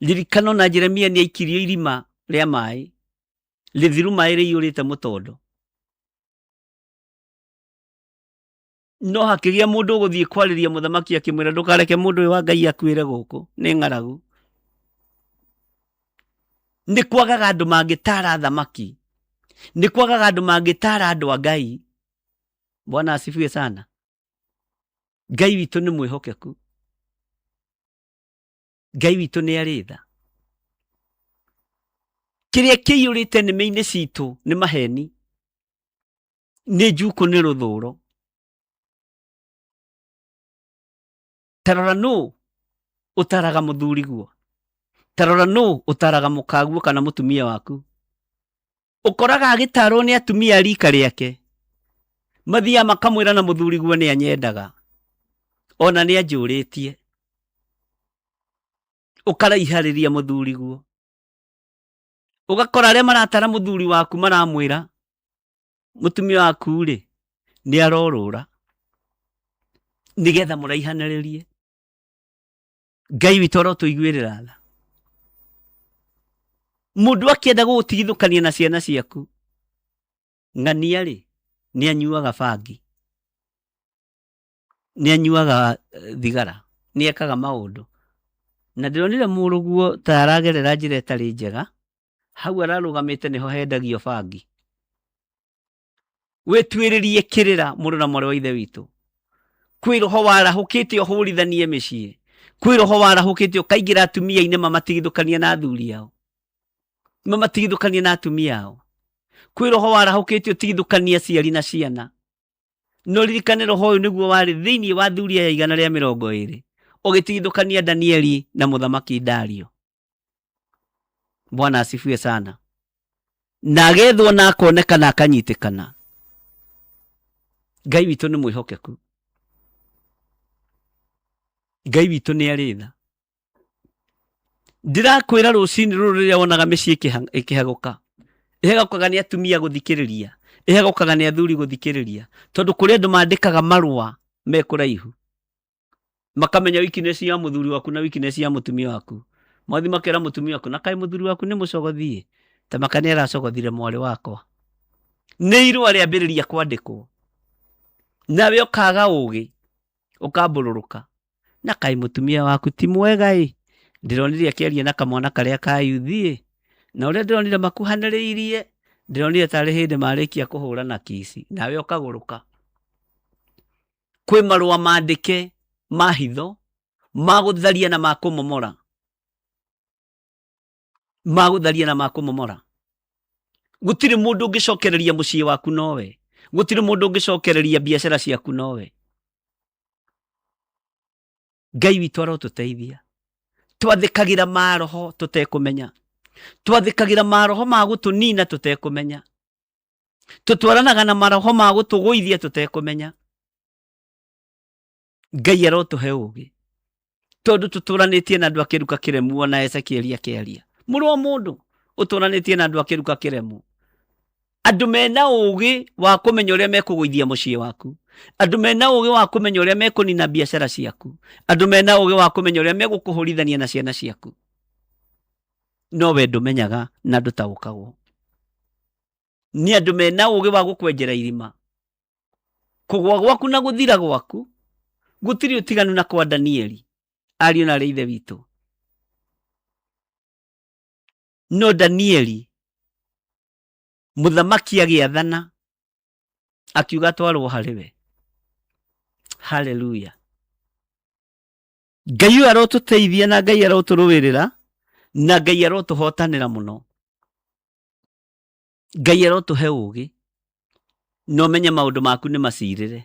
Ririkana ona Jeremia nĩ aikirio irima rĩa maĩ, rĩthiru maĩ rĩiyũrĩte mũtondo. No hakĩgĩa mũndũ ũgũthiĩ kwarĩria mũthamaki akĩmwĩra ndũkareke mũndũ ũyũ wa Ngai akuĩre gũkũ, nĩ ng'aragu. Nĩ kwagaga andũ mangĩtara thamaki, nĩ kwagaga andũ mangĩtara andũ a Ngai. Bwana asifiwe sana. Ngai witũ nĩ mwĩhokeku. Ngai witũ nĩ arĩ tha. Kĩrĩa kĩiyũrĩte nĩmĩ-inĩ citũ nĩ maheni, nĩ njukũ, nĩ rũthũro. Ta rora nũ ũtaraga mũthuriguo, ta rora nũ ũtaraga mũkaguo kana mũtumia waku. Ũkoraga agĩtarwo nĩ atumia a rika rĩake, mathiaga makamwĩra na mũthuriguo nĩ anyendaga, ona nĩ anjũrĩtie. Ũkaraiharĩria mũthuriguo, ũgakora arĩa maratara mũthuri waku maramwĩra mũtumia waku rĩ nĩ arorũra, nĩgetha mũraihanĩrĩrie. Ngai witũ arotũiguĩrĩra tha. Mũndũ akĩenda gũgũtigithũkania na ciana ciaku, ng'ania rĩ nĩ anyuaga bangi, nĩ anyuaga thigara, nĩ ekaga maũndũ. Na ndĩronire mũrũguo ta aragerera njĩra ĩtarĩ njega, hau ararũgamĩte nĩho hendagio bangi. Wĩtuĩrĩrie kĩrĩra mũrũ na mwarĩ wa ithe witũ. Kwĩ roho warahũkĩte ũhũrithanie mĩciĩ, kwĩ roho warahũkĩte ũkaingĩra atumia-inĩ mamatigithũkanie na athuri ao, mamatigithũkanie na atumia ao. Kwĩ roho warahũkĩte ũtigithũkanie aciari na ciana. No ririkane roho ũyũ nĩguo warĩ thĩinĩ wa athuri aya 120 ũgĩtigithũkania Danieli na mũthamaki Dario. Bwana asifiwe sana. Na agethwo na akoneka na akanyitĩkana. Ngai witũ nĩ mwĩhokeku. Ngai witũ nĩ arĩ tha. Ndĩrakwĩra rũcinĩ rũrũ rĩrĩa wonaga mĩciĩ ĩkĩhagũka, ĩhagũkaga nĩ atumia gũthikĩrĩria, ĩhagũkaga nĩ athuri gũthikĩrĩria, tondũ kũrĩ andũ mandĩkaga marũa me kũraihu, makamenya weakness ya mũthuri waku na weakness ya mũtumia waku. Mathi makera mũtumia waku, na kaĩ mũthuri waku nĩ mũcogothi-ĩ, ta maka nĩ aracogothire mwarĩ wakwa. Nĩ irũa rĩambĩrĩria kwandĩkwo, nawe ũkaga ũgĩ, ũkambũrũrũka. Na kaĩ mũtumia waku ti mwega-ĩ, ndĩronire akĩaria na kamwana karĩa ka yuthi-ĩ, na ũrĩa ndĩronire makuhanĩrĩirie, ndĩronire tarĩ hĩndĩ marĩkia kũhũrana kici, nawe ũkagũrũka. Kwĩ marũa mandĩke ma hitho, ma gũtharia na ma kũmomora, ma gũtharia na ma kũmomora. Gũtirĩ mũndũ ũngĩcokereria mũciĩ waku nowe, gũtirĩ mũndũ ũngĩcokereria biacara ciaku nowe. Ngai witũ arotũteithia. Twathĩkagĩra maroho tũtekũmenya, twathĩkagĩra maroho ma gũtũnina tũtekũmenya, tũtwaranaga na maroho ma gũtũgũithia tũtekũmenya. Ngai arotũhe ũgĩ, tondũ tũtũranĩtie na andũ akĩruka kĩremu, ona Ezekieli akĩaria mũrũ wa mũndũ ũtũranĩtie na andũ akĩruka kĩremu, andũ mena ũgĩ wa kũmenya ũrĩa mekũgũithia mũciĩ waku, andũ mena ũgĩ wa kũmenya ũrĩa mekũnina biacara ciaku, andũ mena ũgĩ wa kũmenya ũrĩa megũkũhũrithania na ciana ciaku, no we ndũmenyaga na ndũtaũkagwo. Nĩ andũ mena ũgĩ wa gũkwenjera irima. Kũgwa gwaku na gũthira gwaku gũtirĩ ũtiganu na kwa Danieli, ariũ na arĩ ithe witũ. No Danieli mũthamaki agĩathana akiuga atwarwo harĩ we. Haleluya. Ngai ũyũ arotũteithia na Ngai arotũrũĩrĩra na Ngai arotũhotanĩra mũno. Ngai arotũhe ũgĩ na ũmenye maũndũ maku nĩ macirĩre.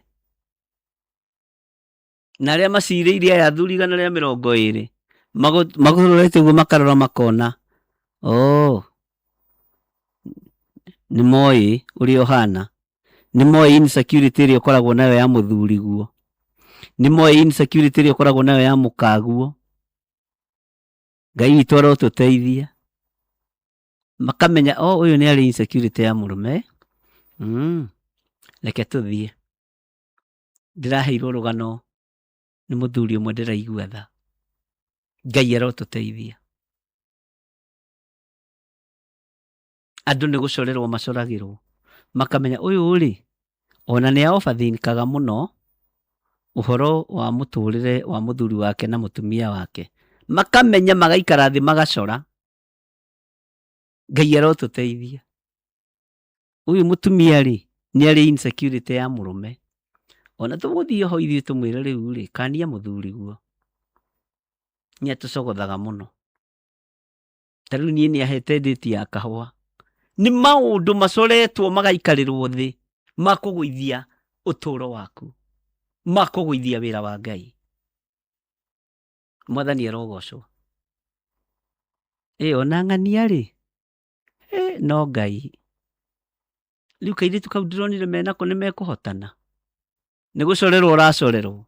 Na arĩa macirĩire aya athuri 120 magũrorete ũguo makarora makona, oh, nĩ moĩ ũrĩa ũhana, nĩ moĩ insecurity ĩrĩa ũkoragwo nayo ya mũthuriguo, nĩ moĩ insecurity ĩrĩa ũkoragwo nayo ya mũkaguo. Ngai witũ arotũteithia. Makamenya, oh, ũyũ nĩ arĩ insecurity ya mũrũme, reke tũthiĩ. Ndĩraheirwo rũgano nĩ mũthuri ũmwe ndĩraigua tha. Ngai arotũteithia. Andũ nĩ gũcorerwo macoragĩrwo, makamenya ũyũ rĩ, ona nĩ overthinkaga mũno ũhoro wa mũtũrĩre wa mũthuri wake na mũtumia wake. Makamenya magaikara thĩ magacora. Ngai arotũteithia. Ũyũ mũtumia rĩ, nĩ arĩ insecurity ya mũrũme. Ona tũgũthiĩ ho ithuĩ tũmwĩre rĩu rĩ, kania mũthuriguo. Nĩ atũcogothaga mũno. Ta rĩu niĩ nĩ ahete date ya kahũa. Nĩ maũndũ macoretwo magaikarĩrwo thĩ ma kũgũithia ũtũũro waku, ma kũgũithia wĩra wa Ngai. Mwathani arogocwo. Ĩ ona ng'ania rĩ, ĩ no Ngai. Rĩu kairĩtu kau ndĩronire menako nĩ mekũhotana. Nĩ gũcorerwo ũracorerwo.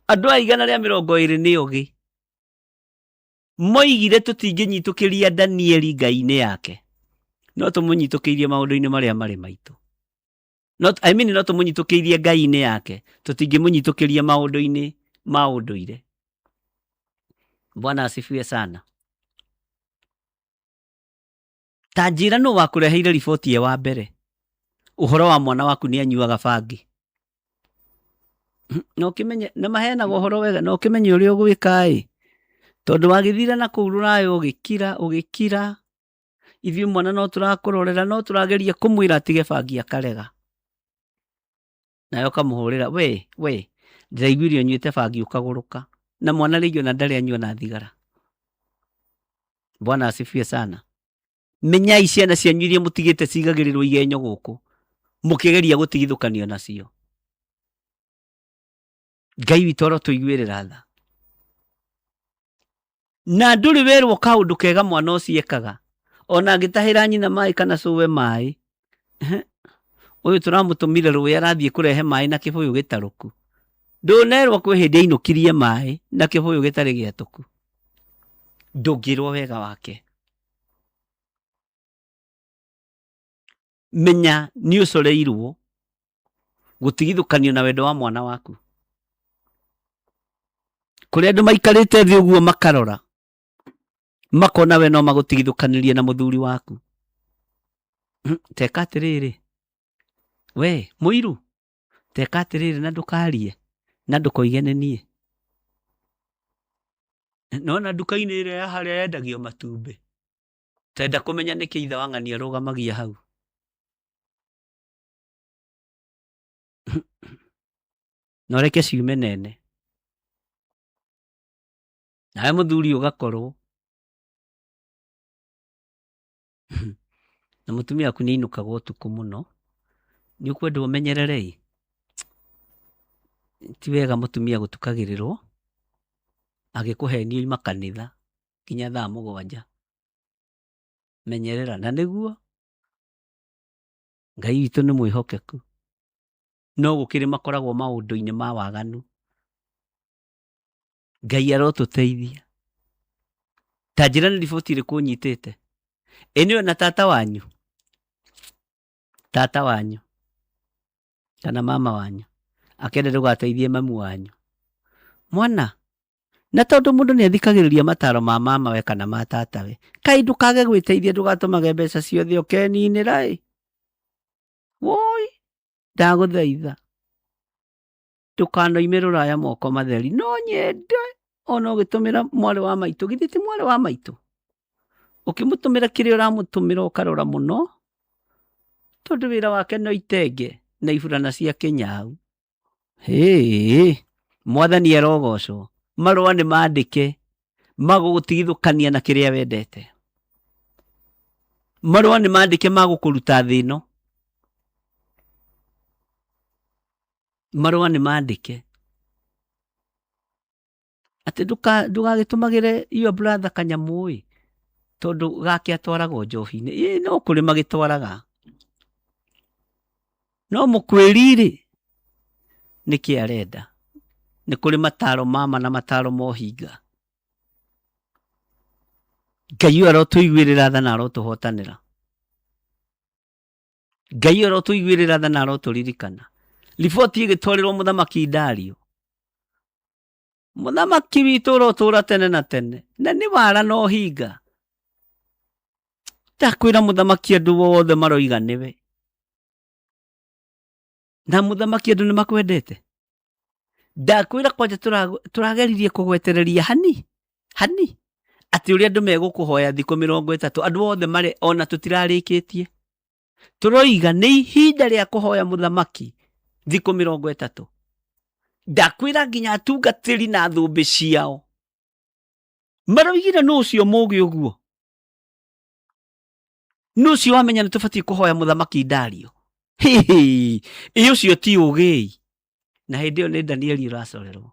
Andũ aya 120 nĩ ogĩ. Moigire tũtingĩnyitũkĩria Danieli Ngai-inĩ yake, no tũmũnyitũkĩirie maũndũ-inĩ marĩa marĩ maitũ. No, I mean, no tũmũnyitũkĩirie Ngai-inĩ yake, tũtingĩmũnyitũkĩria maũndũ-inĩ ma ũndũire. Bwana asifiwe sana. Ta njĩra nũ wakũreheire riboti ĩ wa mbere ũhoro wa mwana waku nĩ anyuaga bangi. Na ũkĩmenye na maheanaga ũhoro wega na ũkĩmenye ũrĩa ũgwĩka ĩ, tondũ wagĩthire na kũu rũraya ũgĩkira ũgĩkira, ithuĩ mwana no tũrakũrorera no tũrageria kũmwĩra atige bangi akarega. Nawe ũkamũhũrĩra we we ndĩraiguire ũnyuĩte bangi ũkagũrũka, na mwana rĩngĩ ona ndarĩ anyua na thigara. Bwana asifiwe sana. Menyai ciana cianyu iria mũtigĩte cigagĩrĩrwo igenyo gũkũ mũkĩgeria gũtigithũkanio nacio. Ngai witũ arotũiguĩrĩra tha. Na ndũrĩ werwo kaũndũ kega mwana ũcio ekaga, ona angĩtahĩra nyina maĩ kana cũwe maĩ, ũyũ tũramũtũmire rũĩ arathiĩ kũrehe maĩ na kĩbũyũ gĩtarũku. Ndũnerwo kwĩ hĩndĩ ainũkirie maĩ na kĩbũyũ gĩtarĩ gĩatũku. Ndũngĩrwo wega wake. Menya nĩ ũcoreirwo gũtigithũkanio na wendo wa mwana waku. Kũrĩa andũ maikarĩte thĩ ũguo makarora, makona we no magũtigithũkanĩrie na mũthuri waku. Teka atĩrĩrĩ, we mũiru, teka atĩrĩrĩ na ndũkarie, na ndũkoige nĩ niĩ. Nona nduka-inĩ ĩrĩa ya harĩa yendagio matumbĩ, tenda kũmenya nĩkĩ ithe wa ng'ania arũgamagia hau. Na ũreke ciume nene. Nawe mũthuri ũgakorwo na mũtumia waku nĩ ainũkaga ũtukũ mũno, nĩ ũkwenda ũmenyerere ĩ, ti wega mũtumia gũtukagĩrĩrwo agĩkũhenia oima kanitha nginya thaa 7. Menyerera, na nĩguo Ngai witũ nĩ mwĩhokeku, no gũkĩrĩ makoragwo maũndũ-inĩ ma waganu. Ngai arotũteithia. Ta njĩra nĩ riboti ĩrĩkũ ũnyitĩte? Ĩ nĩwe na tata wanyu? Tata wanyu kana mama wanyu akenda ndũgateithie mamu wanyu. Mwana, na tondũ mũndũ nĩ athikagĩrĩria mataro ma mama we kana ma tata we, kaĩ ndũkage gwĩteithia ndũgatũmage mbeca ciothe ũkeninĩra ĩ. Woi, ndagũthaitha. Ndũkanoime rũraya moko matheri. No nyende ona ũgĩtũmĩra mwarĩ wa maitũ, githĩ ti mwarĩ wa maitũ? Ũkĩmũtũmĩra kĩrĩa ũramũtũmĩra ũkarora mũno, tondũ wĩra wake no itenge na iburana cia kĩnyau. Hĩĩ, mwathani arogocwo. Marũa nĩ mandĩke magũgũtigithũkania na kĩrĩa wendete. Marũa nĩ mandĩke magũkũruta thĩ ĩno. Marũa nĩ mandĩke atĩ ndũgagĩtũmagĩre your brother kanyamũ ĩ, tondũ gake atwaragwo njohi-inĩ. Ĩ no kũrĩ magĩtwaraga, no mũkwĩri rĩ, nĩkĩ arenda? Nĩ kũrĩ mataro ma ma na mataro ma ũhinga. Ngai ũyũ arotũiguĩrĩra tha na arotũhotanĩra. Ngai arotũiguĩrĩra tha na arotũririkana. Riboti ĩgĩtwarĩrwo mũthamaki Dario, mũthamaki witũ ũrotũra tene na tene, na nĩ wara na ũhinga. Ndakwĩra mũthamaki andũ othe maroiga nĩwe, na mũthamaki andũ nĩ makwendete. Ndakwĩra kwanja tũrageririe kũgwetereria hani hani atĩ ũrĩa andũ megũkũhoya thikũ 30, andũ othe marĩ ona tũtirarĩkĩtie. Tũroiga nĩ ihinda rĩa kũhoya mũthamaki thikũ 30. Ndakwĩra nginya atungatĩri na thũmbĩ ciao maroigire nũ ũcio mũgĩ ũguo, nũ ũcio wamenya nĩ tũbatiĩ kũhoya mũthamaki Dario. Hihi ĩ ũcio ti ũgĩ? Na hĩndĩ ĩyo nĩ Danieli ũracorerwo.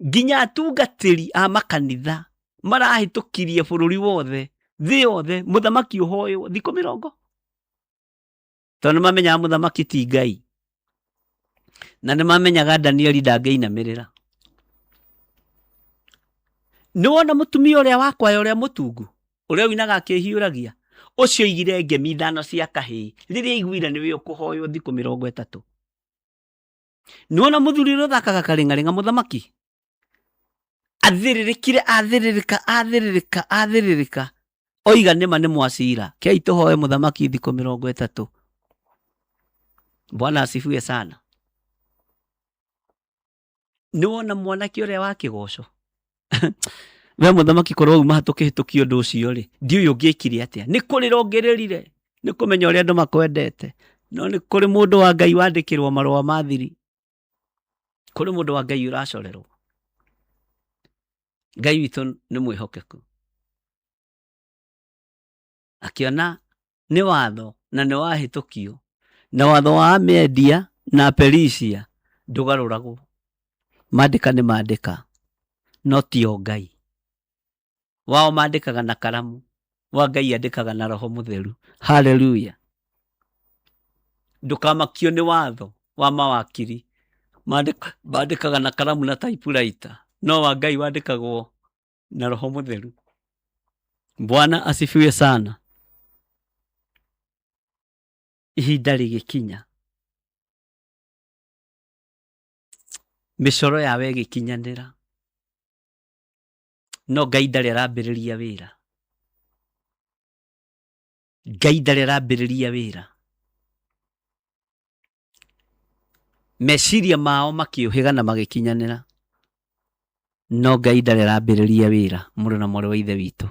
Nginya atungatĩri a makanitha marahĩtũkirie bũrũri wothe, thĩ yothe, mũthamaki ũhoywo thikũ mĩrongo, tondũ nĩ mamenyaga mũthamaki ti Ngai, na nĩ mamenyaga Danieli ndangĩinamĩrĩra. Nĩ wona mũtumia ũrĩa wakwaya ũrĩa mũtungu ũrĩa ũinaga akĩhiũragia, ũcio oigire ngemi ithano cia kahĩĩ rĩrĩa aiguire nĩwe ũkũhoywo thikũ 30. Nĩ wona mũthuri ũrĩa ũthakaga karĩng'arĩng'a mũthamaki athĩrĩrĩkire, athĩrĩrĩka, athĩrĩrĩka, athĩrĩrĩka, oiga nĩma nĩ mwacira, kei tũhoe mũthamaki thikũ 30. Bwana asifiwe sana. Nĩ wona mwanake ũrĩa wa kĩgoco we mũthamaki korwo uma tũkĩhĩtũkia ũndũ ũcio rĩ, ndiũĩ ũngĩkire atĩa. Nĩ kũrĩra ũngĩrĩrire, nĩ kũmenya ũrĩa andũ makwendete. No nĩ kũrĩ mũndũ wa Ngai wandĩkĩrwo marũa ma thiri, kũrĩ mũndũ wa Ngai ũracorerwo. Ngai witũ nĩ mwĩhokeku. Akĩona nĩ watho na nĩ wahĩtũkio, na watho wa Amedia na Aperisia ndũgarũragwo. Mandĩka nĩ mandĩka, no ti o Ngai. Wao mandĩkaga na karamu, wa Ngai andĩkaga na Roho Mũtheru. Haleluya! Ndũkamakio nĩ watho wa mawakiri, mandĩkaga na karamu na typewriter, no wa Ngai wandĩkagwo na Roho Mũtheru. Bwana asifiwe sana. Ihinda rĩgĩkinya, mĩcoro yao ĩgĩkinyanĩra, no Ngai ndarĩ arambĩrĩria wĩra. Ngai ndarĩ arambĩrĩria wĩra. Meciria mao makĩũhĩga na magĩkinyanĩra, no Ngai ndarĩ arambĩrĩria wĩra, mũrũ na mwarĩ wa Ithe witũ.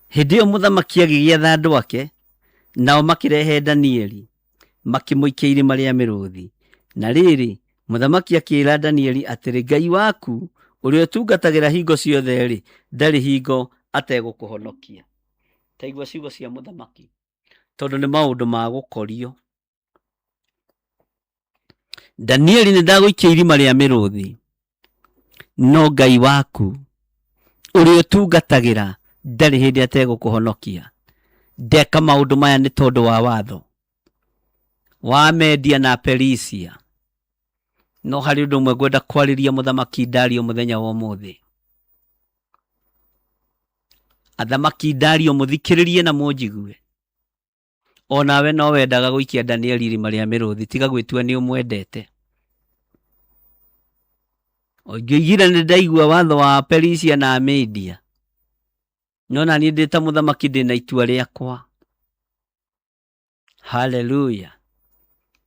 Hĩndĩ ĩyo mũthamaki agĩgĩatha andũ ake, nao makĩrehe Danieli, makĩmũikia irima rĩa mĩrũthi. Na rĩrĩ, mũthamaki akĩĩra Danieli atĩrĩ, Ngai waku, ũrĩa ũtungatagĩra hingo ciothe-rĩ, ndarĩ hingo ategũkũhonokia. Ta igua ciugo cia mũthamaki, tondũ nĩ maũndũ ma gũkorio. Danieli, nĩ ndagũikia irima rĩa mĩrũthi, no Ngai waku ũrĩa ũtungatagĩra ndarĩ hĩndĩ ategũkũhonokia. Ndeka maũndũ maya nĩ tondũ wa watho wa Media na Perisia. No harĩ ũndũ ũmwe ngwenda kwarĩria mũthamaki Dario mũthenya wa ũmũthĩ. Athamaki Dario, mũthikĩrĩrie na mũnjigue. O nawe no wendaga gũikia Danieli irima rĩa mĩrũthi, tiga gwĩtua nĩ ũmwendete. Ũngĩoigire nĩ ndaigua watho wa Perisia na Media, no na niĩ ndĩ ta mũthamaki ndĩ na itua rĩakwa. Haleluya!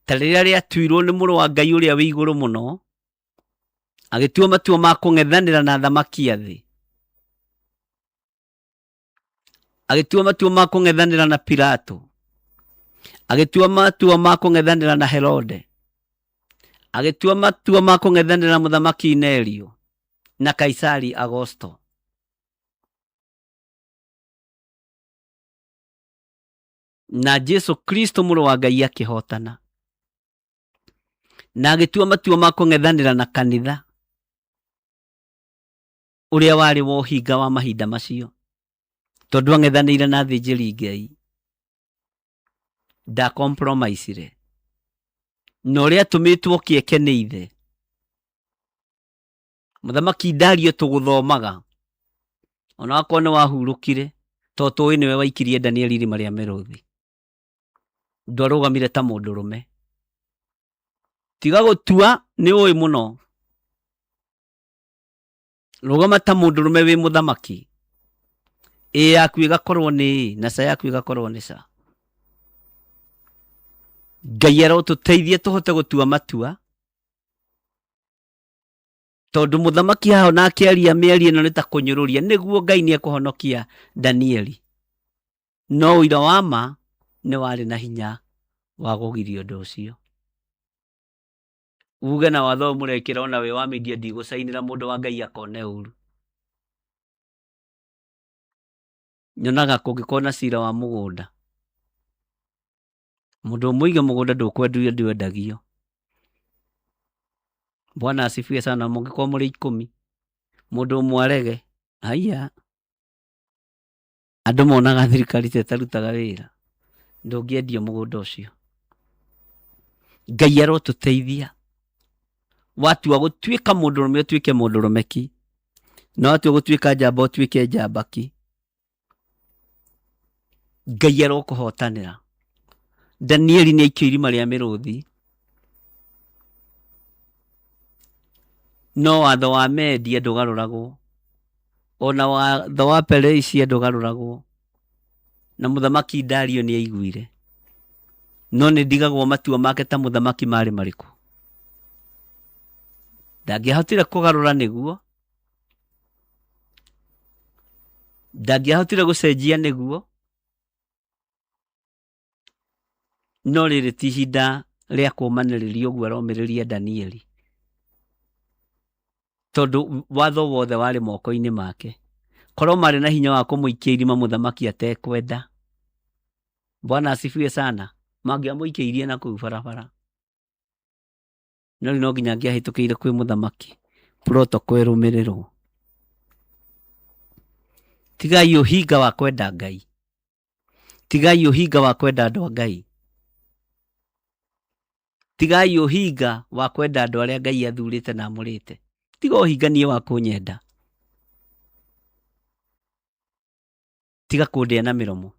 Ta rĩrĩa rĩatuirwo nĩ mũrũ wa Ngai ũrĩa wĩ igũrũ mũno, agĩtua matua ma kũng'ethanĩra na athamaki a thĩ, agĩtua matua ma kũng'ethanĩra na Pilato, agĩtua matua ma kũng'ethanĩra na Herode, agĩtua matua ma kũng'ethanĩra na mũthamaki Nerio na Kaisari Agosto. Na Jesu Kristo mũrũ wa Ngai akĩhotana na agĩtua matua ma kũng'ethanĩra na kanitha ũrĩa warĩ wa ũhinga wa mahinda macio, tondũ ang'ethanĩire na athĩnjĩri Ngai, ndacompromisire na ũrĩa atũmĩtwo kĩeke nĩ ithe. Mũthamaki Dario tũgũthomaga ona wakorwo nĩ wahurũkire, tondũ tũĩ nĩwe waikirie Danieli irima rĩa mĩrũthi, ndwarũgamire ta mũndũrũme. Tiga gũtua nĩ ũĩ mũno, rũgama ta mũndũrũme wĩ mũthamaki. Ĩ yaku ĩgakorwo nĩ ĩ na ca yaku ĩgakorwo nĩ ca. Ngai arotũteithia tũhote gũtua matua, tondũ mũthamaki haha ona akĩaria mĩario ĩno nĩ ta kũnyũrũria, nĩguo Ngai nĩ ekũhonokia Danieli, no ũira wa ma nĩ warĩ na hinya wa kũgiria ũndũ ũcio. Uge na watho ũyũ mũrekĩra ona wĩ wa media, ndigũcainĩra mũndũ wa Ngai akone ũru. Nyonaga kũngĩkorwo na cira wa mũgũnda, mũndũ ũmũige mũgũnda ndũkwendio ndwendagio. Bwana asifiwe sana. Mũngĩkorwo mũrĩ 10, mũndũ ũmwe arege, haiya, andũ monaga thirikari ta ĩtarutaga wĩra, ndũngĩendio mũgũnda ũcio. Ngai arotũteithia. Watua gũtuĩka mũndũrũme ũtuĩke mũndũrũme ki, na watua gũtuĩka njamba ũtuĩke njamba ki. Ngai arokũhotanĩra. Danieli nĩ aikio irima rĩa mĩrũthi, no watho wa Media ndũgarũragwo, ona watho wa Perisia ndũgarũragwo, na mũthamaki Dario nĩ aiguire, no nĩ ndigagwo matua make ta mũthamaki marĩ marĩkũ. Ndangĩahotire kũgarũra nĩguo, ndangĩahotire gũcenjia nĩguo, no rĩrĩ ti ihinda rĩa kũũmanĩrĩria ũguo aromĩrĩria Danieli, tondũ watho wothe warĩ moko-inĩ make. Korwo marĩ na hinya wa kũmũikia irima mũthamaki atekwenda, Bwana asifiwe sana, mangĩamũikĩirie na kũu barabara. No rĩu no nginya angĩahĩtũkĩire kwĩ mũthamaki, protocol ĩrũmĩrĩrwo. Tigai ũhinga wa kwenda Ngai, tigai ũhinga wa kwenda andũ a Ngai, tigai ũhinga wa kwenda andũ arĩa Ngai athurĩte na amũrĩte. Tiga ũhinga niĩ wa kũnyenda, tiga kũndĩa na mĩromo.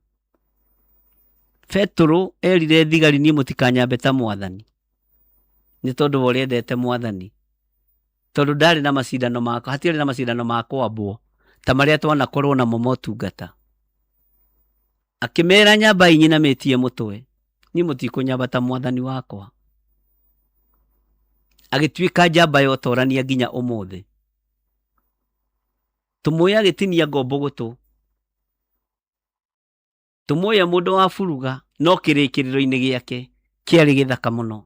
Petero erire thigari, niĩ mũtikanyambe ta mwathani, nĩ tondũ wa ũrĩa endete mwathani, tondũ ndarĩ na macindano ma, hatiarĩ na macindano ma kwambwo ta marĩa twanakorwo namo motungata. Akĩmera, nyambai nyinamĩtie mũtwe, niĩ mũtikũnyamba ta mwathani wakwa. Agĩtuĩka njamba ya ũtorania nginya ũmũthĩ. Tũmũĩ agĩtinia ngombo gũtũ, tũmũĩ e mũndũ wa buruga, no kĩrĩkĩrĩro-inĩ gĩake kĩarĩ gĩthaka mũno.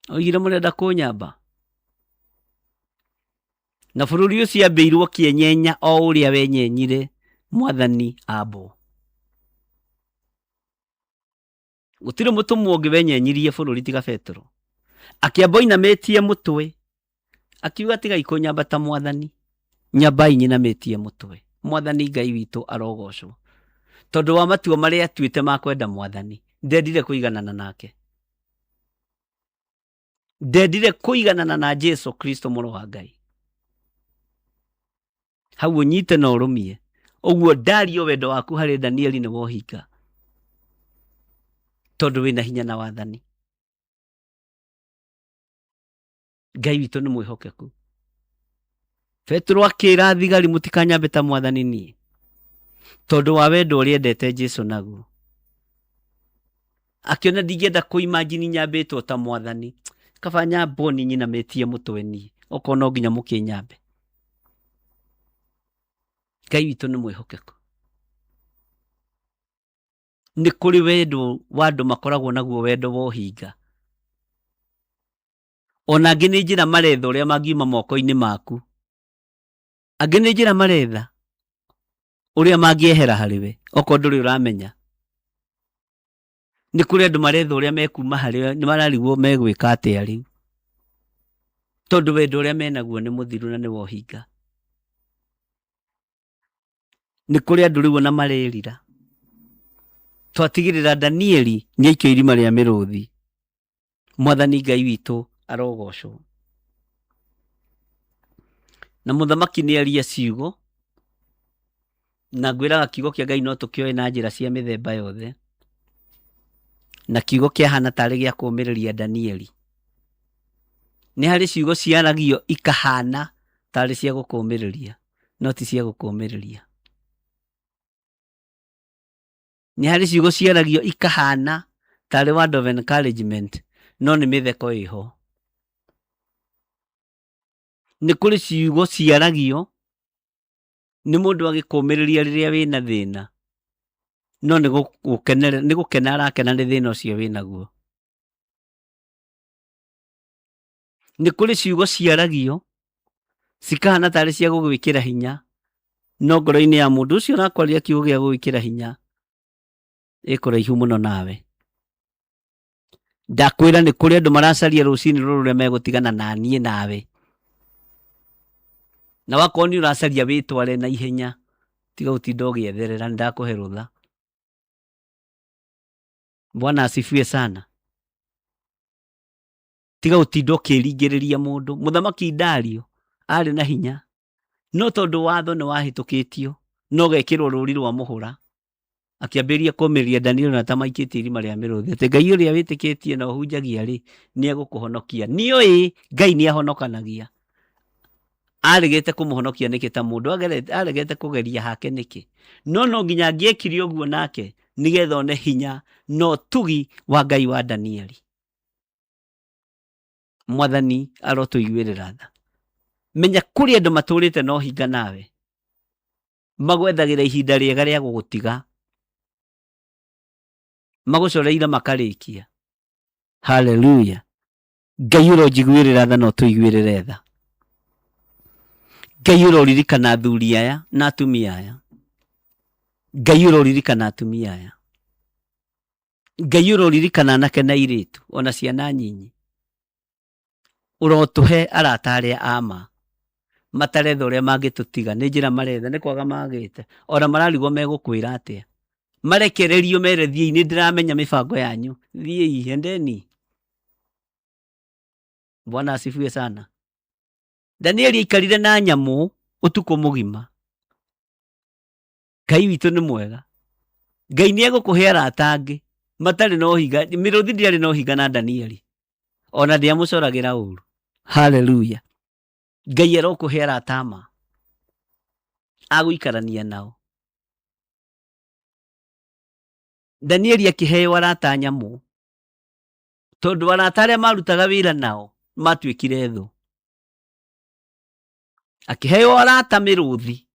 Oigire mũrenda kũnyamba, na bũrũri ũcio ambĩirwo kĩenyenya o ũrĩa wenyenyire mwathani ambwo. Gũtirĩ mũtũmwo ũngĩ wenyenyirie bũrũri tiga Petero. Akĩamba oinamĩtie mũtwe, akiuga tigai kũnyamba ta mwathani, nyambai nyinamĩtie mũtwe. Mwathani Ngai witũ arogocwo, tondũ wa matua marĩa atuĩte ma kwenda mwathani, ndendire kũiganana nake, ndendire kũiganana na Jesu Kristo mũrũ wa Ngai. Hau ũnyite na ũrũmie ũguo. Ndario wendo waku harĩ Danieli nĩ wohinga, tondũ wĩna hinya na wathani. Ngai witũ nĩ mwĩhokeku. Petero akĩra thigari, mũtikanyambe ta mwathani niĩ, tondũ wa wendo ũrĩa endete Jesu naguo. Akĩona ndingĩenda kũimagine nyambĩtwo ta mwathani, kaba nyambwo ni nyinamĩtie mũtwe niĩ, okorwo no nginya mũkĩnyambe. Ngai witũ nĩ mwĩhokeku. Nĩ kũrĩ wendo wa andũ makoragwo naguo, wendo wa ũhinga. Ona angĩ nĩ njĩra maretha ũrĩa mangiuma moko-inĩ maku. Angĩ nĩ njĩra maretha ũrĩa mangĩehera harĩ we, okorwo ndũrĩ ũramenya. Nĩ kũrĩ andũ maretha ũrĩa mekuma harĩ we, nĩ mararigwo megwĩka atĩa rĩu, tondũ wendo ũrĩa menaguo nĩ mũthiru na nĩ wa ũhinga. Nĩ kũrĩ andũ rĩu ona marerira. Twatigĩrĩra Danieli nĩ aikio irima rĩa mĩrũthi. Mwathani Ngai witũ arogocwo. Na mũthamaki nĩ aria ciugo, na ngwĩraga kiugo kĩa Ngai no tũkĩoe na njĩra cia mĩthemba yothe. Na kiugo kĩahana tarĩ gĩa kũũmĩrĩria Danieli. Nĩ harĩ ciugo ciaragio ikahana tarĩ cia gũkũũmĩrĩria, no ti cia gũkũũmĩrĩria. Nĩ harĩ ciugo ciaragio ikahana tarĩ word of encouragement, no nĩ mĩtheko ĩho. Nĩ kũrĩ ciugo ciaragio nĩ mũndũ agĩkũũmĩrĩria rĩrĩa wĩna thĩna, no nĩ gũkena arakena nĩ thĩna ũcio wĩnaguo. Nĩ kũrĩ ciugo ciaragio cikahana tarĩ cia gũgwĩkĩra hinya, no ngoro-inĩ ya mũndũ ũcio ũrakwaria kiugo gĩa gũgwĩkĩra hinya ĩ kũraihu mũno nawe. Ndakwĩra nĩ kũrĩ andũ maracaria rũcinĩ rũrũ ũrĩa megũtigana na niĩ nawe. Na wakorwo nĩ ũracaria wĩtware na ihenya, tiga gũtinda ũgĩetherera, nĩ ndakũhe rũtha. Bwana asifiwe sana. Tiga gũtinda ũkĩringĩrĩria mũndũ. Mũthamaki Dario arĩ na hinya, no tondũ watho nĩ wahĩtũkĩtio na ũgekĩrwo rũri rwa mũhũra, akĩambĩrĩria kũmĩrĩria Danieli na ta maikĩtie irima rĩa mĩrũthi atĩ Ngai ũrĩa wĩtĩkĩtie na ũhunjagia rĩ, nĩ egũkũhonokia. Nĩoĩ Ngai nĩ ahonokanagia. Aregete kũmũhonokia nĩkĩ ta mũndũ aregete kũgeria hake nĩkĩ? No no nginya angĩekire ũguo nake nĩgetha one hinya na ũtugi wa Ngai wa Danieli. Mwathani arotũiguĩrĩra tha. Menya kũrĩ andũ matũrĩte na ũhinga nawe, magwethagĩra ihinda rĩega rĩa gũgũtiga, magũcoreire makarĩkia. Haleluya. Ngai ũronjiguĩrĩra tha na ũtũiguĩrĩre tha. Ngai ũroririkana athuri aya na atumia aya. Ngai ũroririkana atumia aya. Ngai ũroririkana anake na airĩtu ona ciana nyinyi. Ũrotũhe arata arĩa a ma mataretha ũrĩa mangĩtũtiga, nĩ njĩra maretha, nĩ kwaga magĩte, ona mararigwo megũkwĩra atĩa. Marekererio mere thiĩi, nĩ ndĩramenya mĩbango yanyu, thiĩi, endeni. Bwana asifiwe sana. Danieli aikarire na nyamũ ũtukũ mũgima. Ngai witũ nĩ mwega. Ngai nĩ egũkũhe arata angĩ matarĩ na ũhinga. Mĩrũthi ndĩarĩ na ũhinga na Danieli, ona ndĩamũcoragĩra ũru. Haleluya. Ngai arokũhe arata ma agũikarania nao. Danieli akĩheo arata nyamũ, tondũ arata arĩa marutaga wĩra nao matuĩkire thũ. Akĩheo arata mĩrũthi.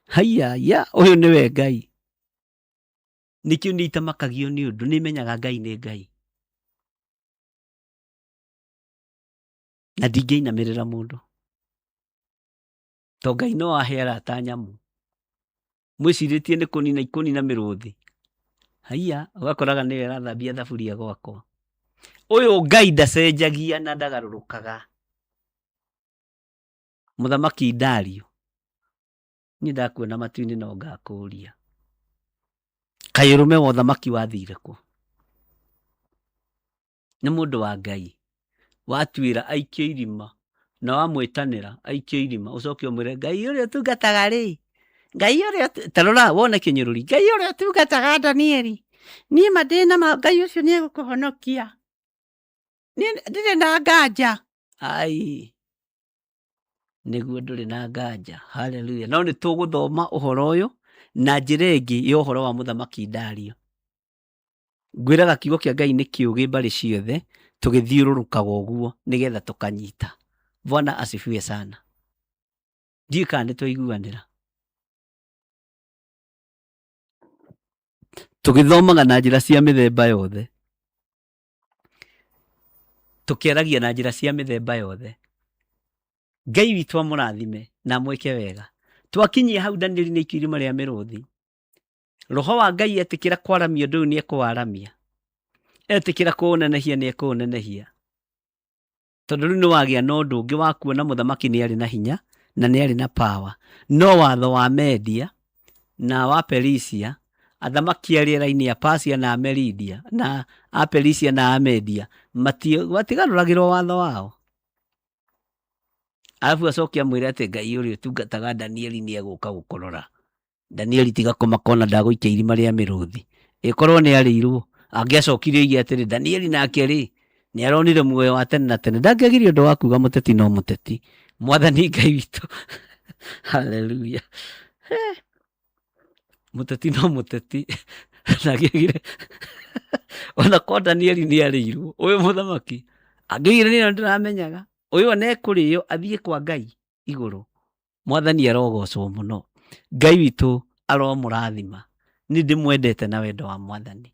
Haiya, ya, ũyũ nĩwe Ngai. Nĩkĩo niĩ itamakagio nĩ ũndũ, nĩmenyaga Ngai nĩ Ngai. Na ndingĩinamĩrĩra mũndũ. To Ngai no ahe arata nyamũ. Mwĩcirĩtie nĩ kũnina ikũnina mĩrũthi. Haiya, ũgakoraga nĩwe ĩrathambia thaburia gwakwa. Ũyũ Ngai ndacenjagia na ndagarũrũkaga. Mũthamaki Dario, niĩ ndakuona matu-inĩ no ngakũũria. Kaĩ ũrũme wa ũthamaki wathire kũ? Nĩ mũndũ wa Ngai watuĩra aikio irima na wamwĩtanĩra aikio irima, ũcoke ũmwĩre Ngai ũrĩa ũtungataga rĩ, Ngai ũrĩa ta rora wone kĩnyũrũri, Ngai ũrĩa ũtungataga Danieli, niĩ ma ndĩ na ma Ngai ũcio nĩ egũkũhonokia, niĩ ndirĩ na nganja. Ai, nĩguo ndũrĩ na nganja. Haleluya. No nĩ tũgũthoma ũhoro ũyũ na njĩra ĩngĩ ya ũhoro wa mũthamaki Dario. Ngwĩraga kiugo kĩa Ngai nĩ kĩũgĩ mbarĩ ciothe, tũgĩthiũrũrũkaga ũguo nĩgetha tũkanyita. Bwana asifiwe sana. Ndiũĩ kana nĩ twaiguanĩra. Tũgĩthomaga na njĩra cia mĩthemba yothe, tũkĩaragia na njĩra cia mĩthemba yothe. Ngai witũ amũrathime na amwĩke wega. Twakinyia hau Danieli nĩ aikio irima rĩa mĩrũthi. Roho wa Ngai etĩkĩra kwaramia ũndũ ũyũ nĩ ekũwaramia, etĩkĩra kũũnenehia nĩ ekũũnenehia, tondũ rĩu nĩ wagĩa na ũndũ ũngĩ wa kuona mũthamaki nĩ arĩ na hinya na nĩ arĩ na power. No watho wa Media na wa Perisia, athamaki a rĩera-inĩ a Persia na a Meridia na a Perisia na a Media matigarũragĩrwo watho wao. Arabu acoke amwĩre atĩ Ngai ũrĩa ũtungataga Danieli nĩ egũka gũkũrora. Danieli tiga kũmaka ona ndagũikia irima rĩa mĩrũthi. Ĩkorwo nĩ arĩirwo, angĩacokire oige atĩrĩ, Danieli nake rĩ, nĩ aronire muoyo wa tene na tene. Ndangĩagire ũndũ wa kuga mũteti no mũteti. Mwathani Ngai witũ. Haleluya. Mũteti no mũteti. Ndangĩagire ona kwa Danieli nĩ arĩirwo. Ũyũ mũthamaki angĩoigire nĩ ndĩramenyaga. Ũyũ ona ekũrĩo athiĩ kwa Ngai igũrũ. Mwathani arogocwo mũno. Ngai witũ aromũrathima. Nĩ ndĩmwendete na wendo wa Mwathani.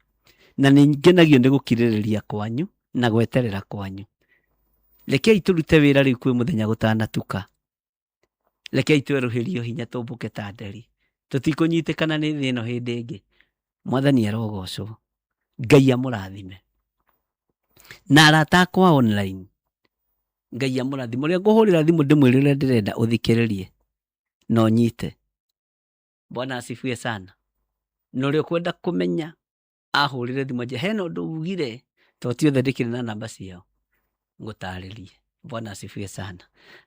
Na nĩ ngenagio nĩ gũkirĩrĩria kwanyu na gweterera kwanyu. Rekei tũrute wĩra rĩu kwĩ mũthenya gũtanatuka. Rekei twerũhĩrio hinya tũmbũke ta nderi. Tũtikũnyitĩkana nĩ thĩ ĩno hĩndĩ ĩngĩ. Mwathani arogocwo. Ngai amũrathime. Na arata akwa online, Ngai amũrathime. Ũrĩa ngũhũrĩra thimũ ndĩmwĩre ũrĩa ndĩrenda ũthikĩrĩrie na ũnyite. Bwana asifiwe sana. Na ũrĩa ũkwenda kũmenya ahũrĩre thimũ anjĩre hena ũndũ ugire, tondũ ti othe ndĩkĩrĩ na namba ciao, ngũtarĩrie. Bwana asifiwe sana.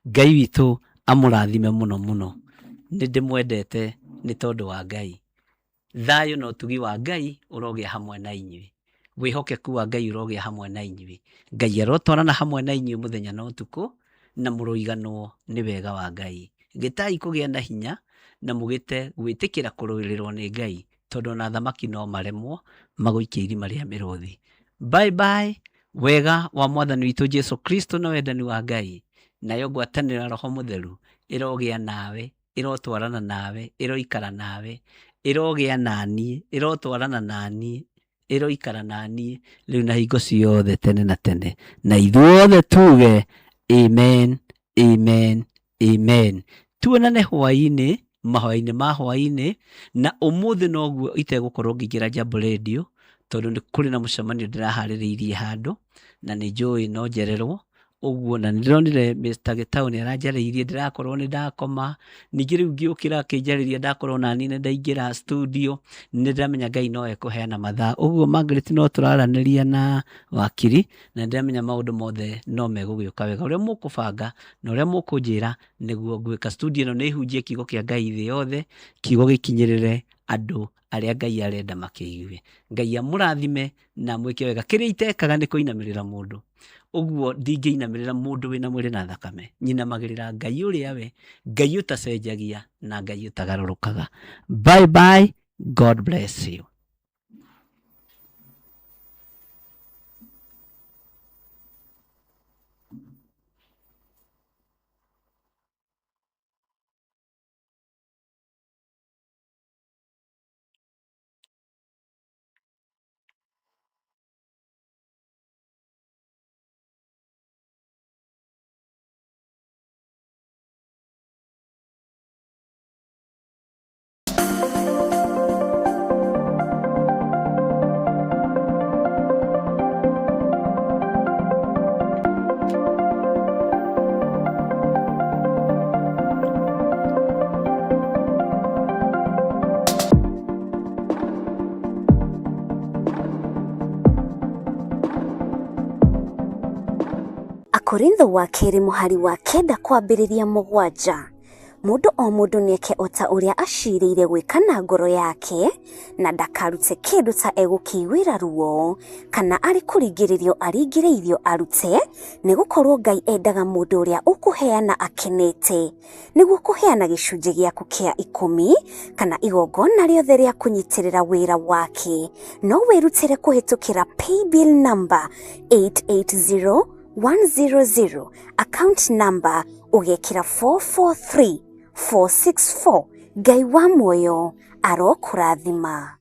Ngai witũ amũrathime mũno mũno. Nĩ ndĩmwendete nĩ tondũ wa Ngai. Thayũ na ũtugi wa Ngai ũrogĩa hamwe na inyuĩ. Wĩhokeku wa Ngai ũrogĩa hamwe na inyuĩ. Ngai arotwarana hamwe na inyuĩ mũthenya na ũtukũ, na mũroiganwo nĩ wega wa Ngai. Gĩtai kũgĩa na hinya na mũgĩte gwĩtĩkĩra kũrũĩrĩrwo nĩ Ngai, tondũ ona athamaki no maremwo magũikie irima rĩa mĩrũthi. Bye bye. Wega wa Mwathani witũ Jesu Kristo na wendani wa Ngai nayo ngwatanĩro ya Roho Mũtheru ĩrogĩa nawe, ĩrotwarana nawe, ĩroikara nawe, ĩrogĩa naniĩ, ĩrotwarana naniĩ, ĩroikara naniĩ rĩu na hingo ciothe tene na tene. Na ithuothe tuge amen, amen, amen. Tuonane hwaĩ-inĩ, mahoya-inĩ ma hwaĩ-inĩ, na ũmũthĩ noguo itegũkorwo ngĩingĩra Jambo Radio, tondũ nĩ kũrĩ na mũcemanio ndĩraharĩrĩirie handũ, na nĩ njũĩ no njererwo, ũguo na nĩ ndĩronire Mr. Gĩtaũ nĩ aranjarĩirie ndĩrakorwo nĩ ndakoma, ningĩ rĩu ngĩũkĩra akĩnjarĩria ndakorwo naniĩ nĩ ndaingĩra studio, nĩ ndĩramenya Ngai no ekũheana mathaa. Ũguo Margaret no tũraranĩria na wakiri, na nĩ ndĩramenya maũndũ mothe no megũgĩũka wega. Ũrĩa mũkũbanga na ũrĩa mũkũnjĩra nĩguo ngwĩka. Studio ĩno nĩ ĩhunjie kiugo kĩa Ngai thĩ yothe, kiugo gĩkinyĩrĩre andũ arĩa Ngai arenda makĩigue. Ngai amũrathime na amwĩke wega. Kĩrĩa itekaga nĩ kũinamĩrĩra mũndũ. Ũguo ndingĩinamĩrĩra mũndũ wĩna mwĩrĩ na thakame. Nyinamagĩrĩra Ngai ũrĩa we, Ngai ũtacenjagia na Ngai ũtagarũrũkaga. Bye bye, God bless you. Akorintho wa kerĩ mũhari wa 9 kwambĩrĩria 7. Mũndũ o mũndũ nĩeke o ta ũrĩa acirĩire gwĩka na ngoro yake, na ndakarute kĩndũ ta egũkĩiguĩra ruo, kana arĩ kũringĩrĩrio aringĩrĩirio arute, nĩgũkorwo Ngai endaga mũndũ ũrĩa ũkũheana akenete. Nĩguo kũheana gĩcunjĩ gĩaku kĩa 10 kana igongona rĩothe rĩa kũnyitĩrĩra wĩra wake, no wĩrutĩre kũhĩtũkĩra paybill number 880100, account number ũgekĩra 443464. Ngai wa muoyo arokũrathima.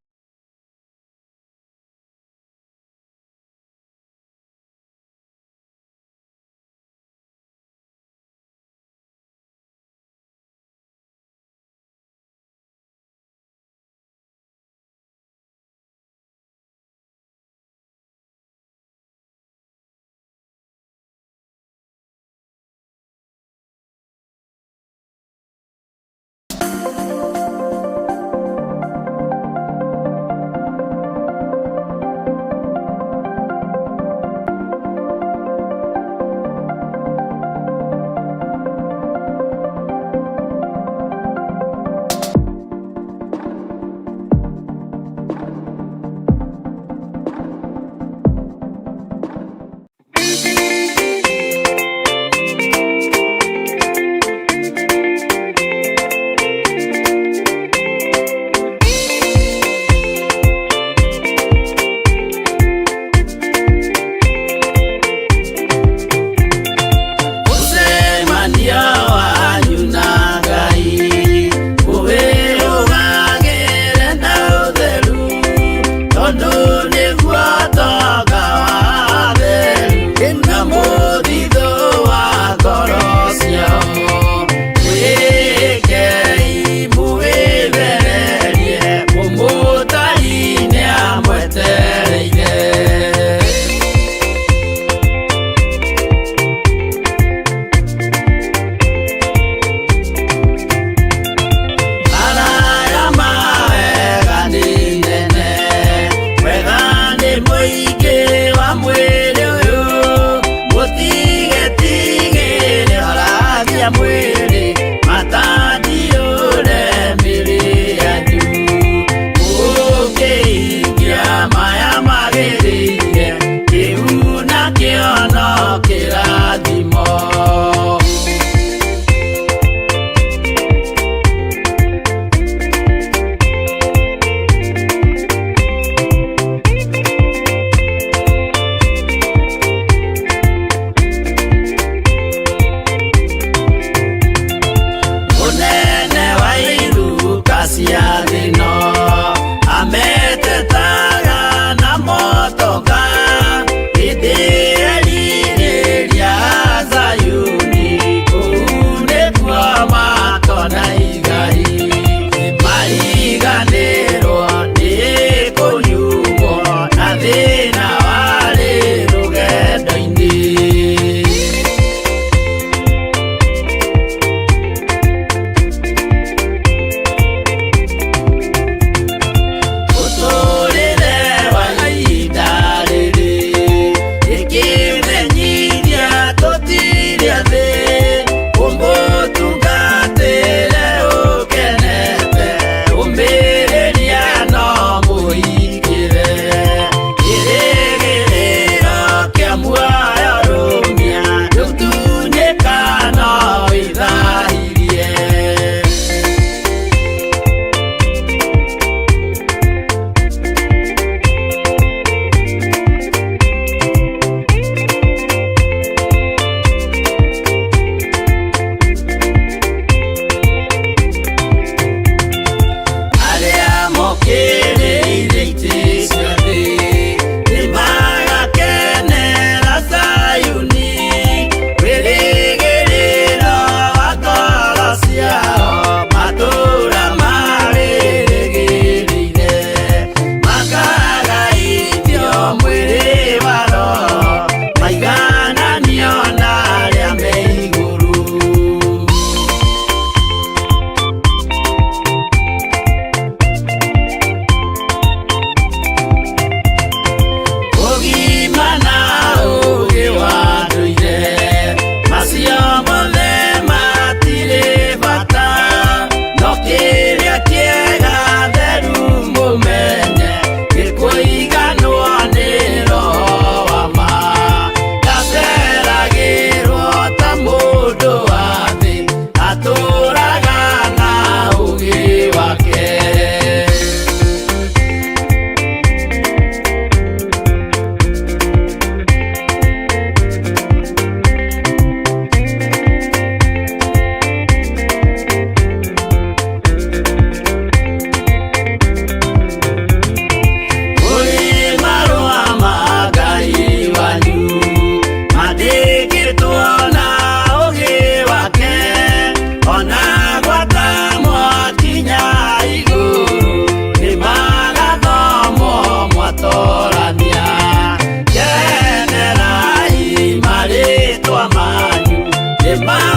Nĩ ma.